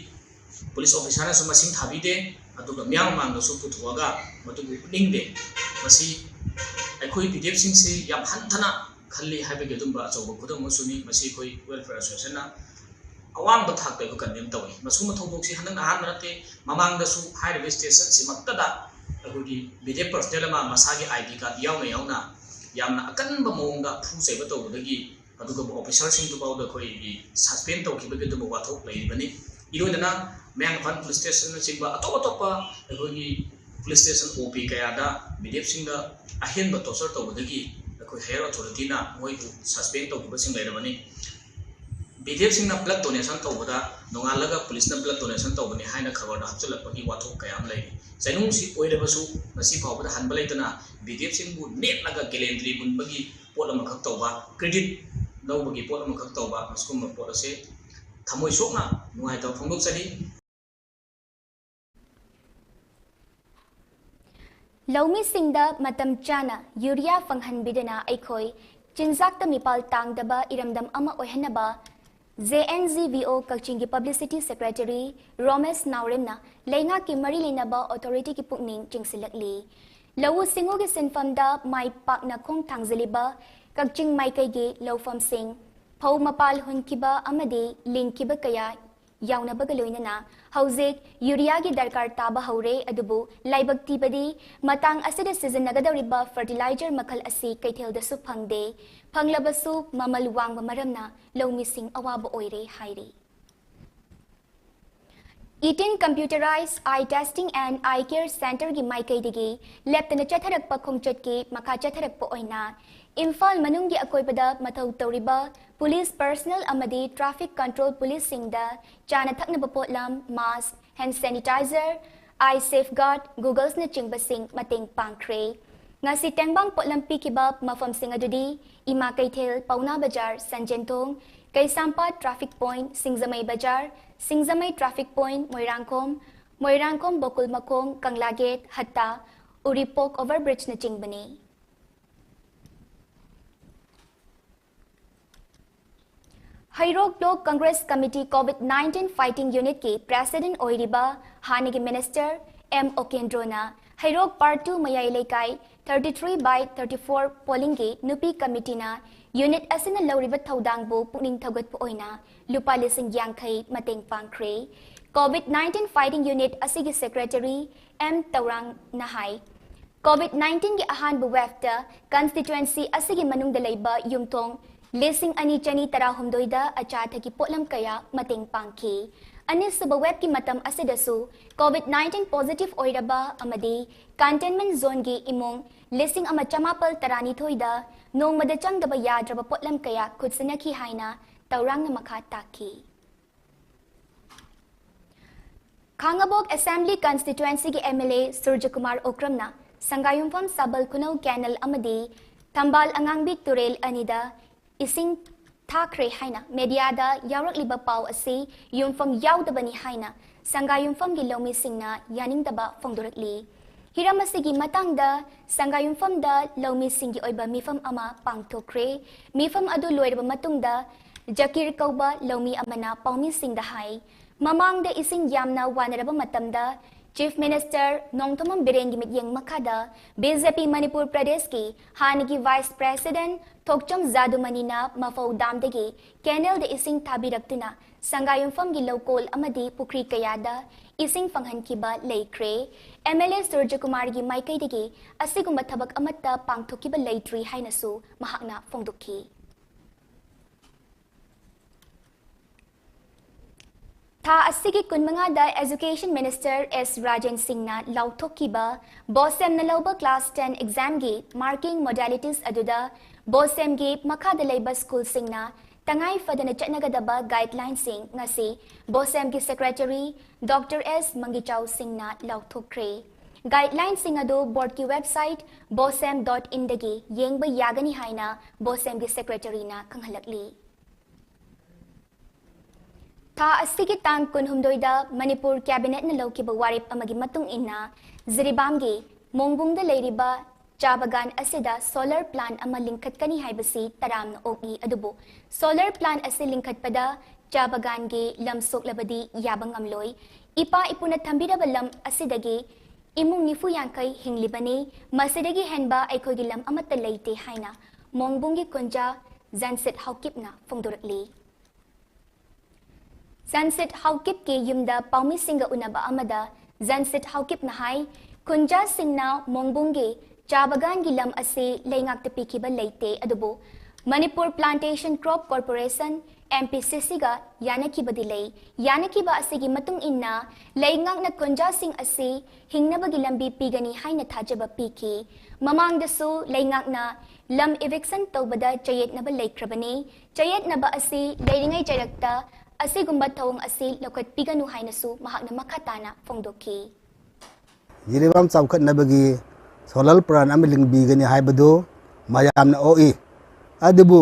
police officer ꯅꯁꯨ ꯃꯁꯤꯡ ꯊꯥꯕꯤꯗꯦ, ꯑꯗꯨꯒ ꯃꯤꯌꯥꯝ ꯃꯃꯥꯡꯗꯁꯨ ꯄꯨꯊꯣꯛꯑꯒ ꯃꯗꯨꯕꯨ ꯎꯠꯅꯤꯡꯗꯦ꯫ ꯃꯁꯤ ꯑꯩꯈꯣꯏ VDF ꯁꯤꯡꯁꯤ ꯌꯥꯝ ꯍꯟꯊꯅ ꯈꯜꯂꯤ ꯍꯥꯏꯕꯒꯤ ꯑꯗꯨꯝꯕ ꯑꯆꯧꯕ ꯈꯨꯗꯝ ꯑꯃꯁꯨꯅꯤ꯫ ꯃꯁꯤ ꯑꯩꯈꯣꯏ Welfare Association ꯅ ꯑꯋꯥꯡꯕ ꯊꯥꯛꯇ ꯑꯩꯈꯣꯏ ꯀꯟꯗꯦꯝ ꯇꯧꯏ꯫ ꯃꯁꯤꯒꯨꯝꯕ ꯊꯧꯗꯣꯛꯁꯤ ꯍꯟꯗꯛꯅ ꯑꯍꯥꯟꯕ ꯅꯠꯇꯦ꯫ ꯃꯃꯥꯡꯗꯁꯨ ꯍꯥꯏꯔꯤꯕ ꯁ꯭ꯇꯦꯁꯟꯁꯤꯃꯛꯇꯗ ꯑꯩꯈꯣꯏꯒꯤ ꯕꯤ ꯗꯤ ꯑꯦꯐ ꯄꯔꯁꯅꯦꯜ ꯑꯃ ꯃꯁꯥꯒꯤ ꯑꯥꯏ ꯗꯤ ꯀꯥꯔꯗ ꯌꯥꯎꯅ ꯌꯥꯎꯅ ꯌꯥꯝꯅ ꯑꯀꯟꯕ ꯃꯑꯣꯡꯗ ꯐꯨ ꯆꯩꯕ ꯇꯧꯕꯗꯒꯤ ꯑꯗꯨꯒꯨꯝꯕ ꯑꯣꯐꯤꯁꯥꯔꯁꯤꯡꯗꯨ ꯐꯥꯎꯗ ꯑꯩꯈꯣꯏꯒꯤ ꯁꯁꯄꯦꯟ ꯇꯧꯈꯤꯕꯒꯤ ꯑꯗꯨꯒꯨꯝꯕ ꯋꯥꯊꯣꯛ ꯂꯩꯔꯤꯕꯅꯤ꯫ ꯏꯔꯣꯏꯅꯅ ꯃꯌꯥꯡ ꯏꯝꯐꯥꯜ ꯄꯨꯂꯤꯁ ꯁ꯭ꯇꯦꯁꯟꯅꯆꯤꯡꯕ ꯑꯇꯣꯞ ꯑꯇꯣꯞꯄ ꯑꯩꯈꯣꯏꯒꯤ ꯄꯨꯂꯤꯁ ꯁ꯭ꯇꯦꯁꯟ ꯑꯣ ꯄꯤ ꯀꯌꯥꯗ ꯕꯤ ꯗꯤ ꯑꯦꯐꯁꯤꯡꯗ ꯑꯍꯦꯟꯕ ꯇꯣꯔꯆꯔ ꯇꯧꯕꯗꯒꯤ ꯑꯩꯈꯣꯏ ꯍꯥꯌꯔ ꯑꯣꯊꯣꯔꯤꯇꯤꯅ ꯃꯣꯏꯕꯨ ꯁꯁꯄꯦꯟ ꯇꯧꯈꯤꯕꯁꯤꯡ ꯂꯩꯔꯕꯅꯤ꯫ ꯕꯤ ꯗꯤ ꯑꯦꯐꯁꯤꯡꯅ ꯕ꯭ꯂꯗ ꯗꯣꯅꯦꯁꯟ ꯇꯧꯕꯗ ꯅꯣꯡꯉꯥꯜꯂꯒ ꯄꯨꯂꯤꯁꯅ ꯕ꯭ꯂꯗ ꯗꯣꯅꯦꯁꯟ ꯇꯧꯕꯅꯤ ꯍꯥꯏꯅ ꯈꯕꯔꯗ ꯍꯥꯞꯆꯤꯜꯂꯛꯄꯒꯤ ꯋꯥꯊꯣꯛ ꯀꯌꯥ ꯑꯃ ꯂꯩꯔꯤ꯫ ꯆꯩꯅꯨꯡꯁꯤ ꯑꯣꯏꯔꯕꯁꯨ ꯉꯁꯤ ꯐꯥꯎꯕꯗ ꯍꯟꯕ ꯂꯩꯇꯅ ꯕꯤ ꯗꯤ ꯑꯦꯐꯁꯤꯡꯕꯨ ꯅꯦꯠꯂꯒ ꯒꯦꯂꯦꯟꯗ꯭ꯔꯤ ꯃꯨꯟꯕꯒꯤ ꯄꯣꯠ ꯑꯃꯈꯛ ꯇꯧꯕ, ꯀ꯭ꯔꯦꯗꯤꯠ ꯂꯧꯕꯒꯤ ꯄꯣꯠ ꯑꯃꯈꯛ ꯇꯧꯕ, ꯃꯁꯤꯒꯨꯝꯕ ꯄꯣꯠ ꯑꯁꯦ ꯊꯃꯣꯏ ꯁꯣꯛꯅ ꯅꯨꯡꯉꯥꯏꯇꯕ ꯐꯣꯡꯗꯣꯛꯆꯔꯤ꯫ ꯂꯧꯃꯤꯁꯤꯡꯗ ꯃꯇꯝ ꯆꯥꯅ ꯌꯨꯔꯤꯌꯥ ꯐꯪꯍꯟꯕꯤꯗꯨꯅ ꯑꯩꯈꯣꯏ ꯆꯤꯟꯖꯥꯛꯇ ꯃꯤꯄꯥꯜ ꯇꯥꯡꯗꯕ ꯏꯔꯝꯗꯝ ꯑꯃ ꯑꯣꯏꯍꯟꯅꯕ J and G V O ꯀꯛꯆꯤꯡꯒꯤ ꯄꯕ꯭ꯂꯤꯁꯤꯇꯤ ꯁꯦꯀ꯭ꯔꯦꯇꯔꯤ ꯔꯣꯃꯦꯁ ꯅꯥꯎꯔꯦꯝꯅ ꯂꯩꯉꯥꯛꯀꯤ ꯃꯔꯤ ꯂꯩꯅꯕ ꯑꯣꯊꯣꯔꯤꯇꯤꯒꯤ ꯄꯨꯛꯅꯤꯡ ꯆꯤꯡꯁꯤꯜꯂꯛꯂꯤ꯫ ꯂꯧꯎ ꯁꯤꯡꯎꯒꯤ ꯁꯤꯟꯐꯝꯗ ꯃꯥꯏ ꯄꯥꯛꯅ ꯈꯣꯡ ꯊꯥꯡꯖꯤꯜꯂꯤꯕ ꯀꯛꯆꯤꯡ ꯃꯥꯏꯀꯩꯒꯤ ꯂꯧꯐꯝꯁꯤꯡ, ꯐꯧ ꯃꯄꯥꯜ ꯍꯨꯟꯈꯤꯕ ꯑꯃꯗꯤ ꯂꯤꯡꯈꯤꯕ ꯀꯌꯥ ꯌꯥꯎꯅꯕꯒ ꯂꯣꯏꯅꯅ ꯍꯧꯖꯤꯛ ꯌꯨꯔꯤꯌꯥꯒꯤ ꯗꯔꯀꯥꯔ ꯇꯥꯕ ꯍꯧꯔꯦ, ꯑꯗꯨꯕꯨ ꯂꯥꯏꯕꯛ ꯊꯤꯕꯗꯤ ꯃꯇꯥꯡ ꯑꯁꯤꯗ ꯁꯤꯖꯤꯟꯅꯒꯗꯧꯔꯤꯕ ꯐꯔꯇꯤꯂꯥꯏꯖꯔ ꯃꯈꯜ ꯑꯁꯤ ꯀꯩꯊꯦꯜꯗꯁꯨ ꯐꯪꯗꯦ, ꯐꯪꯂꯕꯁꯨ ꯃꯃꯜ ꯋꯥꯡꯕ ꯃꯔꯝꯅ ꯂꯧꯃꯤꯁꯤꯡ ꯑꯋꯥꯕ ꯑꯣꯏꯔꯦ ꯍꯥꯏꯔꯤ꯫ Eighteen Computerized Eye Testing and Eye Care Centreꯒꯤ ꯃꯥꯏꯀꯩꯗꯒꯤ ꯂꯦꯞꯇꯅ ꯆꯠꯊꯔꯛꯄ ꯈꯣꯡꯆꯠꯀꯤ ꯃꯈꯥ ꯆꯠꯊꯔꯛꯄ ꯑꯣꯏꯅ ꯏꯝꯐꯥꯜ ꯃꯅꯨꯡꯒꯤ ꯑꯀꯣꯏꯕꯗ ꯃꯊꯧ ꯇꯧꯔꯤꯕ ꯄꯨꯂꯤꯁ ꯄꯔꯁꯅꯦꯜ ꯑꯃꯗꯤ ꯇ꯭ꯔꯥꯐꯤꯛ ꯀꯟꯇ꯭ꯔꯣꯜ ꯄꯨꯂꯤꯁꯁꯤꯡꯗ ꯆꯥꯅ ꯊꯛꯅꯕ ꯄꯣꯠꯂꯝ, ꯃꯥꯁꯛ, ꯍꯦꯟ ꯁꯦꯅꯤꯇꯥꯏꯖꯔ, ꯑꯥꯏ ꯁꯦꯐꯒꯥꯔꯗ ꯒꯨꯒꯜꯁꯅꯆꯤꯡꯕꯁꯤꯡ ꯃꯇꯦꯡ ꯄꯥꯡꯈ꯭ꯔꯦ꯫ ꯉꯁꯤ ꯇꯦꯡꯕꯥꯡ ꯄꯣꯠꯂꯝ ꯄꯤꯈꯤꯕ ꯃꯐꯝꯁꯤꯡ ꯑꯗꯨꯗꯤ ꯏꯃꯥ ꯀꯩꯊꯦꯜ, ꯄꯥꯎꯅꯥ ꯕꯖꯥꯔ, ꯁꯟꯖꯦꯟꯊꯣꯡ, ꯀꯩꯁꯥꯝꯄꯥꯠ traffic point, Singjamei bazaar, Singjamei traffic point, Moirangkhom, Moirangkhom Bokul Makhong, Kangla gate, Hatta, Uripok ꯑꯣꯚꯔꯕ꯭ꯔꯤꯖꯅꯆꯤꯡꯕꯅꯤ꯫ Heirok block congress committee COVID nineteen fighting ꯌꯨꯅꯤꯠꯀꯤ ꯄ꯭ꯔꯦꯁꯤꯗꯦꯟꯠ ꯑꯣꯏꯔꯤꯕ ꯍꯥꯟꯅꯒꯤ ꯃꯤꯅꯤꯁꯇꯔ ꯑꯦꯝ ꯑꯣꯀꯦꯟꯗ꯭ꯔꯣꯅ ꯍꯩꯔꯣꯛ ꯄꯥꯔꯠ ꯇꯨ ꯃꯌꯥꯏ ꯂꯩꯀꯥꯏ thirty three by thirty four ꯄꯣꯂꯤꯡꯒꯤ ꯅꯨꯄꯤ ꯀꯃꯤꯇꯤꯅ Unit ꯑꯁꯤꯅ ꯂꯧꯔꯤꯕ ꯊꯧꯗꯥꯡꯕꯨ ꯄꯨꯛꯅꯤꯡ ꯊꯧꯒꯠꯄ ꯑꯣꯏꯅ ꯂꯨꯄꯥ ꯂꯤꯁꯤꯡ ꯌꯥꯡꯈꯩ ꯃꯇꯦꯡ ꯄꯥꯡꯈ꯭ꯔꯦ꯫ COVID nineteen fighting unit ꯑꯁꯤꯒꯤ secretary M ꯇꯧꯔꯥꯡꯅ ꯍꯥꯏ, COVID nineteen ꯒꯤ ꯑꯍꯥꯟꯕ wave ꯇ constituency ꯑꯁꯤꯒꯤ ꯃꯅꯨꯡꯗ ꯂꯩꯕ ꯌꯨꯝꯊꯣꯡ ꯂꯤꯁꯤꯡ ꯑꯅꯤ ꯆꯅꯤ ꯇꯔꯥꯍꯨꯝꯗꯣꯏꯗ ꯑꯆꯥ ꯑꯊꯛꯀꯤ ꯄꯣꯠꯂꯝ ꯀꯌꯥ ꯃꯇꯦꯡ ꯄꯥꯡꯈꯤ꯫ ꯑꯅꯤꯁꯨꯕ wave ꯀꯤ ꯃꯇꯝ ꯑꯁꯤꯗꯁꯨ COVID nineteen positive ꯑꯣꯏꯔꯕ ꯑꯃꯗꯤ containment zone ꯒꯤ ꯏꯃꯨꯡ ꯂꯤꯁꯤꯡ ꯑꯃ ꯆꯃꯥꯄꯜ ꯇꯔꯥꯅꯤꯊꯣꯏꯗ ꯅꯣꯡꯃꯗ ꯆꯪꯗꯕ ꯌꯥꯗ꯭ꯔꯕ ꯄꯣꯠꯂꯝ ꯀꯌꯥ ꯈꯨꯠꯁꯤꯟꯅꯈꯤ ꯍꯥꯏꯅ ꯇꯧꯔꯥꯡꯅ ꯃꯈꯥ ꯇꯥꯛꯈꯤ꯫ ꯈꯥꯉꯕꯣꯛ Assembly Constituency ꯒꯤ MLA ꯁꯨꯔꯖꯀꯨꯃꯥꯔ ꯑꯣꯀ꯭ꯔꯝꯅ ꯁꯪꯒꯥꯌꯨꯝꯐꯝ ꯁꯥꯕꯜ ꯈꯨꯅꯧ canal ꯑꯃꯗꯤ ꯊꯝꯕꯥꯜ ꯑꯉꯥꯡꯕꯤ ꯇꯨꯔꯦꯜ ꯑꯅꯤꯗ ꯏꯁꯤꯡ ꯊꯥꯈ꯭ꯔꯦ ꯍꯥꯏꯅ media ꯗ ꯌꯥꯎꯔꯛꯂꯤꯕ ꯄꯥꯎ ꯑꯁꯤ ꯌꯨꯝꯐꯝ ꯌꯥꯎꯗꯕꯅꯤ ꯍꯥꯏꯅ ꯁꯪꯒꯥꯌꯨꯝꯐꯝꯒꯤ ꯂꯧꯃꯤꯁꯤꯡꯅ ꯌꯥꯅꯤꯡꯗꯕ ꯐꯣꯡꯗꯣꯔꯛꯂꯤ꯫ ꯍꯤꯔꯝ ꯑꯁꯤꯒꯤ ꯃꯇꯥꯡꯗ ꯁꯪꯒꯥꯌꯨꯝꯐꯝꯗ ꯂꯧꯃꯤꯁꯤꯡꯒꯤ ꯑꯣꯏꯕ ꯃꯤꯐꯝ ꯑꯃ ꯄꯥꯡꯊꯣꯛꯈ꯭ꯔꯦ꯫ ꯃꯤꯐꯝ ꯑꯗꯨ ꯂꯣꯏꯔꯕ ꯃꯇꯨꯡꯗ ꯖꯀꯤꯔ ꯀꯧꯕ ꯂꯧꯃꯤ ꯑꯃꯅ ꯄꯥꯎꯃꯤꯁꯤꯡꯗ ꯍꯥꯏ, ꯃꯃꯥꯡꯗ ꯏꯁꯤꯡ ꯌꯥꯝꯅ ꯋꯥꯅꯔꯕ ꯃꯇꯝꯗ Chief Minister ꯅꯣꯡꯊꯣꯝꯕꯝ ꯕꯤꯔꯦꯟꯒꯤ ꯃꯤꯠꯌꯦꯡ ꯃꯈꯥꯗ BJP ꯃꯅꯤꯄꯨꯔ ꯄ꯭ꯔꯗꯦꯁꯀꯤ ꯍꯥꯟꯅꯒꯤ Vice President ꯊꯣꯛꯆꯣꯝ ꯖꯥꯗꯨꯃꯅꯤꯅ ꯃꯐꯧ dam ꯗꯒꯤ canal ꯗ ꯏꯁꯤꯡ ꯊꯥꯕꯤꯔꯛꯇꯨꯅ ꯁꯪꯒꯥꯌꯨꯝꯐꯝꯒꯤ ꯂꯧꯀꯣꯜ ꯑꯃꯗꯤ ꯄꯨꯈ꯭ꯔꯤ ꯀꯌꯥꯗ ꯏꯁꯤꯡ ꯐꯪꯍꯟꯈꯤꯕ ꯂꯩꯈ꯭ꯔꯦ꯫ MLA ꯁꯨꯔꯖꯀꯨꯃꯥꯔꯒꯤ ꯃꯥꯏꯀꯩꯗꯒꯤ ꯑꯁꯤꯒꯨꯝꯕ ꯊꯕꯛ ꯑꯃꯠꯇ ꯄꯥꯡꯊꯣꯛꯈꯤꯕ ꯂꯩꯇ꯭ꯔꯤ ꯍꯥꯏꯅꯁꯨ ꯃꯍꯥꯛꯅ ꯐꯣꯡꯗꯣꯛꯈꯤ꯫ ꯊꯥ ꯑꯁꯤꯒꯤ ꯀꯨꯟꯃꯉꯥꯗ Education Minister S ꯔꯥꯖꯦꯟ ꯁꯤꯡꯅ ꯂꯥꯎꯊꯣꯛꯈꯤꯕ BOSEM ꯅ ꯂꯧꯕ class ten exam ꯒꯤ marking modalities ꯑꯗꯨꯗ BOSEM ꯒꯤ ꯃꯈꯥꯗ ꯂꯩꯕ school ꯁꯤꯡꯅ ꯇꯉꯥꯏ ꯐꯗꯅ ꯆꯠꯅꯒꯗꯕ guideline ꯁꯤꯡ ꯉꯁꯤ BOSEM ꯒꯤ secretary Doctor S ꯃꯪꯒꯤꯆꯥꯎ ꯁꯤꯡꯅ ꯂꯥꯎꯊꯣꯛꯈ꯭ꯔꯦ꯫ Guideline ꯁꯤꯡ ꯑꯗꯨ board ꯀꯤ website bosem dot in ꯗꯒꯤ ꯌꯦꯡꯕ ꯌꯥꯒꯅꯤ ꯍꯥꯏꯅ BOSEM ꯒꯤ secretary ꯅ ꯈꯪꯍꯜꯂꯛꯂꯤ꯫ ꯊꯥ ꯑꯁꯤꯒꯤ ꯇꯥꯡ ꯀꯨꯟꯍꯨꯝꯗꯣꯏꯗ ꯃꯅꯤꯄꯨꯔ cabinet ꯅ ꯂꯧꯈꯤꯕ ꯋꯥꯔꯦꯞ ꯑꯃꯒꯤ ꯃꯇꯨꯡ ꯏꯟꯅ ꯖꯤꯔꯤꯕꯥꯝꯒꯤ ꯃꯣꯡꯕꯨꯡꯗ ꯂꯩꯔꯤꯕ ꯆꯥ ꯕꯒꯥꯟ ꯑꯁꯤꯗ solar plant ꯑꯃ ꯂꯤꯡꯈꯠꯀꯅꯤ ꯍꯥꯏꯕꯁꯤ ꯇꯔꯥꯝꯅ ꯑꯣꯛꯏ꯫ ꯑꯗꯨꯕꯨ solar plant ꯑꯁꯤ ꯂꯤꯡꯈꯠꯄꯗ ꯆꯥ ꯕꯒꯥꯟꯒꯤ ꯂꯝ ꯁꯣꯛꯂꯕꯗꯤ ꯌꯥꯕ ꯉꯝꯂꯣꯏ꯫ ꯏꯄꯥ ꯏꯄꯨꯅ ꯊꯝꯕꯤꯔꯕ ꯂꯝ ꯑꯁꯤꯗꯒꯤ ꯏꯃꯨꯡ ꯅꯤꯐꯨ ꯌꯥꯡꯈꯩ ꯍꯤꯡꯂꯤꯕꯅꯤ꯫ ꯃꯁꯤꯗꯒꯤ ꯍꯦꯟꯕ ꯑꯩꯈꯣꯏꯒꯤ ꯂꯝ ꯑꯃꯠꯇ ꯂꯩꯇꯦ ꯍꯥꯏꯅ ꯃꯣꯡꯕꯨꯡꯒꯤ ꯈꯨꯟꯖꯥ ꯖꯟꯁꯤꯠ ꯍꯥꯎꯀꯤꯞꯅ ꯐꯣꯡꯗꯣꯔꯛꯂꯤ꯫ ꯖꯟꯁꯤꯠ ꯍꯥꯎꯀꯤꯞꯀꯤ ꯌꯨꯝꯗ ꯄꯥꯎꯃꯤꯁꯤꯡꯒ ꯎꯅꯕ ꯑꯃꯗ ꯖꯟꯁꯤꯠ ꯍꯥꯎꯀꯤꯞꯅ ꯍꯥꯏ, ꯈꯨꯟꯖꯥꯁꯤꯡꯅ ꯃꯣꯡꯕꯨꯡꯒꯤ ꯆꯥ ꯕꯒꯥꯟꯒꯤ ꯂꯝ ꯑꯁꯤ ꯂꯩꯉꯥꯛꯇ ꯄꯤꯈꯤꯕ ꯂꯩꯇꯦ, ꯑꯗꯨꯕꯨ ꯃꯅꯤꯄꯨꯔ ꯄ꯭ꯂꯥꯟꯇꯦꯁꯟ ꯀ꯭ꯔꯣꯞ ꯀꯣꯔꯄꯣꯔꯦꯁꯟ, MPCCꯒ ꯌꯥꯅꯈꯤꯕꯗꯤ ꯂꯩ꯫ ꯌꯥꯅꯈꯤꯕ ꯑꯁꯤꯒꯤ ꯃꯇꯨꯡ ꯏꯟꯅ ꯂꯩꯉꯥꯛꯅ ꯈꯨꯟꯖꯥꯁꯤꯡ ꯑꯁꯤ ꯍꯤꯡꯅꯕꯒꯤ ꯂꯝꯕꯤ ꯄꯤꯒꯅꯤ ꯍꯥꯏꯅ ꯊꯥꯖꯕ ꯄꯤꯈꯤ꯫ ꯃꯃꯥꯡꯗꯁꯨ ꯂꯩꯉꯥꯛꯅ ꯂꯝ eviction ꯇꯧꯕꯗ ꯆꯌꯦꯠꯅꯕ ꯂꯩꯈ꯭ꯔꯕꯅꯤ꯫ ꯆꯌꯦꯠꯅꯕ ꯑꯁꯤ ꯂꯩꯔꯤꯉꯩ ꯆꯩꯔꯛꯇ ꯑꯁꯤꯒꯨꯝꯕ ꯊꯧꯑꯣꯡ ꯑꯁꯤ ꯂꯧꯈꯠꯄꯤꯒꯅꯨ ꯍꯥꯏꯅꯁꯨ ꯃꯍꯥꯛꯅ ꯃꯈꯥ ꯇꯥꯅ ꯐꯣꯡꯗꯣꯛꯈꯤ꯫ ꯖꯤꯔꯤꯕꯥꯝ ꯆꯥꯎꯈꯠꯅꯕꯒꯤ ꯁꯣꯂꯔ ꯄ꯭ꯂꯥꯟ ꯑꯃ ꯂꯤꯡꯕꯤꯒꯅꯤ ꯍꯥꯏꯕꯗꯨ ꯃꯌꯥꯝꯅ ꯑꯣꯛꯏ꯫ ꯑꯗꯨꯕꯨ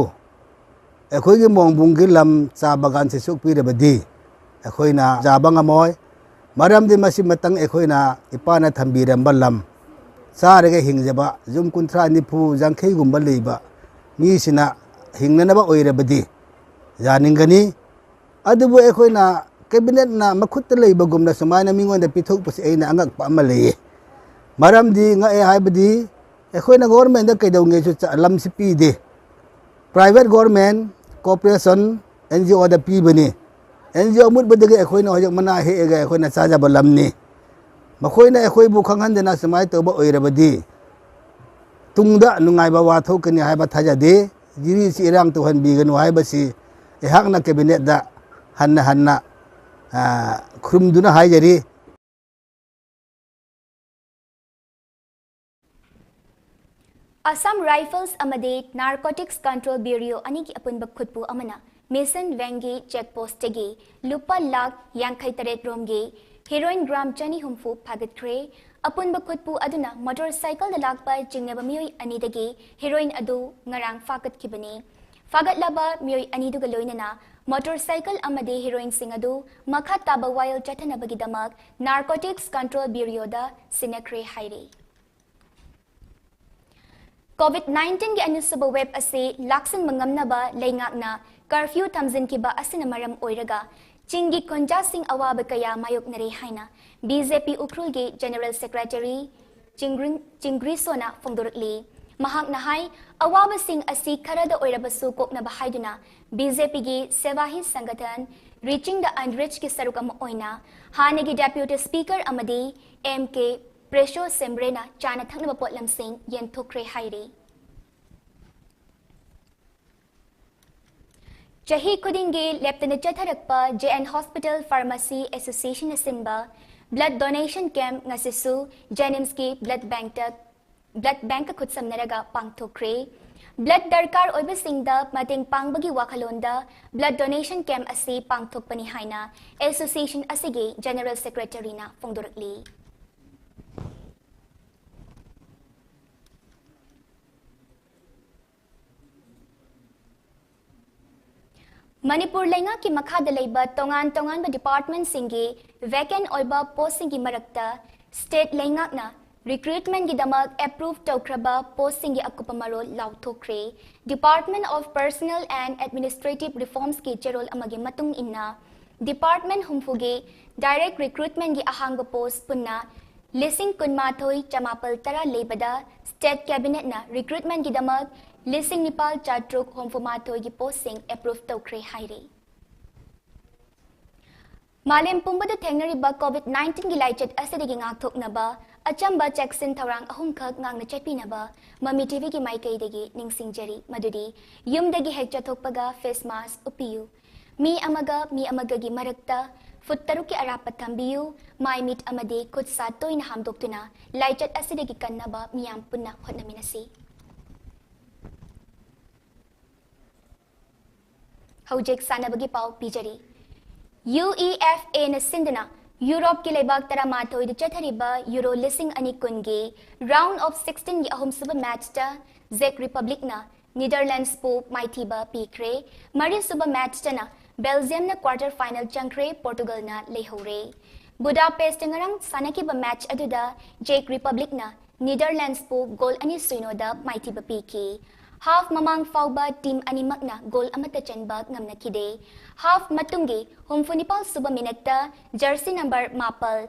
ꯑꯩꯈꯣꯏꯒꯤ ꯃꯣꯡꯕꯨꯡꯒꯤ ꯂꯝ ꯆꯥ ꯕꯒꯥꯟꯁꯤ ꯁꯨꯛꯄꯤꯔꯕꯗꯤ ꯑꯩꯈꯣꯏꯅ ꯆꯥꯕ ꯉꯝꯃꯣꯏ꯫ ꯃꯔꯝꯗꯤ ꯃꯁꯤ ꯃꯇꯪ ꯑꯩꯈꯣꯏꯅ ꯏꯄꯥꯅ ꯊꯝꯕꯤꯔꯝꯕ ꯂꯝ, ꯆꯥꯔꯒ ꯍꯤꯡꯖꯕ ꯌꯨꯝ ꯀꯨꯟꯊ꯭ꯔꯥ, ꯅꯤꯐꯨ, ꯌꯥꯡꯈꯩꯒꯨꯝꯕ ꯂꯩꯕ ꯃꯤꯁꯤꯅ ꯍꯤꯡꯅꯅꯕ ꯑꯣꯏꯔꯕꯗꯤ ꯌꯥꯅꯤꯡꯒꯅꯤ꯫ ꯑꯗꯨꯕꯨ ꯑꯩꯈꯣꯏꯅ ꯀꯦꯕꯤꯅꯦꯠꯅ ꯃꯈꯨꯠꯇ ꯂꯩꯕꯒꯨꯝꯅ ꯁꯨꯃꯥꯏꯅ ꯃꯤꯉꯣꯟꯗ ꯄꯤꯊꯣꯛꯄꯁꯤ ꯑꯩꯅ ꯑꯉꯛꯄ ꯑꯃ ꯂꯩꯌꯦ꯫ ꯃꯔꯝꯗꯤ ꯉꯛꯑꯦ ꯍꯥꯏꯕꯗꯤ ꯑꯩꯈꯣꯏꯅ ꯒꯣꯔꯃꯦꯟꯗ ꯀꯩꯗꯧꯉꯩꯁꯨ ꯆ-, ꯂꯝꯁꯤ ꯄꯤꯗꯦ꯫ ꯄ꯭ꯔꯥꯏꯚꯦꯠ ꯒꯣꯔꯃꯦꯟ, ꯀꯣꯔꯄꯣꯔꯦꯁꯟ, NGOꯗ ꯄꯤꯕꯅꯤ꯫ NGO ꯑꯃꯨꯠꯕꯗꯒꯤ ꯑꯩꯈꯣꯏꯅ ꯍꯧꯖꯤꯛ ꯃꯅꯥ ꯍꯦꯛꯑꯒ ꯑꯩꯈꯣꯏꯅ ꯆꯥꯖꯕ ꯂꯝꯅꯤ꯫ ꯃꯈꯣꯏꯅ ꯑꯩꯈꯣꯏꯕꯨ ꯈꯪꯍꯟꯗꯅ ꯁꯨꯃꯥꯏꯅ ꯇꯧꯕ ꯑꯣꯏꯔꯕꯗꯤ ꯇꯨꯡꯗ ꯅꯨꯡꯉꯥꯏꯕ ꯋꯥ ꯊꯣꯛꯀꯅꯤ ꯍꯥꯏꯕ ꯊꯥꯖꯗꯦ꯫ ꯖꯤꯔꯤꯁꯤ ꯏꯔꯥꯡ ꯇꯧꯍꯟꯕꯤꯒꯅꯨ ꯍꯥꯏꯕꯁꯤ ꯑꯩꯍꯥꯛꯅ ꯀꯦꯕꯤꯅꯦꯠꯇ ꯍꯟꯅ ꯍꯟꯅ, ꯑ, ꯈꯨꯔꯨꯝꯗꯨꯅ ꯍꯥꯏꯖꯔꯤ꯫ ꯑꯁꯥꯝ ꯔꯥꯏꯐꯜꯁ ꯑꯃꯗꯤ ꯅꯥꯔꯀꯣꯇꯤꯛꯁ ꯀꯟꯇ꯭ꯔꯣꯜ ꯕ꯭ꯌꯨꯔꯣ ꯑꯅꯤꯒꯤ ꯑꯄꯨꯟꯕ ꯈꯨꯠꯄꯨ ꯑꯃꯅ ꯃꯤꯁꯟ ꯚꯦꯡꯒꯤ ꯆꯦꯛ ꯄꯣꯁꯇꯒꯤ ꯂꯨꯄꯥ ꯂꯥꯈ ꯌꯥꯡꯈꯩ ꯇꯔꯦꯠ ꯔꯣꯝꯒꯤ ꯍꯦꯔꯣꯏꯟ ꯒ꯭ꯔꯥꯝ ꯆꯅꯤ ꯍꯨꯝꯐꯨ ꯐꯥꯒꯠꯈ꯭ꯔꯦ꯫ ꯑꯄꯨꯟꯕ ꯈꯨꯠꯄꯨ ꯑꯗꯨꯅ ꯃꯣꯇꯣꯔ ꯁꯥꯏꯀꯜꯗ ꯂꯥꯛꯄ ꯆꯤꯡꯅꯕ ꯃꯤꯑꯣꯏ ꯑꯅꯤꯗꯒꯤ ꯍꯦꯔꯣꯏꯟ ꯑꯗꯨ ꯉꯔꯥꯡ ꯐꯥꯒꯠꯈꯤꯕꯅꯤ꯫ ꯐꯥꯒꯠꯂꯕ ꯃꯤꯑꯣꯏ ꯑꯅꯤꯗꯨꯒ ꯂꯣꯏꯅꯅ ꯃꯣꯇꯣꯔ ꯁꯥꯏꯀꯜ ꯑꯃꯗꯤ ꯍꯦꯔꯣꯏꯟꯁꯤꯡ ꯑꯗꯨ ꯃꯈꯥ ꯇꯥꯕ ꯋꯥꯌꯦꯜ ꯆꯠꯊꯅꯕꯒꯤꯗꯃꯛ ꯅꯥꯔꯀꯣꯇꯤꯛꯁ ꯀꯟꯇ꯭ꯔꯣꯜ ꯕ꯭ꯌꯨꯔꯣꯗ ꯁꯤꯟꯅꯈ꯭ꯔꯦ ꯍꯥꯏꯔꯤ꯫ ꯀꯣꯚꯤꯗ ꯅꯥꯏꯟꯇꯤꯟꯒꯤ ꯑꯅꯤꯁꯨꯕ ꯋꯦꯕ ꯑꯁꯤ ꯂꯥꯛꯁꯤꯟꯕ ꯉꯝꯅꯕ ꯂꯩꯉꯥꯛꯅ ꯀꯔꯐ꯭ꯌꯨ ꯊꯝꯖꯤꯟꯈꯤꯕ ꯑꯁꯤꯅ ꯃꯔꯝ ꯑꯣꯏꯔꯒ ꯆꯤꯡꯒꯤ ꯈꯨꯟꯖꯥꯁꯤꯡ ꯑꯋꯥꯕ ꯀꯌꯥ ꯃꯥꯌꯣꯛꯅꯔꯦ ꯍꯥꯏꯅ BJP ꯎꯈ꯭ꯔꯨꯜꯒꯤ ꯖꯦꯅꯔꯦꯜ ꯁꯦꯀ꯭ꯔꯦꯇꯔꯤ ꯆꯤꯡꯒ꯭ꯔꯤꯟ-, ꯆꯤꯡꯒ꯭ꯔꯤꯁꯣꯅ ꯐꯣꯡꯗꯣꯔꯛꯂꯤ꯫ ꯃꯍꯥꯛꯅ ꯍꯥꯏ, ꯑꯋꯥꯕꯁꯤꯡ ꯑꯁꯤ ꯈꯔꯗ ꯑꯣꯏꯔꯕꯁꯨ ꯀꯣꯛꯅꯕ ꯍꯥꯏꯗꯨꯅ ꯕꯤ ꯖꯦ ꯄꯤꯒꯤ ꯁꯦꯕꯥ ꯍꯤ ꯁꯪꯒꯊꯟ Reaching the Unreached ꯀꯤ ꯁꯔꯨꯛ ꯑꯃ ꯑꯣꯏꯅ ꯍꯥꯟꯅꯒꯤ Deputy Speaker ꯑꯃꯗꯤ ꯑꯦꯝ ꯀꯦ ꯄ꯭ꯔꯦꯁꯣ ꯁꯦꯝꯕ꯭ꯔꯦꯅ ꯆꯥꯅ ꯊꯛꯅꯕ ꯄꯣꯠꯂꯝꯁꯤꯡ ꯌꯦꯟꯊꯣꯛꯈ꯭ꯔꯦ ꯍꯥꯏꯔꯤ꯫ ꯆꯍꯤ ꯈꯨꯗꯤꯡꯒꯤ ꯂꯦꯞꯇꯅ ꯆꯠꯊꯔꯛꯄ J N Hospital Pharmacy Association ꯅ ꯁꯤꯟꯕ blood donation camp ꯉꯁꯤꯁꯨ JNIMS ꯀꯤ blood bank ꯇ, blood bank ꯀ ꯈꯨꯠꯁꯝꯅꯔꯒ ꯄꯥꯡꯊꯣꯛꯈ꯭ꯔꯦ꯫ Blood ꯗꯔꯀꯥꯔ ꯑꯣꯏꯕꯁꯤꯡꯗ ꯃꯇꯦꯡ ꯄꯥꯡꯕꯒꯤ ꯋꯥꯈꯜꯂꯣꯟꯗ blood donation camp ꯑꯁꯤ ꯄꯥꯡꯊꯣꯛꯄꯅꯤ ꯍꯥꯏꯅ association ꯑꯁꯤꯒꯤ General Secretary ꯅ ꯐꯣꯡꯗꯣꯔꯛꯂꯤ꯫ ꯃꯅꯤꯄꯨꯔ ꯂꯩꯉꯥꯛꯀꯤ ꯃꯈꯥꯗ ꯂꯩꯕ ꯇꯣꯉꯥꯟ ꯇꯣꯉꯥꯟꯕ department ꯁꯤꯡꯒꯤ vacant ꯑꯣꯏꯕ post ꯁꯤꯡꯒꯤ ꯃꯔꯛꯇ state ꯂꯩꯉꯥꯛꯅ recruitment ꯒꯤꯗꯃꯛ approve ꯇꯧꯈ꯭ꯔꯕ post ꯁꯤꯡꯒꯤ ꯑꯀꯨꯞꯄ ꯃꯔꯣꯜ ꯂꯥꯎꯊꯣꯛꯈ꯭ꯔꯦ꯫ Department of Personnel and Administrative Reforms ꯀꯤ ꯆꯦꯔꯣꯜ ꯑꯃꯒꯤ ꯃꯇꯨꯡ ꯏꯟꯅ, department ꯍꯨꯝꯐꯨꯒꯤ direct recruitment ꯒꯤ ꯑꯍꯥꯡꯕ post ꯄꯨꯟꯅ ꯂꯤꯁꯤꯡ ꯀꯨꯟꯃꯥꯊꯣꯏ ꯆꯃꯥꯄꯜ ꯇꯔꯥ ꯂꯩꯕꯗ, state cabinet ꯅ recruitment ꯒꯤꯗꯃꯛ ꯂꯤꯁꯤꯡ ꯅꯤꯄꯥꯜ ꯆꯥꯇ꯭ꯔꯨꯛ ꯍꯨꯝꯐꯨ ꯃꯥꯊꯣꯏꯒꯤ post ꯁꯤꯡ approve ꯇꯧꯈ꯭ꯔꯦ ꯍꯥꯏꯔꯤ꯫ ꯃꯥꯂꯦꯝ ꯄꯨꯝꯕꯗ ꯊꯦꯡꯅꯔꯤꯕ COVID nineteen ꯒꯤ ꯂꯥꯏꯆꯠ ꯑꯁꯤꯗꯒꯤ ꯉꯥꯛꯊꯣꯛꯅꯕ ꯑꯆꯝꯕ ꯆꯦꯛꯁꯤꯟ ꯊꯧꯔꯥꯡ ꯑꯍꯨꯝꯈꯛ ꯉꯥꯛꯅ ꯆꯠꯄꯤꯅꯕ ꯃꯃꯤ ꯇꯤꯚꯤꯒꯤ ꯃꯥꯏꯀꯩꯗꯒꯤ ꯅꯤꯡꯁꯤꯡꯖꯔꯤ, ꯃꯗꯨꯗꯤ ꯌꯨꯝꯗꯒꯤ ꯍꯦꯛ ꯆꯠꯊꯣꯛꯄꯒ face mask ꯎꯞꯄꯤꯌꯨ, ꯃꯤ ꯑꯃꯒ ꯃꯤ ꯑꯃꯒꯒꯤ ꯃꯔꯛꯇ ꯐꯨꯠ ꯇꯔꯨꯛꯀꯤ ꯑꯔꯥꯞꯄ ꯊꯝꯕꯤꯌꯨ, ꯃꯥꯏ ꯃꯤꯠ ꯑꯃꯗꯤ ꯈꯨꯠ ꯁꯥ ꯇꯣꯏꯅ ꯍꯥꯝꯗꯣꯛꯇꯨꯅ ꯂꯥꯏꯆꯠ ꯑꯁꯤꯗꯒꯤ ꯀꯟꯅꯕ ꯃꯤꯌꯥꯝ ꯄꯨꯟꯅ ꯍꯣꯠꯅꯃꯤꯟꯅꯁꯤ꯫ ꯍꯧꯖꯤꯛ ꯁꯥꯟꯅꯕꯒꯤ ꯄꯥꯎ ꯄꯤꯖꯔꯤ꯫ UEFA ꯅ ꯁꯤꯟꯗꯨꯅ ꯌꯨꯔꯣꯞꯀꯤ ꯂꯩꯕꯥꯛ ꯇꯔꯥꯃꯥꯊꯣꯏꯗ ꯆꯠꯊꯔꯤꯕ Euro ꯂꯤꯁꯤꯡ ꯑꯅꯤ ꯀꯨꯟꯒꯤ round of sixteen ꯒꯤ ꯑꯍꯨꯝꯁꯨꯕ match ꯇ Czech Republic ꯅ Netherlands ꯄꯨ ꯃꯥꯏꯊꯤꯕ ꯄꯤꯈ꯭ꯔꯦ꯫ ꯃꯔꯤꯁꯨꯕ match ꯇꯅ Belgium ꯅ quarter final ꯆꯪꯈ꯭ꯔꯦ, Portugal ꯅ ꯂꯩꯍꯧꯔꯦ꯫ Budapest ꯇ ꯉꯔꯥꯡ ꯁꯥꯟꯅꯈꯤꯕ match ꯑꯗꯨꯗ Czech Republic ꯅ Netherlands ꯄꯨ goal ꯑꯅꯤ ꯁꯤꯅꯣꯗ ꯃꯥꯏꯊꯤꯕ ꯄꯤꯈꯤ꯫ Half ꯃꯃꯥꯡ ꯐꯥꯎꯕ team ꯑꯅꯤꯃꯛꯅ goal ꯑꯃꯠꯇ ꯆꯟꯕ ꯉꯝꯅꯈꯤꯗꯦ꯫ Half ꯃꯇꯨꯡꯒꯤ ꯍꯨꯝꯐꯨ ꯅꯤꯄꯥꯜ ꯁꯨꯕ minute ꯇ jersey number ꯃꯥꯄꯜ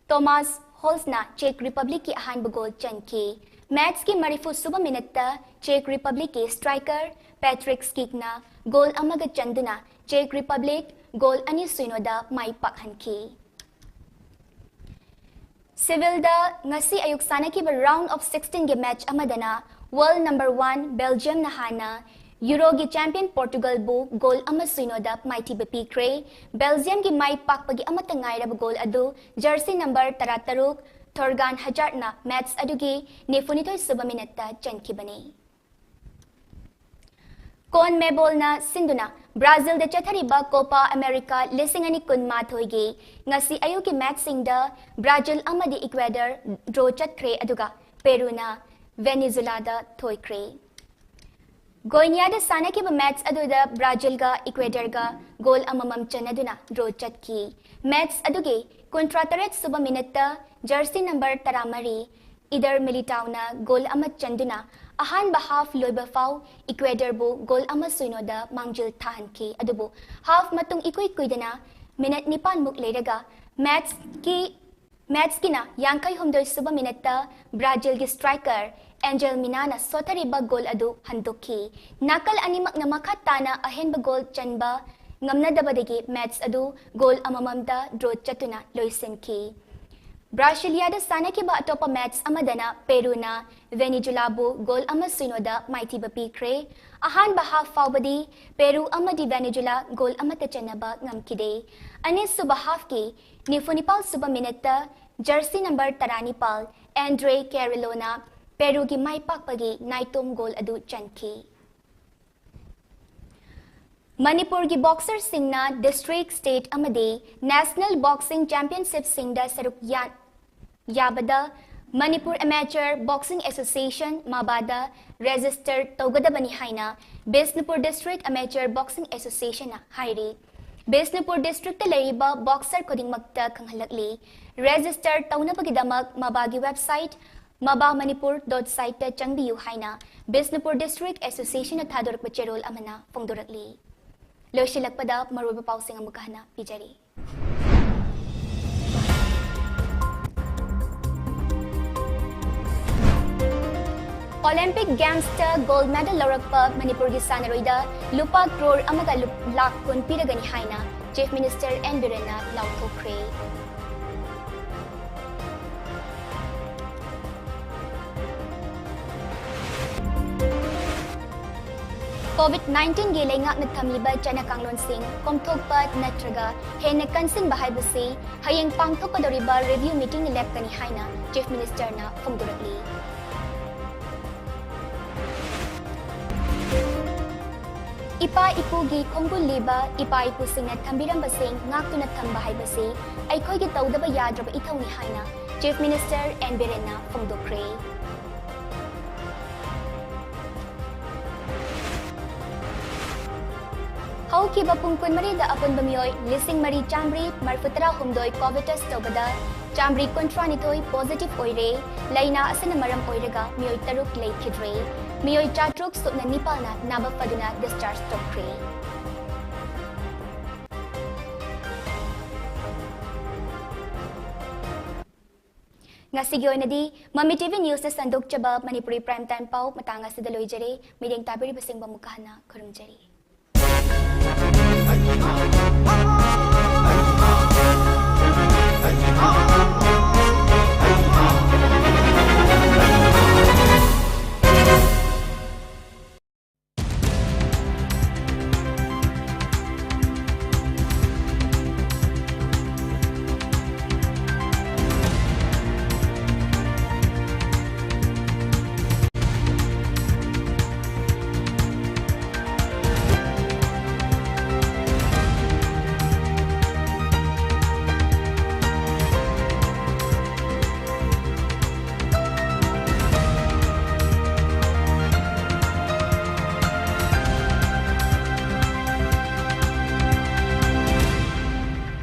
Thomas Holst ꯅ Czech Republic ꯀꯤ ꯑꯍꯥꯟꯕ goal ꯆꯟꯈꯤ꯫ Matchꯀꯤ ꯃꯔꯤꯐꯨ ꯁꯨꯕ minuteꯇ Czech Republicꯀꯤ striker Patrik Skicꯅ goal ꯑꯃꯒ ꯆꯟꯗꯨꯅ Czech Republic goal ꯑꯅꯤ ꯁꯨꯏꯅꯣꯗ ꯃꯥꯏ ꯄꯥꯛꯍꯟꯈꯤ꯫ Sevilleꯗ ꯉꯁꯤ ꯑꯌꯨꯛ ꯁꯥꯟꯅꯈꯤꯕ round of sixteenꯒꯤ match ꯑꯃꯗꯅ world number one Belgiumꯅ ꯍꯥꯟꯅ Euroꯒꯤ champion Portugalꯕꯨ goal ꯑꯃ ꯁꯨꯏꯅꯣꯗ ꯃꯥꯏꯊꯤꯕ ꯄꯤꯈ꯭ꯔꯦ꯫ Belgiumꯒꯤ ꯃꯥꯏ ꯄꯥꯛꯄꯒꯤ ꯑꯃꯠꯇ ꯉꯥꯏꯔꯕ goal ꯑꯗꯨ jersey number ꯇꯔꯥꯇꯔꯨꯛ Thorgan Hazardꯅ match ꯑꯗꯨꯒꯤ ꯅꯤꯐꯨꯅꯤꯊꯣꯏ ꯁꯨꯕ minuteꯇ ꯆꯟꯈꯤꯕꯅꯤ꯫ CONMEBOLꯅ ꯁꯤꯟꯗꯨꯅ Brazilꯗ ꯆꯠꯊꯔꯤꯕ Copa America ꯂꯤꯁꯤꯡ ꯑꯅꯤ ꯀꯨꯟꯃꯥꯊꯣꯏꯒꯤ ꯉꯁꯤ ꯑꯌꯨꯛꯀꯤ matchꯁꯤꯡꯗ Brazil ꯑꯃꯗꯤ Ecuador draw ꯆꯠꯈ꯭ꯔꯦ, ꯑꯗꯨꯒ Peruꯅ Venezuelaꯗ ꯊꯣꯏꯈ꯭ꯔꯦ꯫ Goianiaꯗ ꯁꯥꯟꯅꯈꯤꯕ match ꯑꯗꯨꯗ Brazilꯒ Ecuadorꯒ goal ꯑꯃꯃꯝ ꯆꯟꯅꯗꯨꯅ draw ꯆꯠꯈꯤ꯫ Match ꯑꯗꯨꯒꯤ ꯀꯨꯟꯊ꯭ꯔꯥ ꯇꯔꯦꯠ ꯁꯨꯕ minuteꯇ jersey number ꯇꯔꯥꯃꯔꯤ Eder Militaoꯅ goal ꯑꯃ ꯆꯟꯗꯨꯅ ꯑꯍꯥꯟꯕ half ꯂꯣꯏꯕ ꯐꯥꯎ Ecuadorꯕꯨ goal ꯑꯃ ꯁꯨꯏꯅꯣꯗ ꯃꯥꯡꯖꯤꯜ ꯊꯥꯍꯟꯈꯤ꯫ ꯑꯗꯨꯕꯨ half ꯃꯇꯨꯡ ꯏꯀꯨꯏ ꯀꯨꯏꯗꯅ minute ꯅꯤꯄꯥꯟꯃꯨꯛ ꯂꯩꯔꯒ matchꯀꯤ, matchꯀꯤꯅ ꯌꯥꯡꯈꯩ ꯍꯨꯝꯗꯣꯏ ꯁꯨꯕ minuteꯇ Brazilꯒꯤ striker Angel Minnaꯅ ꯁꯣꯠꯊꯔꯤꯕ goal ꯑꯗꯨ ꯍꯟꯗꯣꯛꯈꯤ꯫ ꯅꯥꯀꯜ ꯑꯅꯤꯃꯛꯅ ꯃꯈꯥ ꯇꯥꯅ ꯑꯍꯦꯟꯕ goal ꯆꯟꯕ ꯉꯝꯅꯗꯕꯗꯒꯤ match ꯑꯗꯨ goal ꯑꯃꯃꯝꯗ draw ꯆꯠꯇꯨꯅ ꯂꯣꯏꯁꯤꯟꯈꯤ꯫ Brasíliaꯗ ꯁꯥꯟꯅꯈꯤꯕ ꯑꯇꯣꯞꯄ match ꯑꯃꯗꯅ Peruꯅ Venezuelaꯕꯨ goal ꯑꯃ ꯁꯨꯏꯅꯣꯗ ꯃꯥꯏꯊꯤꯕ ꯄꯤꯈ꯭ꯔꯦ꯫ ꯑꯍꯥꯟꯕ half ꯐꯥꯎꯕꯗꯤ Peru ꯑꯃꯗꯤ Venezuela goal ꯑꯃꯠꯇ ꯆꯟꯅꯕ ꯉꯝꯈꯤꯗꯦ꯫ ꯑꯅꯤꯁꯨꯕ halfꯀꯤ ꯅꯤꯐꯨꯅꯤꯄꯥꯜ ꯁꯨꯕ minuteꯇ jersey number ꯇꯔꯥꯅꯤꯄꯥꯜ André Carrilloꯅ Peruꯒꯤ ꯃꯥꯏ ꯄꯥꯛꯄꯒꯤ ꯅꯥꯏꯇꯣꯝ goal ꯑꯗꯨ ꯆꯟꯈꯤ꯫ ꯃꯅꯤꯄꯨꯔꯒꯤ boxerꯁꯤꯡꯅ district, state ꯑꯃꯗꯤ national boxing championshipꯁꯤꯡꯗ ꯁꯔꯨꯛ ꯌꯥ-, ꯌꯥꯕꯗ Manipur Amateur Boxing Association, MABAꯗ register ꯇꯧꯒꯗꯕꯅꯤ ꯍꯥꯏꯅ ꯕꯤꯁꯅꯨꯄꯨꯔ District Amateur Boxing Associationꯅ ꯍꯥꯏꯔꯤ꯫ ꯕꯤꯁꯅꯨꯄꯨꯔ districtꯇ ꯂꯩꯔꯤꯕ boxer ꯈꯨꯗꯤꯡꯃꯛꯇ ꯈꯪꯍꯜꯂꯛꯂꯤ꯫ Register ꯇꯧꯅꯕꯒꯤꯗꯃꯛ MABAꯒꯤ website maba manipur dot siteꯇ ꯆꯪꯕꯤꯌꯨ ꯍꯥꯏꯅ ꯕꯤꯁꯅꯨꯄꯨꯔ District Associationꯅ ꯊꯥꯗꯣꯔꯛꯄ ꯆꯦꯔꯣꯜ ꯑꯃꯅ ꯐꯣꯡꯗꯣꯔꯛꯂꯤ꯫ ꯂꯣꯏꯁꯤꯜꯂꯛꯄꯗ ꯃꯔꯨꯑꯣꯏꯕ ꯄꯥꯎꯁꯤꯡ ꯑꯃꯨꯛꯀ ꯍꯟꯅ ꯄꯤꯖꯔꯤ꯫ Olympic Gamesꯇ gold medal ꯂꯧꯔꯛꯄ ꯃꯅꯤꯄꯨꯔꯒꯤ ꯁꯥꯟꯅꯔꯣꯏꯗ ꯂꯨꯄꯥ ꯀ꯭ꯔꯣꯔ ꯑꯃꯒ ꯂꯨ-, ꯂꯥꯈ ꯀꯨꯟ ꯄꯤꯔꯒꯅꯤ ꯍꯥꯏꯅ Chief Minister ꯑꯦꯟ ꯕꯤꯔꯦꯟꯅ ꯂꯥꯎꯊꯣꯛꯈ꯭ꯔꯦ꯫ COVID nineteenꯒꯤ ꯂꯩꯉꯥꯛꯅ ꯊꯝꯂꯤꯕ ꯆꯠꯅ ꯀꯥꯡꯂꯣꯟꯁꯤꯡ ꯀꯣꯝꯊꯣꯛꯄ ꯅꯠꯇ꯭ꯔꯒ ꯍꯦꯟꯅ ꯀꯟꯁꯤꯟꯕ ꯍꯥꯏꯕꯁꯤ ꯍꯌꯦꯡ ꯄꯥꯡꯊꯣꯛꯀꯗꯧꯔꯤꯕ review meetingꯅ ꯂꯦꯞꯀꯅꯤ ꯍꯥꯏꯅ Chief Ministerꯅ ꯐꯣꯡꯗꯣꯔꯛꯂꯤ꯫ ꯏꯄꯥ ꯏꯄꯨꯒꯤ ꯈꯣꯡꯒꯨꯜ ꯂꯤꯕ, ꯏꯄꯥ ꯏꯄꯨꯁꯤꯡꯅ ꯊꯝꯕꯤꯔꯝꯕꯁꯤꯡ ꯉꯥꯛꯇꯨꯅ ꯊꯝꯕ ꯍꯥꯏꯕꯁꯤ ꯑꯩꯈꯣꯏꯒꯤ ꯇꯧꯗꯕ ꯌꯥꯗ꯭ꯔꯕ ꯏꯊꯧꯅꯤ ꯍꯥꯏꯅ Chief Minister ꯑꯦꯟ ꯕꯤꯔꯦꯟꯅ ꯐꯣꯡꯗꯣꯛꯈ꯭ꯔꯦ꯫ ꯍꯧꯈꯤꯕ ꯄꯨꯡ ꯀꯨꯟꯃꯔꯤꯗ ꯑꯄꯨꯟꯕ ꯃꯤꯑꯣꯏ ꯂꯤꯁꯤꯡ ꯃꯔꯤ ꯆꯥꯃꯔꯤ ꯃꯔꯤꯐꯨ ꯇꯔꯥ ꯍꯨꯝꯗꯣꯏ COVID test ꯇꯧꯕꯗ ꯆꯥꯃꯔꯤ ꯀꯨꯟꯊ꯭ꯔꯥ ꯅꯤꯊꯣꯏ positive ꯑꯣꯏꯔꯦ꯫ ꯂꯥꯏꯅꯥ ꯑꯁꯤꯅ ꯃꯔꯝ ꯑꯣꯏꯔꯒ ꯃꯤꯑꯣꯏ ꯇꯔꯨꯛ ꯂꯩꯈꯤꯗ꯭ꯔꯦ꯫ ꯃꯤꯑꯣꯏ ꯆꯥꯇ꯭ꯔꯨꯛ ꯁꯨꯞꯅ ꯅꯤꯄꯥꯜꯅ ꯅꯥꯕ ꯐꯗꯨꯅ discharge ꯇꯧꯈ꯭ꯔꯦ꯫ ꯉꯁꯤꯒꯤ ꯑꯣꯏꯅꯗꯤ ꯃꯃꯤ TV Newsꯅ ꯁꯟꯗꯣꯛꯆꯕ ꯃꯅꯤꯄꯨꯔꯤ prime time ꯄꯥꯎ ꯃꯇꯥꯡ ꯑꯁꯤꯗ ꯂꯣꯏꯖꯔꯦ꯫ ꯃꯤꯠꯌꯦꯡ ꯇꯥꯕꯤꯔꯤꯕꯁꯤꯡꯕꯨ ꯑꯃꯨꯛꯀ ꯍꯟꯅ ꯈꯨꯔꯨꯝꯖꯔꯤ꯫